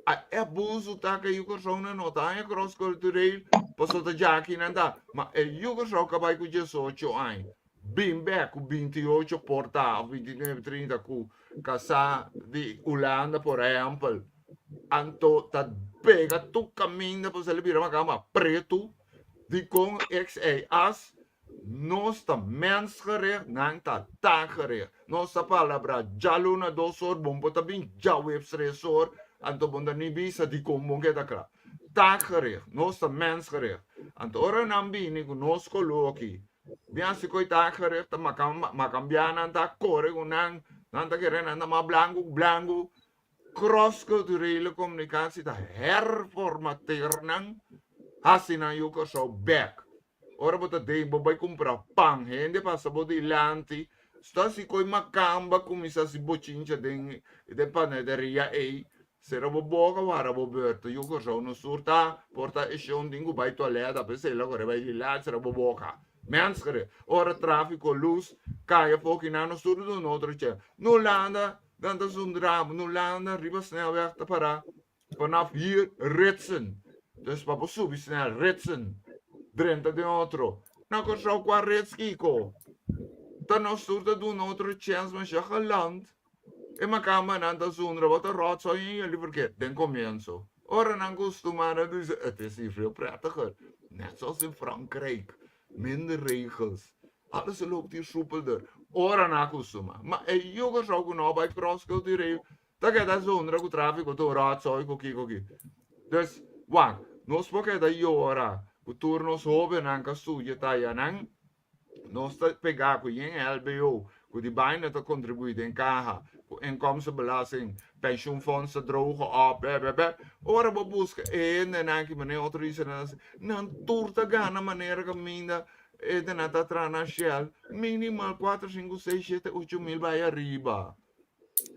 A e abuso ta ku e yu Kòrsou nan no ta haña cross cultureel pasobra ta djaki nan ta. Ma e yu Kòrsou ka bai ku diesocho aña bin bèk ku bintiocho por ta òf bintinuebe trinta ku kasá di Hulanda por ehèmpel anto ta pega tur kaminda pasobra el a bira makamba pretu dikon XAS Nos ta mensgericht, nan ta taakgericht. Nos ta palabra djaluna dos or, bon por ta bin djaweps tres or, anto bon ta ni bisa dikon bon keda kla. Taakgericht, nos ta mensgericht. Anto ora nan bini ku nos koloki, bin hasi koi taakgericht, ta makambia nan ta kore ku nan, nan ta kere nan ta mas blanku ku blanku. Cross-culturele communicatie ta herformateer nan, hasi nan yu Kòrsou bèk. Ora bo ta den bo bai kumpra pan, hende pasa bo dilanti, sta si koi makamba kuminsá si bochincha den den panaderia ei, sera bo boka wara bo beurto, yu Kòrsou no sur ta, por ta e shon tin ku bai toilet, apesei lo kore bai dilanti sera bo boka. Mens kere, ora trafiko lus kai afó kinan no sur duna otro chèns. No landa, nan ta zundra bo, no landa riba snelweg ta pará. Vanaf hier ritsen. Dus pa bo subi snel ritsen. Drenta den otro. Na Kòrsou kua rits kiko? Ta nos tur ta duna otro chèns masha geland. E makambanan ta zundra bo ta ròtsoi en jullie verkeerd den komienso. Ora nan kustumá nan bisa het is hier veel prettiger. Net zoals in Frankrijk. Minder regels. Alles loopt hier soepelder. Ora nan a kustumá. Ma e yu Kòrsou ku no bai cross-cultureel Ta keda zundra ku trafiko tur ròtsoi ku kiko ki. Dus, wak, nos por keda yora ku tur nos hóbennan ka studia ta ayanan, nos ta pegá ku yen LBO ku di baina ta kontribuí den kaha, ku inkomstenbelasting, pensioenfonds ta droge op, bè bè bè. Ora bo buska e hendenan ki manera otro islanan ta hasi, nan tur ta gana manera kaminda e hendenan ta traha na Shell, minimal kuater, sinku, seis, shete, ocho mil bai ariba.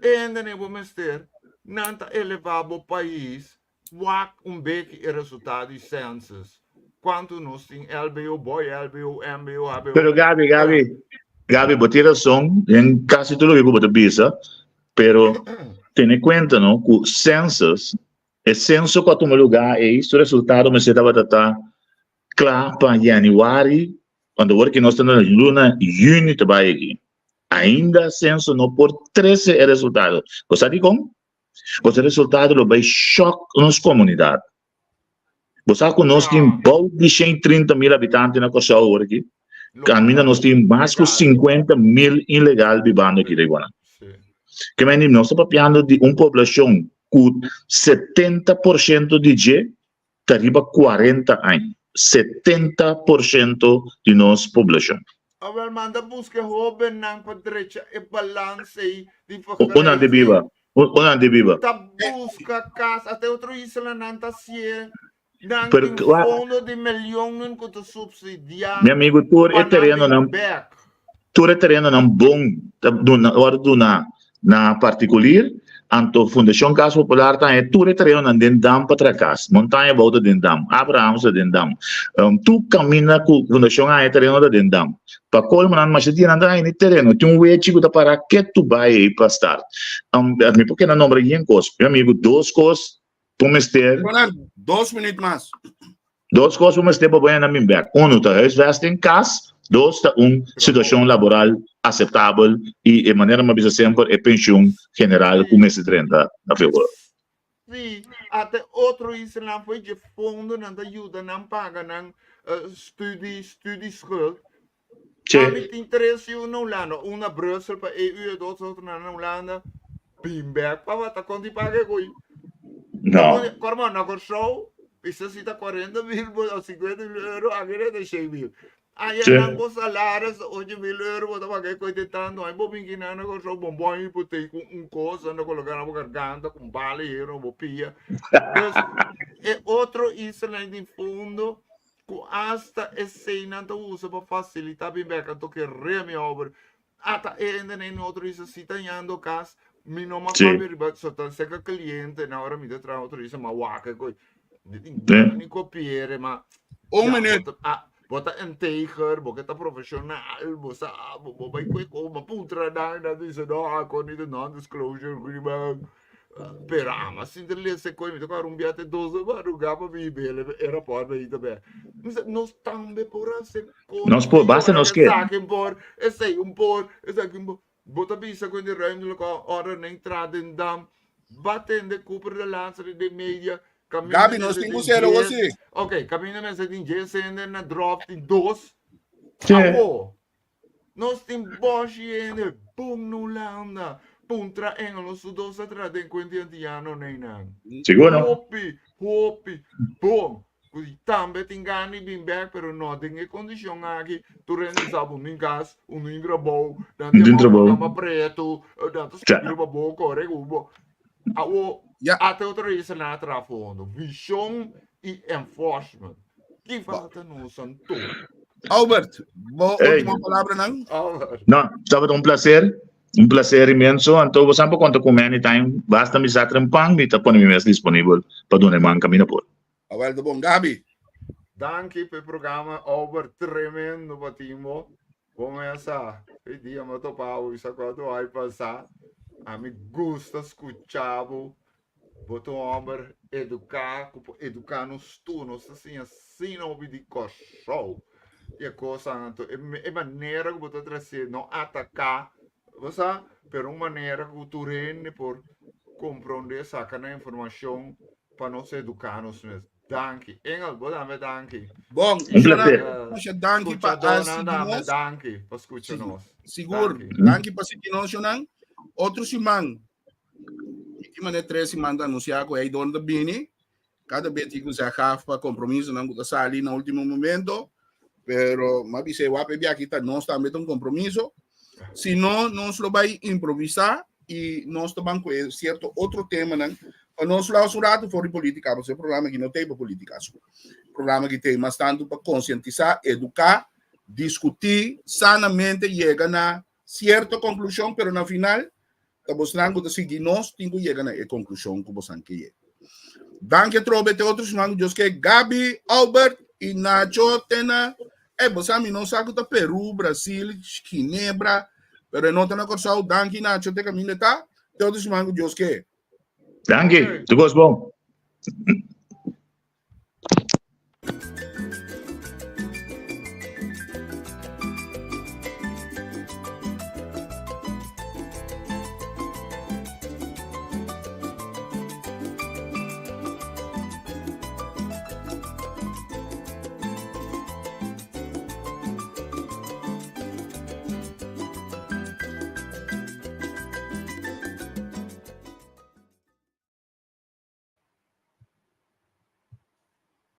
Hende ne bo mester, nan ta eleva bo pais, wak un beki e resultado di census. Cuanto nos tin LBO, boy LBO, MBO, HBO. Pero Gaby, Gaby, Gaby, bo tin razon den casi tur loke cu bo ta bisa, pero tene cuenta no cu census, e censo cu a tuma lugar ey, su resultado mester tabata ta cla pa januari, cuando awor ki nos ta na luna juni ta bay aki. Ainda censo no por trece e resultado. Bo sa dikon? Pasobra e resultado lo bai shock nos comunidad. Bo sa cu nos tin bou di 130 mil habitante na Kòrsou awor aki? Caminda nos tin mas cu 50 mil ilegal bibando aki Riguana. Ke meni nos ta papiando di un poblacion. ku 70% di dje ta riba 40 aña. 70% di nos poblashon. Awel manda buska e hobennan pa drecha e balans ei di Onan di biba, vergrijzing. onan di biba. Ta buska kas, ata e otro islanan ta hasié. Nan Pero tin wa- fondo di milionnan ku ta supsidiá Mi amigo, tur pa e nan bin terenonan, bek. tur e terenonan bon ta duna, wòrdu duna na partikulier, anto Fundashon Kas Popular ta haña tur e terenonan den dam pa traha kas. Montaña Bou ta den dam, Abrahams ta den dam. Tur kaminda ku Fundashon haña tereno ta den dam. Pa kolmo nan masha dia nan ta haña ni tereno. Tin un wechi ku ta para ketu bai ei pa start. Mi por keda nombra yen kos. Mi amigo, dos kos Bo mester. Ronald, dos minuut mas. Dos kos bo mester pa bo henda bin bek. Uno ta huisvesting, kas. Dos ta un situashon laboral aseptabel i e manera mi a bisa semper e penshun general ku mester drenta na vigor. Sí, ata e otro islanan fo'i dje fondo nan ta yuda nan paga nan studie, studieschuld. Che. Ami tin tres yu na Hulanda, un na Brussel pa EU e dos otro na Hulanda. Bin bek pa bata kon di paga e koe. No. Korma na Kòrsou bisa si ta 40 mil o 50 mil euro, aki ta 100 mil. Aya Che. nan bo salaris ta 8 mil euro bo ta paga e koe te tantu. Ai bo bin kinan na Kòrsou bon bon hipotek ku un kos nan ta koloká na bo garganta ku un bala hero na bo pia. Dus e otro islanan tin fondo Ku asta eseinan ta usa pa fasilitá bin bek anto ke re mi ober. Ata e hende na otro isla si ta yando kas, mi no mas papia riba so ta seka kliente na ora mi ta traha otro isla ma wak e koi. Mi tin gana ni kopiere ma Un ya minuut. bo ta bo ta integer, bo ke ta profeshonal, bo sa bo bo bai kue kos, bo puntra nan, nan ta bisa no according to non disclosure agreement. Pero ama sinta lesa e koi, mi ta kòrda un bia te dos de madrugá pa mi bele e rapòrt pa ita bè. Mi sa, nos tambe por hasi kos Nos por, basta pió nos ke ke. esaki por, esei un por, esaki un por. Bo ta bisa ku den ruimtelijke orde nan entra den dam, ba tende Cooper de laatste den media, kaminda Gaby, nos mester tin ku tin sera djes, osi. ok, kaminda mester tin djes hende na dròp tin dos. Che. Awo, Nos tin boshi hende bon na Hulanda. Puntra Engel su dos a traha den Quinty Antiano neinan. Sigur no. Hopi, hopi bon. Ku tambe tin gana di bin bek, pero no den e kondishon aki. Tur hende sa bo nin kas, un nin trabou, nan Un tin tin mama trabou. kama pretu, nan ta Cha. skirbi riba bo, kore ku bo. Awo, Ya. ate otro isla nan a traha fondo. Vishon i enforcement. Ki falta nos anto? Albert, bo Hey. último palabranan? Albert. No, tabata un placer, un placer inmenso. Anto bo sa por konta ku mi anytime. Basta mi sa trempan, mi ta pone mi mes disponibel pa duna e man kaminda por. Awel ta bon. Gaby. Danki pa e programa, Albert. Tremendo pa tin bo. Bo mesa, e dia mi a topa bo, mi sa kuantu ai pasa. Ami gusta skucha bo. Bo ta un hòmber eduká ku por eduká nos tur. Nos ta siña asina hopi di Kòrsou i e kosnan. Anto e manera ku bo ta trasé, no ataká, bo sa, pero un manera ku tur hende por komprondé, saka nan informashon pa nos eduká nos mes. Danki. Engel, bo tambe danki. Bon, Un placer. Masha danki pa Skuchadónan sigui tambe nos. danki pa skucha nos. Sigur, Danki. danki pa sigui nos, Jonan. Otro siman, Ki manera tres siman ta anunciá ku ei don ta bini. Kada bes tin ku sa gaf pa compromisonan ku ta sali na último momento. Pero m'a bisa e wap e biaha ta nos tambe ta un compromiso. Si no, nos lo bai improvisá i nos ta ban ku e cierto otro temanan pa nos los un rato for di política, pasobra e programa aki no ta pa política so. Programa aki ta mas tanto pa concientisá, eduká, diskutí sanamente, yega na cierto conclusion, pero na final ta bosnan ku ta sigui nos tin ku yega na e konklushon ku bosan ke yega. Danki atrobe te otro siman ku Dios ke. Gaby, Albert i Nacho te na eh bosan mi no sa ku ta Peru, Brasil, Ginebra, pero e no ta na Kòrsou. Danki Nacho te kaminda ta. Te otro siman ku Dios ke. Danki, tur kos bon.